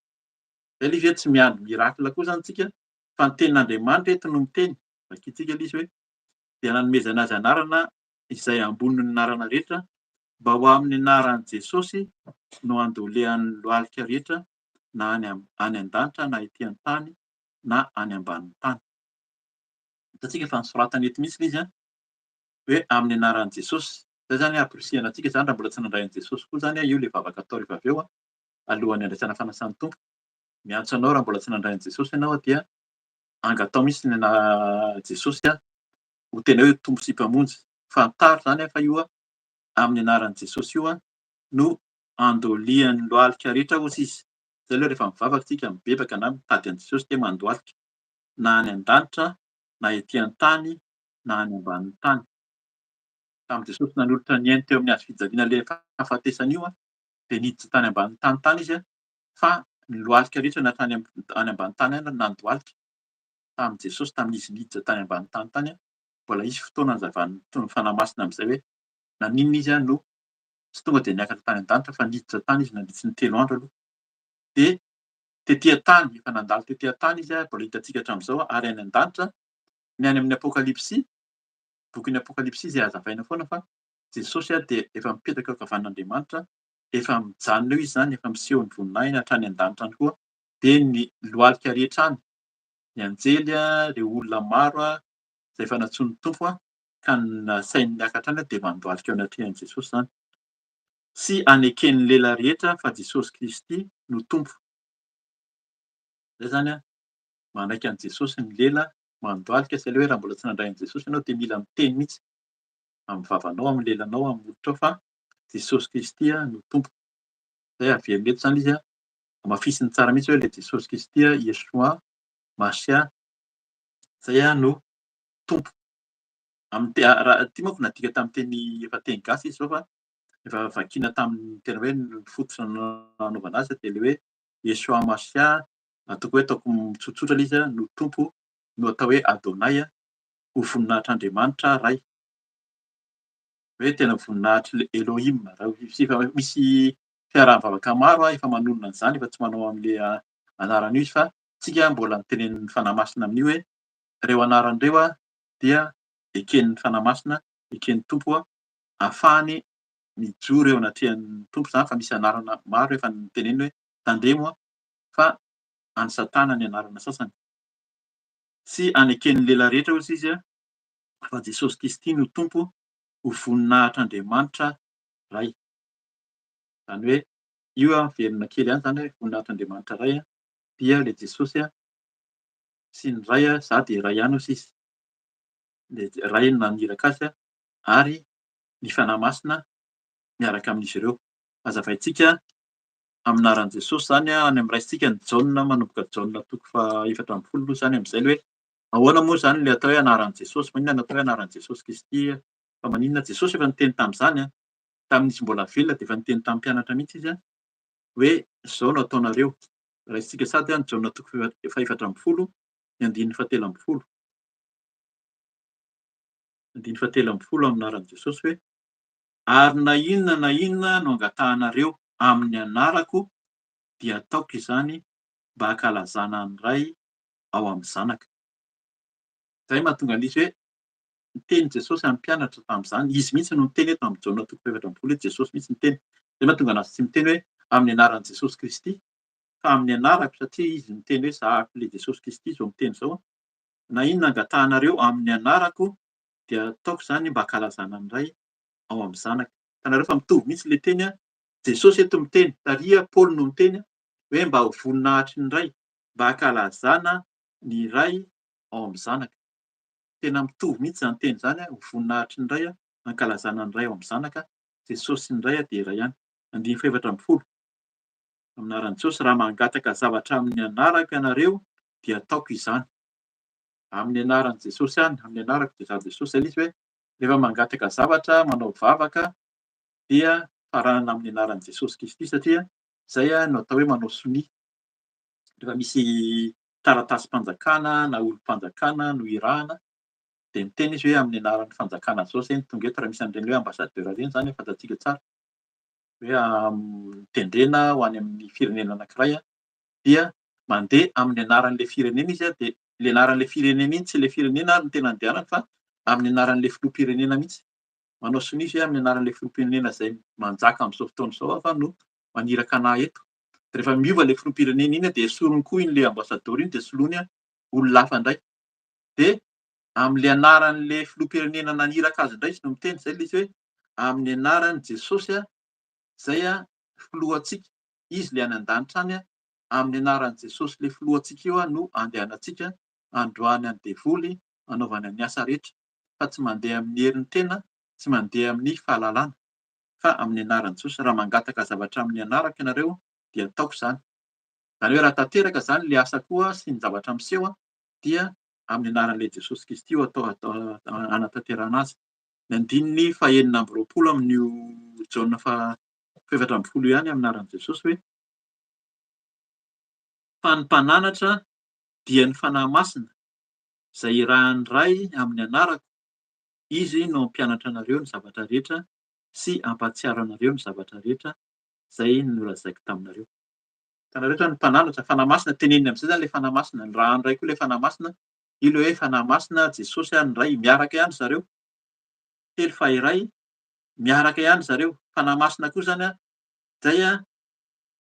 izay ilay izy hoe tsy miandry miracle koa izany tsika fa ny tenin'Andriamanitra eto no miteny vakintsika ilay izy hoe dia nanomezana azy anarana izay ambonin'ny anarana rehetra mba ho amin'ny anaran'i Jesosy no handolehan'ny lohalika rehetra na any any an-danitra na ety an-tany na any ambanin'ny tany. Hitantsika fa nosoratana eto mihitsy ilay izy an, hoe amin'ny anaran'i Jesosy. Izay izany hamporisihana antsika izany raha mbola tsy nandray an'i Jesosy koa izany io ilay vavaka atao rehefa avy eo an, alohan'ny handraisana fanasan'ny Tompo. Miantso anao raha mbola tsy nandray an'i Jesosy ianao dia angatao mihitsy ny anaran'i Jesosy an, ho tena hoe Tompo sy Mpamonjy. Fantaro izany fa io amin'ny anaran'i Jesosy io no andolian'ny lohalika rehetra hozy izy. Izay aloha rehefa mivavaka isika, mibebaka na mitady an'i Jesosy dia mandohalika na any an-danitra na ety an-tany na any ambanin'ny tany. Tamin'i Jesosy nanolotra ny ainy teo amin'ny hazo fijaliana ilay fahafatesana io dia niditra tany ambanin'ny tany tany izy fa ny lohalika rehetra na tany any ambany tany any nandohalika tamin'i Jesosy tamin'izy niditra tany ambany tany tany mbola hisy fotoana nizavan'ny Fanahy Masina amin'izay hoe naninona izy no tsy tonga dia niakatra tany an-danitra fa niditra tany izy nandritry ny 3 andro aloha dia tety an-tany efa nandalo tety an-tany izy mbola hitantsika hatramin'izao ary any an-danitra ny any amin'ny Apokalypsy bokin'ny Apokalypsy izay hazavaina foana fa Jesosy dia efa mipetraka eo ankavanan'Andriamanitra efa mijanona eo izy izany efa miseho ny voninahiny hatrany an-danitra any koa dia ny lohalika rehetra any ny anjely ireo olona maro izay efa nantsoin'ny Tompo ka nasainy niakatra any dia mandohalika eo anatrehan'i Jesosy izany sy aneken'ny lela rehetra fa Jesosy Kristy no Tompo. Izay izany manaiky an'i Jesosy ny lela mandohalika izay ilay hoe raha mbola tsy nandray an'i Jesosy ianao dia mila miteny mihitsy amin'ny vavanao, amin'ny lelanao, amin'ny molotrao fa Jesosy Kristy no Tompo. Izay averina eto izany izy, hamafisiny tsara mihitsy hoe ilay Jesosy Kristy, Yeshua, Mashiach, izay no Tompo. Amin'ny te- raha ity manko nadika tamin'ny teny efa teny gasy izy izao fa efa vakiana tamin'ny tena hoe ny fototra nanaovana azy dia ilay hoe Yeshua Mashiach, ataoko hoe ataoko tsotsotra ilay izy no Tompo no atao hoe Adonai ho voninahitr'Andriamanitra Ray. Hoe tena voninahitr'i Elohim. Raha efa misy fiaraha-mivavaka maro efa manonona an'izany, efa tsy manao amin'ilay anarana io izy fa tsika mbola notenenin'ny Fanahy Masina amin'io hoe ireo anarana ireo dia eken'ny Fanahy Masina, eken'ny Tompo ahafahany mijoro eo anatrehan'ny Tompo izany fa misy anarana maro efa noteneniny hoe tandremo fa an'i Satana ny anarana sasany. Tsy aneken'ny lela rehetra hozy izy fa Jesosy Kristy no Tompo ho voninahitr'Andriamanitra Ray. Izany hoe io miverina kely ihany izany hoe voninahitr'Andriamanitra Ray dia ilay Jesosy sy ny Ray, za dia Ray ihany hozy izy. Ilay Ray no naniraka azy ary ny Fanahy Masina miaraka amin'izy ireo. Hazavaintsika amin'ny anaran'i Jesosy izany any amin'ny raisintsika ny Jaona manomboka Jaona toko faha-14 aloha izany amin'izay ilay hoe ahoana moa izany ilay atao hoe anaran'i Jesosy, maninona no atao hoe anaran'i Jesosy Kristy fa maninona Jesosy efa niteny tamin'izany an, tamin'izy mbola velona dia efa niteny tamin'ny mpianatra mihitsy izy hoe izao no ataonareo. Raisintsika sady any Jaona toko faha-14 ny andininy faha-13. Andininy faha-13 amin'ny anaran'i Jesosy hoe Ary na inona na inona no angatahanareo amin'ny anarako dia ataoko izany mba hankalazana ny Ray ao amin'ny Zanaka. Izay mahatonga an'izy hoe niteny Jesosy amin'ny mpianatra tamin'izany, izy mihitsy no niteny eto amin'ny Jaona toko faha-14 hoe Jesosy mihitsy niteny. Izay mahatonga anazy tsy miteny hoe amin'ny anaran'i Jesosy Kristy fa amin'ny anarako satria izy niteny hoe za ilay Jesosy Kristy izao miteny izao. Na inona angatahanareo amin'ny anarako dia ataoko izany mba hankalazana ny Ray ao amin'ny Zanaka. Hitanareo fa mitovy mihitsy ilay teny an, Jesosy eto miteny, taria Paoly no miteny hoe mba ho voninahitry ny Ray, mba hankalazana ny Ray ao amin'ny Zanaka. Tena mitovy mihitsy izany teny izany, ho voninahitry ny Ray, hankalazana ny Ray ao amin'ny Zanaka, Jesosy sy ny Ray dia iray ihany. Andininy faha-14. Amin'ny anaran'i Jesosy, raha mangataka zavatra amin'ny anarako ianareo dia ataoko izany. Amin'ny anaran'i Jesosy ihany, amin'ny anarako dia izaho Jesosy. Izay ilay izy hoe rehefa mangataka zavatra, manao vavaka dia faranana amin'ny anaran'i Jesosy Kristy satria izay no atao hoe manao sonia. Rehefa misy taratasim-panjakana na olom-panjakana no irahana dia miteny izy hoe amin'ny anaran'ny fanjakana izao izay no tonga eto, raha misy an'ireny hoe ambassadeur ireny izany fantatsika tsara hoe tendrena ho any amin'ny firenena anankiray dia mandeha amin'ny anaran'ilay firenena izy dia ilay anaran'ilay firenena iny tsy ilay firenena ary no tena andehanany fa amin'ny anaran'ilay filoham-pirenena mihitsy. Manao sonia izy hoe amin'ny anaran'ilay filoham-pirenena izay manjaka amin'izao fotoana izao aho fa no maniraka anà eto. Dia rehefa miova ilay filoham-pirenena iny dia esoriny koa iny ilay ambasadaoro iny dia soloiny olona hafa indray. Dia amin'ilay anaran'ilay filoham-pirenena naniraka azy indray izy no miteny. Izay ilay izy hoe amin'ny anaran'i Jesosy izay filohantsika, izy ilay any an-danitra any, amin'ny anaran'i Jesosy ilay filohantsika io no andehanantsika androany an'ny devoly anaovana ny asa rehetra fa tsy mandeha amin'ny herin'ny tena, tsy mandeha amin'ny fahalalana fa amin'ny anaran'i Jesosy. Raha mangataka zavatra amin'ny anarako ianareo dia ataoko izany. Izany hoe raha tanteraka izany ilay asa koa sy ny zavatra miseho dia amin'ny anaran'ilay Jesosy Kristy io atao anatanterahana azy. Ny andininy faha-26 amin'io Jaona faha-14 ihany amin'ny anaran'i Jesosy hoe Fa ny Mpananatra dia ny Fanahy Masina, izay irahan'ny Ray amin'ny anarako, Izy no hampianatra anareo ny zavatra rehetra sy hampahatsiaro anareo ny zavatra rehetra izay nolazaiko taminareo. Hitanareo izany ny Mpananatra, Fanahy Masina, teneniny amin'izay izany ilay Fanahy Masina, ny rahan'ny Ray koa ilay Fanahy Masina, io ilay hoe Fanahy Masina, Jesosy ary ny Ray, miaraka ihany zareo, telo fa iray, miaraka ihany zareo, Fanahy Masina koa izany an, izay an,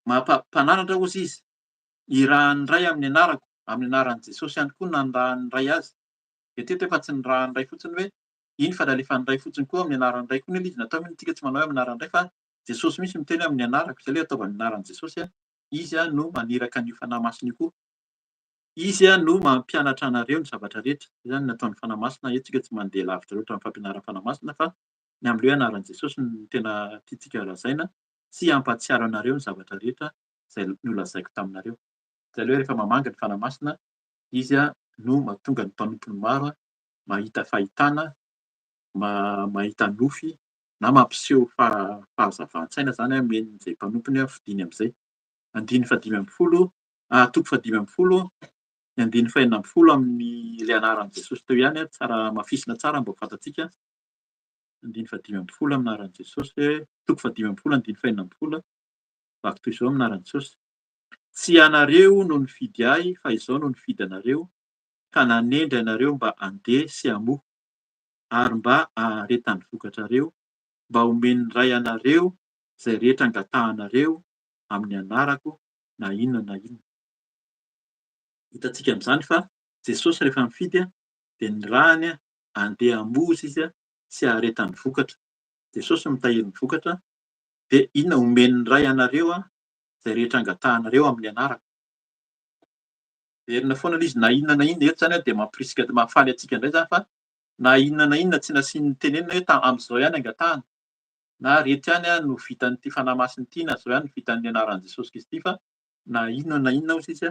Mpananatra hozy izy, irahan'ny Ray amin'ny anarako, amin'ny anaran'i Jesosy ihany koa nanirahan'ny Ray azy. Dia teto efa tsy nirahan'ny Ray fotsiny hoe iny fa nalefan'ny Ray fotsiny koa amin'ny anaran'ny Ray koa anie ilay izy natao mino tsika tsy manao hoe amin'ny anaran'ny Ray fa Jesosy mihitsy miteny hoe amin'ny anarako, izay ilay ataovy amin'ny anaran'i Jesosy, Izy no maniraka an'io Fanahy Masina io koa. Izy no mampianatra anareo ny zavatra rehetra. Izay izany ny nataon'ny Fanahy Masina, eto tsika tsy mandeha lavitra loatra amin'ny fampianaran'ny Fanahy Masina fa ny amin'ilay hoe anaran'i Jesosy no tena tiantsika lazaina. sy hampahatsiaro anareo ny zavatra rehetra izay nolazaiko taminareo. Izay aloha rehefa mamangy ny Fanahy Masina, Izy no mahatonga ny mpanompony maro mahita fahitana, mahita nofy na mampiseho fahazavan-tsaina izany omeny izay mpanompony fidiny amin'izay. Andininy fahadimy ambin'ny folo, toko fahadimy ambin'ny folo, ny andininy fahenina ambin'ny folo amin'ilay anaran'i Jesosy teo ihany, tsara hamafisina tsara mba ho fantatsika. Andininy fahadimy ambin'ny folo amin'ny anaran'i Jesosy, toko fahadimy ambin'ny folo andininy fahenina ambin'ny folo, vaky toy izao amin'ny anaran'i Jesosy. Tsy ianareo no nifidy ahy fa izaho no nifidy anareo ka nanendry anareo mba handeha sy hamoa ary mba haharetan'ny vokatrareo, mba homen'ny Ray anareo izay rehetra angatahanareo amin'ny anarako na inona na inona. Hitantsika amin'izany fa Jesosy rehefa nifidy dia nirahany andeha hamoza izy sy haharetan'ny vokatra. Jesosy no mitahiry ny vokatra, dia inona omen'ny Ray anareo izay rehetra angatahanareo amin'ny anarako. Verina foana ilay izy na inona na inona, eto izany dia mampirisika mahafaly antsika indray izany fa na inona na inona tsy nasiany tenenina hoe amin'izao ihany angatahana. Na reto ihany no vitan'ity Fanahy Masina ity na izao ihany no vitan'ny anaran'i Jesosy Kristy fa na inona na inona hozy izy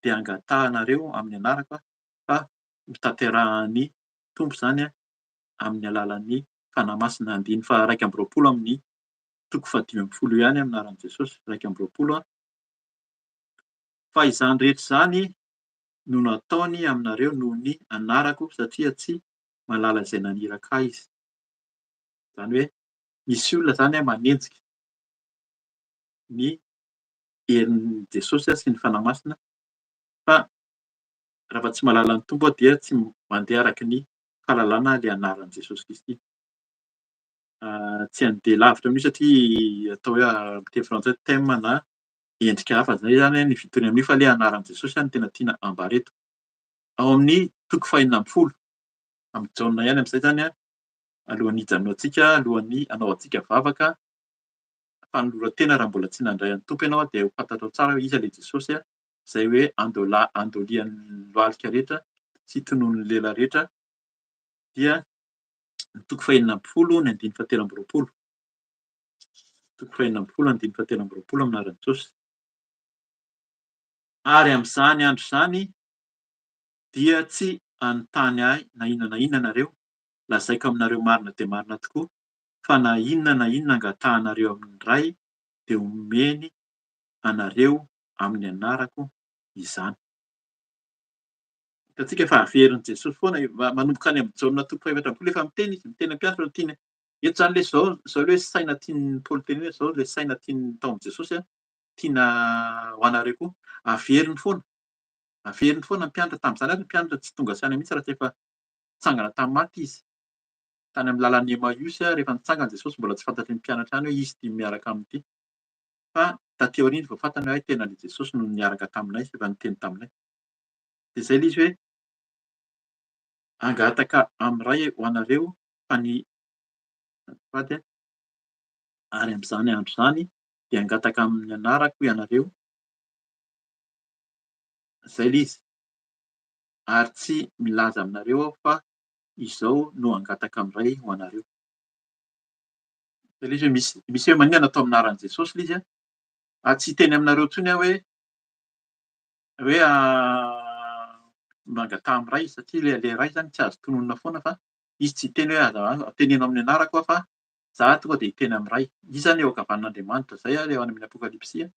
dia angatahanareo amin'ny anarako fa ho tanterahan'ny Tompo izany amin'ny alalan'ny Fanahy Masina. Andininy faha 21 amin'ny toko faha 15 ihany amin'ny anaran'i Jesosy, 21. Fa izany rehetra izany no nataony aminareo noho ny anarako satria tsy mahalala izay naniraka ahy izy. Izany hoe misy olona izany manenjika ny herin'i Jesosy sy ny Fanahy Masina fa raha tsy mahalala ny Tompo dia tsy mandeha araka ny fahalalana ilay anaran'i Jesosy Kristy. Tsy handeha lavitra amin'io satria atao hoe amin'ny teny frantsay thème na endrika hafa izay izany ny fitoriana amin'io fa ilay anaran'i Jesosy no tena tiana ambara eto. Ao amin'ny toko faha-16 amin'ny Jaona ihany amin'izay izany alohan'ny hijanonantsika, alohan'ny hanaovantsika vavaka, fanoloran-tena raha mbola tsy nandray an'ny Tompo ianao dia ho fantatrao tsara hoe iza ilay Jesosy izay hoe andola andolian'ny lohalika rehetra sy tonon'ny lela rehetra dia ny toko faha-16 ny andininy faha-23. Toko faha-16 andininy faha-23 amin'ny anaran'i Jesosy. Ary amin'izany andro izany dia tsy hanontany ahy na inona na inona ianareo, lazaiko aminareo marina dia marina tokoa fa na inona na inona angatahanareo amin'ny Ray dia homeny anareo amin'ny anarako izany. Hitantsika fa averin'i Jesosy foana, manomboka any amin'ny Jaona toko faha-14 efa miteny izy, miteny am-pianatra no tiany. Eto izany ilay izao, izao ilay hoe saina tian'i Paoly tenenina, izao ilay saina tian'ny tao amin'i Jesosy, tiana ho anareo koa. Averiny foana, averiny foana ny mpianatra tamin'izany ary ny mpianatra tsy tonga saina mihitsy raha tsy efa nitsangana tamin'ny maty izy. Tany amin'ny lalan'i Emmaüs, rehefa nitsangana Jesosy, mbola tsy fantatry ny mpianatra ihany hoe izy ity miaraka aminy ity. Fa taty aoriana vao fantany hoe hay tena ilay Jesosy no niaraka taminay sy efa niteny taminay. Dia izay ilay izy hoe hangataka amin'ny Ray ho anareo fa ny azafady a, ary amin'izany andro izany dia hangataka amin'ny anarako ianareo, izay ilay izy, ary tsy milaza aminareo aho fa izao no hangataka amin'ny Ray ho anareo. Izay ilay izy hoe misy, misy hoe maninona natao amin'ny anaran'i Jesosy ilay izy a, ary tsy hiteny aminareo intsony aho hoe hoe mangataha amin'ny Ray satria ilay ilay Ray izany tsy azo tononina foana fa izy tsy hiteny hoe aza teneno amin'ny anarako aho fa za tonga dia hiteny amin'ny Ray. Izy izany eo ankavanan'Andriamanitra, izay ary eo any amin'ny Apokalypsy,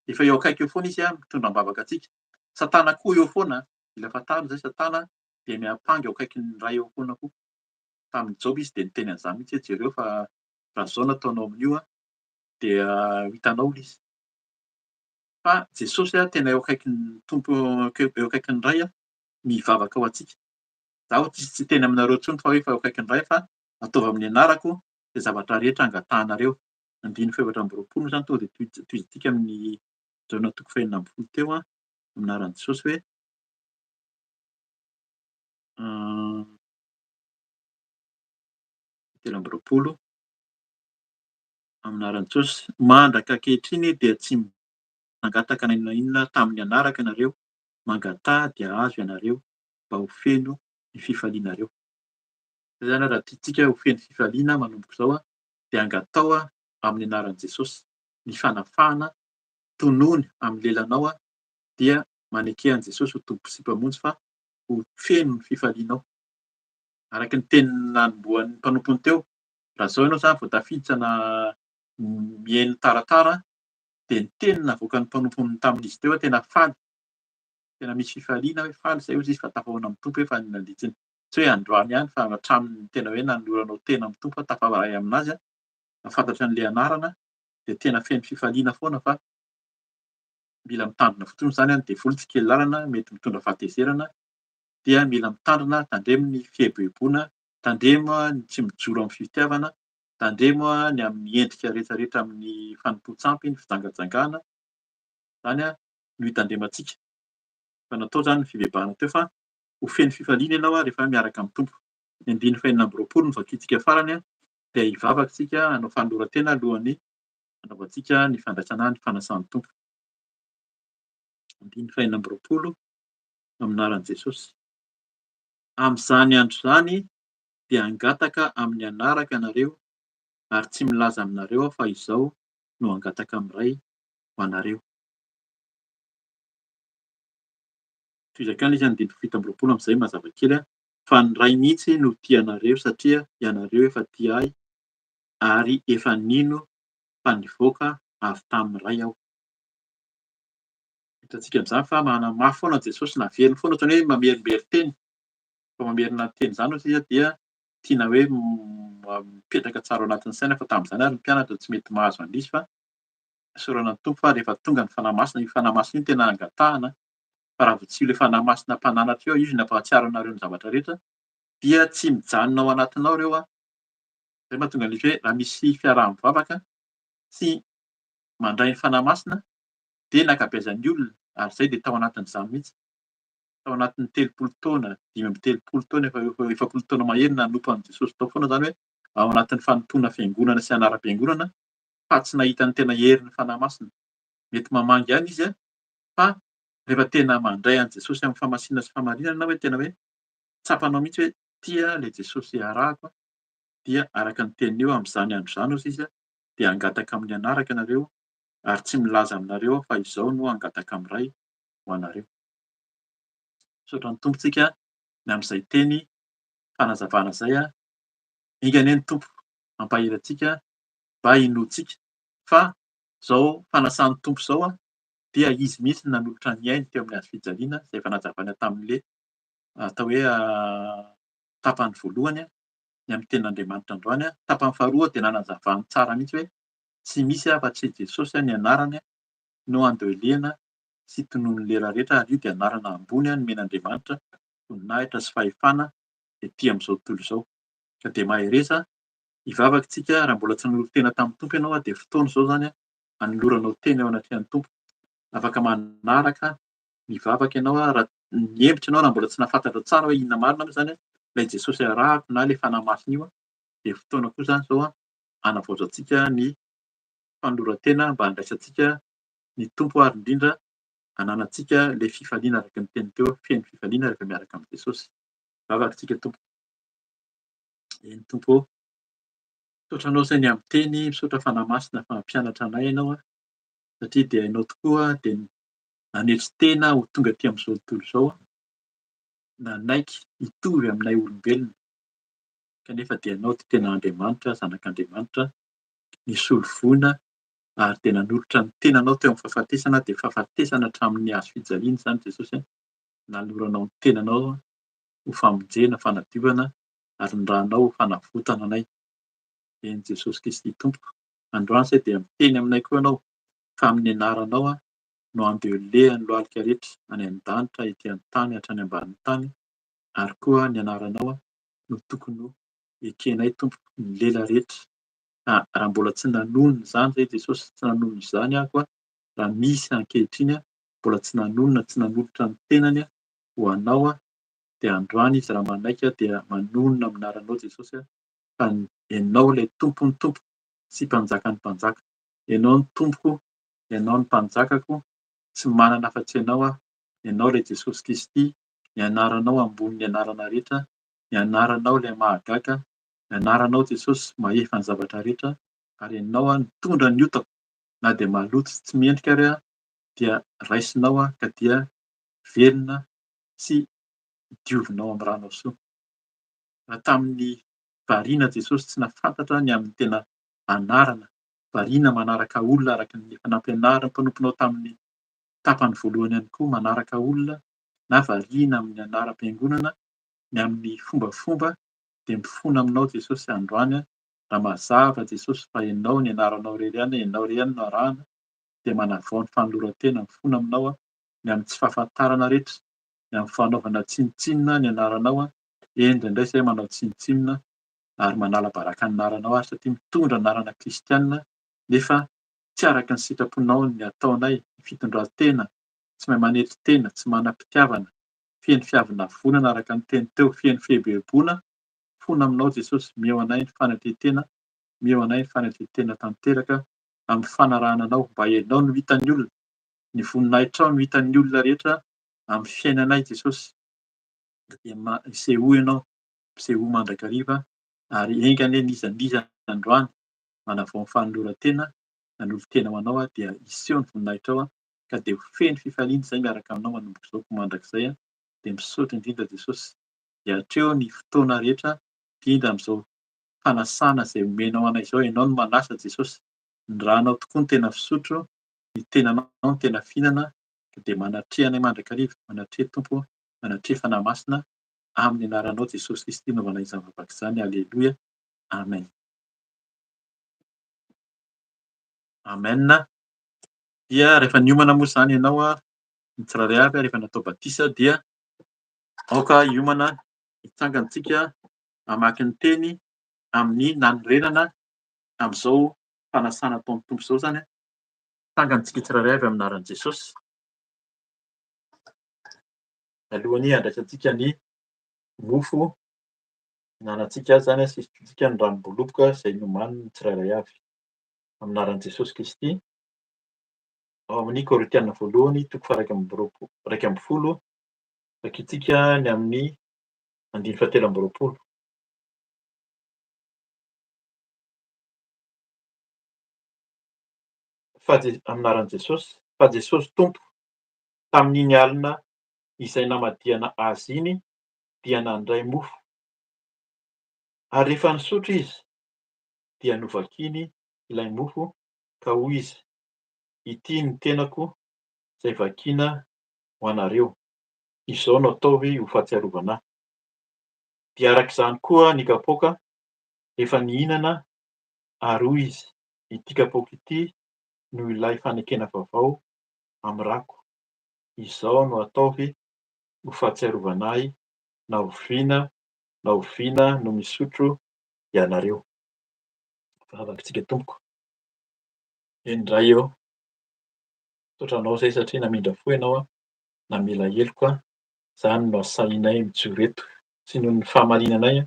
efa eo akaiky eo foana izy mitondra am-bavaka antsika. Satana koa eo foana, mila fantarina izay, Satana dia miampanga eo akaikin'ny Ray eo foana koa. Tamin'i Joba izy dia niteny an'izany mihitsy hoe jereo fa raha izao no ataonao amin'io dia ho hitanao ilay izy. Fa Jesosy tena eo akaikin'ny Tompo, eo akaikin'ny Ray mivavaka ho antsika. Zaho tsy hiteny aminareo intsony fa hoe efa eo akaikin'ny Ray fa ataovy amin'ny anarako izay zavatra rehetra angatahanareo. Andininy faha-24 moa izany tonga dia tohizintsika amin'ny Jaona toko faha-16 teo amin'ny anaran'i Jesosy hoe 23 amin'ny anaran'i Jesosy. Mandraka ankehitriny dia tsy nangataka na inona na inona tamin'ny anarako ianareo, mangataha dia hahazo ianareo mba ho feno ny fifalianareo. Izay izany raha tiantsika ho feno fifaliana manomboka izao dia angatao amin'ny anaran'i Jesosy ny fanafahana, tonony amin'ny lelanao dia maneke an'i Jesosy ho Tompo sy Mpamonjy fa ho feno ny fifalianao. Araka ny teny nanombohan'ny mpanompony teo, raha izao ianao izany vao tafiditra na mihaino taratara dia ny teny navoakan'ny mpanompony tamin'izy teo tena faly, tena misy fifaliana hoe faly izay hozy izy fa tafahoana amin'ny Tompo efa nandritra ny tsy hoe androany ihany fa hatramin'ny tena hoe nanoloranao tena amin'ny Tompo tafaray aminazy nahafantatra an'ilay anarana dia tena feno fifaliana foana fa mila mitandrina fotsiny izany ny devoly tsy kely lalana mety mitondra fahatezerana dia mila mitandrina tandremo ny fieboeboana tandremo ny tsy mijoro amin'ny fitiavana tandremo ny amin'ny endrika rehetra rehetra amin'ny fanompoan-tsampy ny fijangajangana izany no hitandremantsika fa natao izany ny fibebahana teo fa ho feno fifaliana ianao rehefa miaraka amin'ny Tompo. Ny andininy faha-26 no vakintsika farany dia hivavaka isika hanao fanoloran-tena alohan'ny hanaovantsika ny fandraisana ny fanasan'ny Tompo. Andininy faha-26 amin'ny anaran'i Jesosy. Amin'izany andro izany dia hangataka amin'ny anarako ianareo. Ary tsy milaza aminareo aho fa izao no hangataka amin'ny Ray ho anareo. Tohizako ihany izy andininy 27 amin'izay mazava kely fa ny Ray mihitsy no tia anareo satria ianareo efa tia ahy ary efa nino fa nivoaka avy tamin'ny Ray aho. Hitantsika amin'izany fa manamafy foana Jesosy, naveriny foana ohatran'ny hoe mamerimberin-teny. Fa mamerina ny teny izany ozy izy dia tiana hoe mipetraka tsara ao anatin'ny saina fa tamin'izany ary ny mpianatra tsy mety mahazo an'izy fa isaorana ny Tompo fa rehefa tonga ny Fanahy Masina, io Fanahy Masina io tena angatahana fa raha vao tsy io ilay Fanahy Masina mpananatra io, izy no hampahatsiaro anareo ny zavatra rehetra dia tsy mijanona ao anatinao ireo an. Izay mahatonga an'izy hoe raha misy fiaraha-mivavaka tsy mandray ny Fanahy Masina dia ny ankabeazan'ny olona ary izay dia tao anatin'izany mihitsy tao anatin'ny 30 taona, 35 taona, efa 40 taona mahery nanompo an'i Jesosy tao foana izany hoe ao anatin'ny fanompoana fiangonana sy anaram-piangonana fa tsy nahita ny tena herin'ny Fanahy Masina. Mety mamangy ihany izy fa rehefa tena mandray an'i Jesosy amin'ny famasinana sy fahamarinana hoe tena hoe tsapanao mihitsy hoe tia ilay Jesosy arahako dia araka ny teniny eo amin'izany andro izany hozy izy dia hangataka amin'ny anarako ianareo ary tsy milaza aminareo aho fa izao no hangataka amin'ny Ray ho anareo. Misaotra ny Tompo tsika ny amin'izay teny fanazavana izay. Enga anie ny Tompo hampahery antsika mba hinoantsika fa izao fanasan'ny Tompo izao dia Izy mihitsy no nanolotra ny ainy teo amin'ny hazo fijaliana izay efa nazavaina tamin'ilay atao hoe tapany voalohany ny amin'ny tenin'Andriamanitra androany. Tapany faharoa dia nanazavany tsara mihitsy hoe tsy misy afa-tsy Jesosy ny anarany no andoheliana sy tonon'ny lela rehetra ary io dia anarana ambony nomen'Andriamanitra voninahitra sy fahefana ety amin'izao tontolo izao. Ka dia mahereza hivavaka isika, raha mbola tsy nanolo-tena tamin'ny Tompo ianao dia fotoana izao izany hanoloranao tena eo anatrehan'ny Tompo. Afaka manaraka mivavaka ianao raha mihemotra ianao raha mbola tsy nahafantatra tsara hoe inona marina moa izany ilay Jesosy arahako na ilay Fanahy Masina io dia fotoana koa izany izao hanavaozantsika ny fanoloran-tena mba handraisantsika ny Tompo ary indrindra hananantsika ilay fifaliana araka ny teny teo, feno fifaliana rehefa miaraka amin'i Jesosy. Vavaka tsika Tompo. Eny Tompo ô, misaotra Anao izay ny amin'ny teny, misaotra Fanahy Masina fa mampianatra anay Ianao satria dia Ianao tokoa dia nanetry tena ho tonga aty amin'izao tontolo izao, nanaiky hitovy aminay olombelona, kanefa dia Ianao dia tena Andriamanitra, Zanak'Andriamanitra, nisolo voina ary dia nanolotra ny tenanao teo amin'ny fahafatesana, dia fahafatesana hatramin'ny hazo fijaliana izany Jesosy, nanoloranao ny tenanao ho famonjena, fanadiovana ary ny ranao ho fanavotana anay. Eny Jesosy Kristy Tompoko, androany izay dia miteny aminay koa Ianao fa amin'ny anaranao no andeolehan'ny lohalika rehetra any an-danitra, ety an-tany, hatrany ambanin'ny tany, ary koa ny anaranao no tokony ho ekenay Tompoko, ny lela rehetra. Ka raha mbola tsy nanonona izany ve Jesosy, tsy nanonona izany aho koa, raha misy ankehitriny mbola tsy nanonona, tsy nanolotra ny tenany ho anao dia androany izy raha manaiky dia manonona amin'ny anaranao Jesosy fa Ianao ilay Tompon'ny tompo sy Mpanjakan'ny mpanjaka. Ianao no Tompoko, Ianao no Mpanjakako, tsy manana afa-tsy Ianao aho, Ianao ilay Jesosy Kristy, ny anaranao ambonin'ny anarana rehetra, ny anaranao ilay mahagaga, ny anaranao Jesosy mahefa ny zavatra rehetra, ary Ianao nitondra ny otako na dia maloto sy tsy mendrika ary aho dia raisinao aho ka dia velona sy diovinao amin'ny ranao soa. Raha tamin'ny variana Jesosy tsy nahafantatra ny amin'ny tena anarana, variana manaraka olona araka ny efa nampianarin'ny mpanomponao tamin'ny tapany voalohany ihany koa manaraka olona na variana amin'ny anaram-piangonana ny amin'ny fombafomba dia mifona aminao Jesosy androany raha mazava Jesosy fa Ianao ny anaranao irery ihany, Ianao irery ihany no arahana dia manavao ny fanoloran-tena mifona aminao aho ny amin'ny tsy fahafantarana rehetra, ny amin'ny fanaovana tsinontsinona ny anaranao aho, eny indraindray izay manao tsinontsinona ary manala baraka ny anaranao ary satria mitondra anarana kristiana nefa tsy araka ny sitraponao ny ataonay, ny fitondran-tena, tsy mahay manetry tena, tsy manam-pitiavana, feno fiavonavonana araka ny teny teo, feno fieboeboana, fona aminao Jesosy, meo anay ny fanetren-tena, meo anay ny fanetren-tena tanteraka amin'ny fanarahana anao, mba ianao no hitan'ny olona, ny voninahitrao no hitan'ny olona rehetra amin'ny fiainanay Jesosy, dia misehoa ianao, misehoa mandrakariva, ary enga anie n'iza n'iza androany. Manavao ny fanoloran-tena, nanolo-tena ho anao aho dia hiseho ny voninahitrao aho ka dia ho feno fifaliana izay miaraka aminao manomboka izao ko mandrakizay aho. Dia misaotra indrindra Jesosy. Dia hatreo ny fotoana rehetra indrindra amin'izao fanasana izay omenao anay izao. Ianao no manasa Jesosy. Ny ranao tokoa no tena fisotro, ny tenanao no tena fihinana ka dia manatreha anay mandrakariva, manatreha Tompo, manatreha Fanahy Masina amin'ny anaranao Jesosy Kristy anaovanay izany vavaka izany. Aleloia. Amen. Amen. Dia rehefa niomana moa izany ianao, ny tsirairay avy rehefa natao batisa dia aoka hiomana hitsangana isika hamaky ny teny amin'ny nanorenana amin'izao fanasana ataon'ny Tompo izao izany. Hitsangana isika tsirairay avy amin'ny anaran'i Jesosy. Alohan'ny handraisantsika ny mofo hinanantsika azy izany sy hisotroantsika ny ranom-boaloboka izay nomaniny tsirairay avy. Amin'ny anaran'i Jesosy Kristy, ao amin'ny Korintiana voalohany toko faha 11, vakintsika ny amin'ny andininy fahatelo amby roapolo. Fa amin'ny anaran'i Jesosy, fa Jesosy Tompo, tamin'iny alina izay namadihana azy iny dia nandray mofo. Ary rehefa nisotro izy, dia novakiny ilay mofo ka hoy izy, Ity ny tenako izay vakina ho anareo, izao no ataovy ho fahatsiarovana ahy. Dia araka izany koa ny kapoaka rehefa nihinana, ary hoy izy, Ity kapoaka ity no ilay fanekena vaovao amin'ny rako, izao no ataovy ho fahatsiarovana ahy na oviana na oviana no misotro ianareo. Vavaka tsika tompoko. Eny Ray ô, misaotra anao izay satria namindra fo ianao namela heloka, izany no asahinay mijoro eto, tsy noho ny fahamarinanay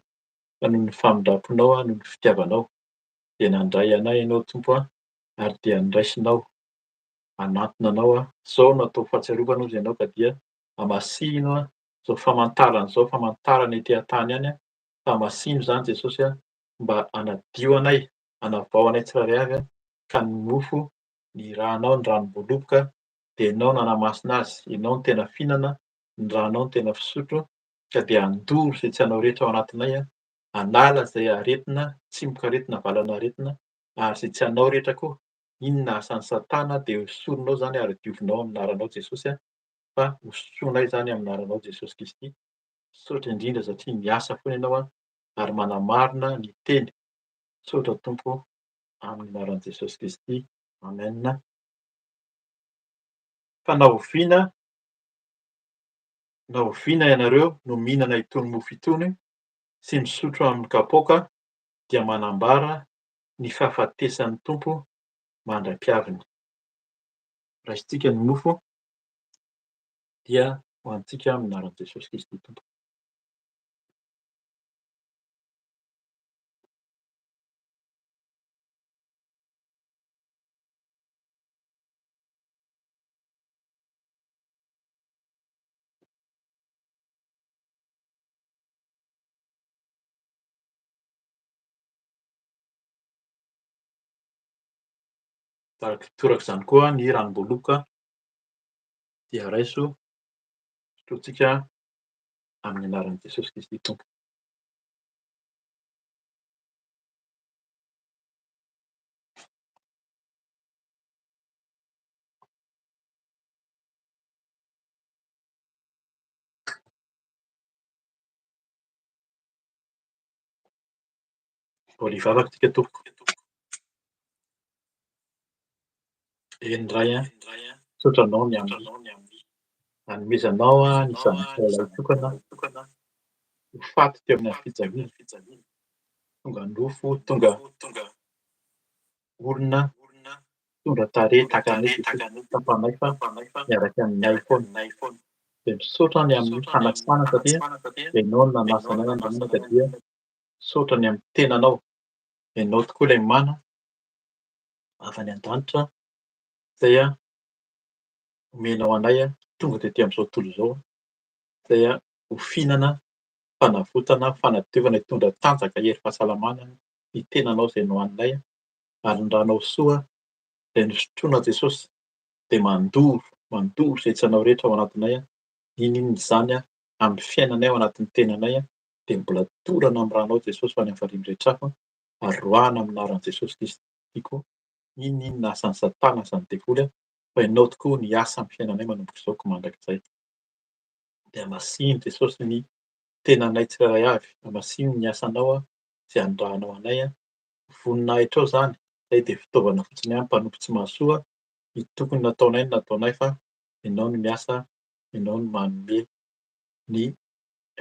fa noho ny famindram-ponao, noho ny fitiavanao dia nandray anay ianao Tompo ary dia noraisinao hanantona anao aho. Izao no atao fahatsiarovana hozy ianao ka dia hamasino izao famantarana izao, famantarana ety an-tany ihany fa hamasino izany Jesosy mba hanadio anay, hanavao anay tsirairay avy ka ny mofo, ny ranao, ny ranom-boaloboka dia ianao no hanamasina azy, ianao no tena fihinana, ny ranao no tena fisotro ka dia handoro izay tsy anao rehetra ao anatinay, hanala izay aretina, tsimokaretina, valan'aretina ary izay tsy anao rehetra koa. Inona asan'i satana dia hosoronao izany ary diovinao amin'ny anaranao Jesosy fa hosotroinay izany amin'ny anaranao Jesosy Kristy. Misaotra indrindra satria miasa foana ianao ary manamarina ny teny. Misaotra Tompo amin'ny anaran'i Jesosy Kristy. Amen. Fa na oviana na oviana ianareo no mihinana itony mofo itony sy misotro amin'ny kapoaka dia manambara ny fahafatesan'ny Tompo mandra-piaviny. Raisintsika ny mofo dia hohanintsika amin'ny anaran'i Jesosy Kristy Tompo. Toraka izany koa ny ranom-boaloboka dia raiso sotrointsika amin'ny anaran'i Jesosy Kristy Tompo. Mbola hivavaka isika tompoko. Eny Ray a, misaotra anao ny amin'ny nanomezanao ny zanakao lahitokana ho faty teo amin'ny hazo fijaliana. Tonga nofo, tonga olona, tonga tarehy tahaka anay Jesosy, tsapanay fa miaraka aminay foana. Dia misaotra ny amin'ny fanasana satria ianao no nanasa anay Andriamanitra ka dia Misaotra ny amin'ny tenanao. Ianao tokoa ilay mana avy any an-danitra izay omenao anay tonga tety amin'izao tontolo izao izay ho fihinana, fanavotana, fanadiovana hitondra tanjaka, hery, fahasalamana ny tenanao izay nohaninay. Ary ny ranao soa izay nosotroina Jesosy dia mandoro, mandoro izay tsy anao rehetra ao anatinay, n'inon'inona izany amin'ny fiainanay ao anatin'ny tenanay dia mbola dorana amin'ny ranao Jesosy ho any amin'ny farihy mirehitra afo ary roahana amin'ny anaran'i Jesosy Kristy koa n'inon'inona asan'i Satana, asan'ny devoly fa ianao tokoa ny hiasa amin'ny fiainanay manomboka izao ka mandrakizay. Dia hamasino Jesosy ny tenanay tsirairay avy, hamasino ny asanao izay anirahanao anay, voninahitrao izany, izay dia fitaovana fotsiny ihany, mpanompo tsy mahasoa, ny tokony nataonay no nataonay fa ianao no miasa, ianao no manome ny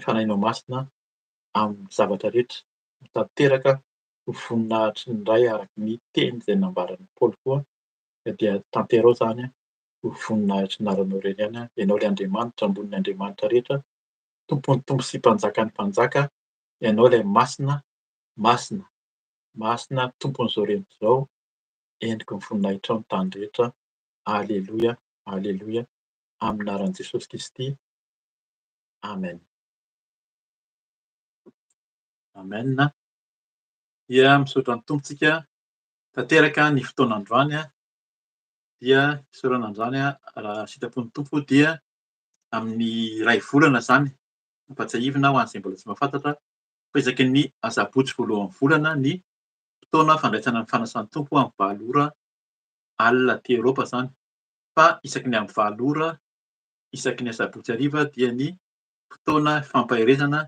Fanahinao Masina amin'ny zavatra rehetra, ho tanteraka ho voninahitry ny Ray araka ny teny izay nambaran'i Paoly koa, ka dia tanterao izany ho voninahitry ny anaranao irery ihany, Ianao ilay Andriamanitra ambonin'ny andriamanitra rehetra, Tompon'ny tompo sy Mpanjakan'ny mpanjaka, Ianao ilay Masina, Masina, Masina, Tompon'izao rehetra izao, endriky ny voninahitrao ny tany rehetra. Aleloia, Aleloia, amin'ny anaran'i Jesosy Kristy. Amen. Amen. Dia misaotra ny Tompo tsika. Tanteraka ny fotoana androany. Dia isaorana androany raha sitrapon'ny Tompo dia amin'ny iray volana izany ampatsiahivina ho an'izay mbola tsy mahafantatra fa isaky ny asabotsy voalohan'ny volana ny fotoana fandraisana ny fanasan'ny Tompo amin'ny 8 ora alina aty Eoropa izany fa isaky ny amin'ny 8 ora isaky ny asabotsy hariva dia ny fotoana fampaherezana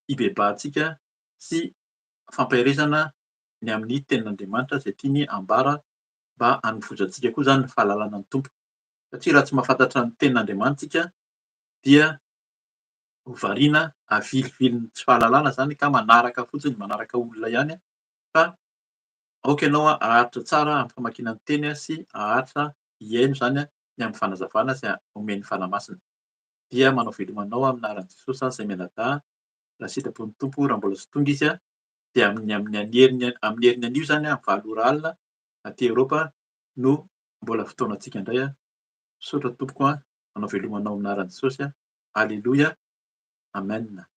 hibebahantsika sy fampaherezana ny amin'ny tenin'Andriamanitra izay tiany ambara mba hanovozantsika koa izany ny fahalalana ny Tompo. Satria raha tsy mahafantatra ny tenin'Andriamanitra isika dia ho variana avilivilin'ny tsy fahalalana izany ka manaraka fotsiny, manaraka olona ihany fa aoka ianao haharitra tsara amin'ny famakiana ny teny sy haharitra hihaino izany ny amin'ny fanazavana izay omen'ny Fanahy Masina. Dia manao veloma anao amin'ny anaran'i Jesosy aho izay mianadahy raha sitrapon'ny Tompo raha mbola tsy tonga izy dia amin'ny amin'ny heriny amin'ny heriny anio izany amin'ny 8 ora alina aty Eoropa no mbola fotoanantsika indray a. Misaotra tompoko a. Manao veloma anao amin'ny anaran'i Jesosy a. Aleloia. Amen.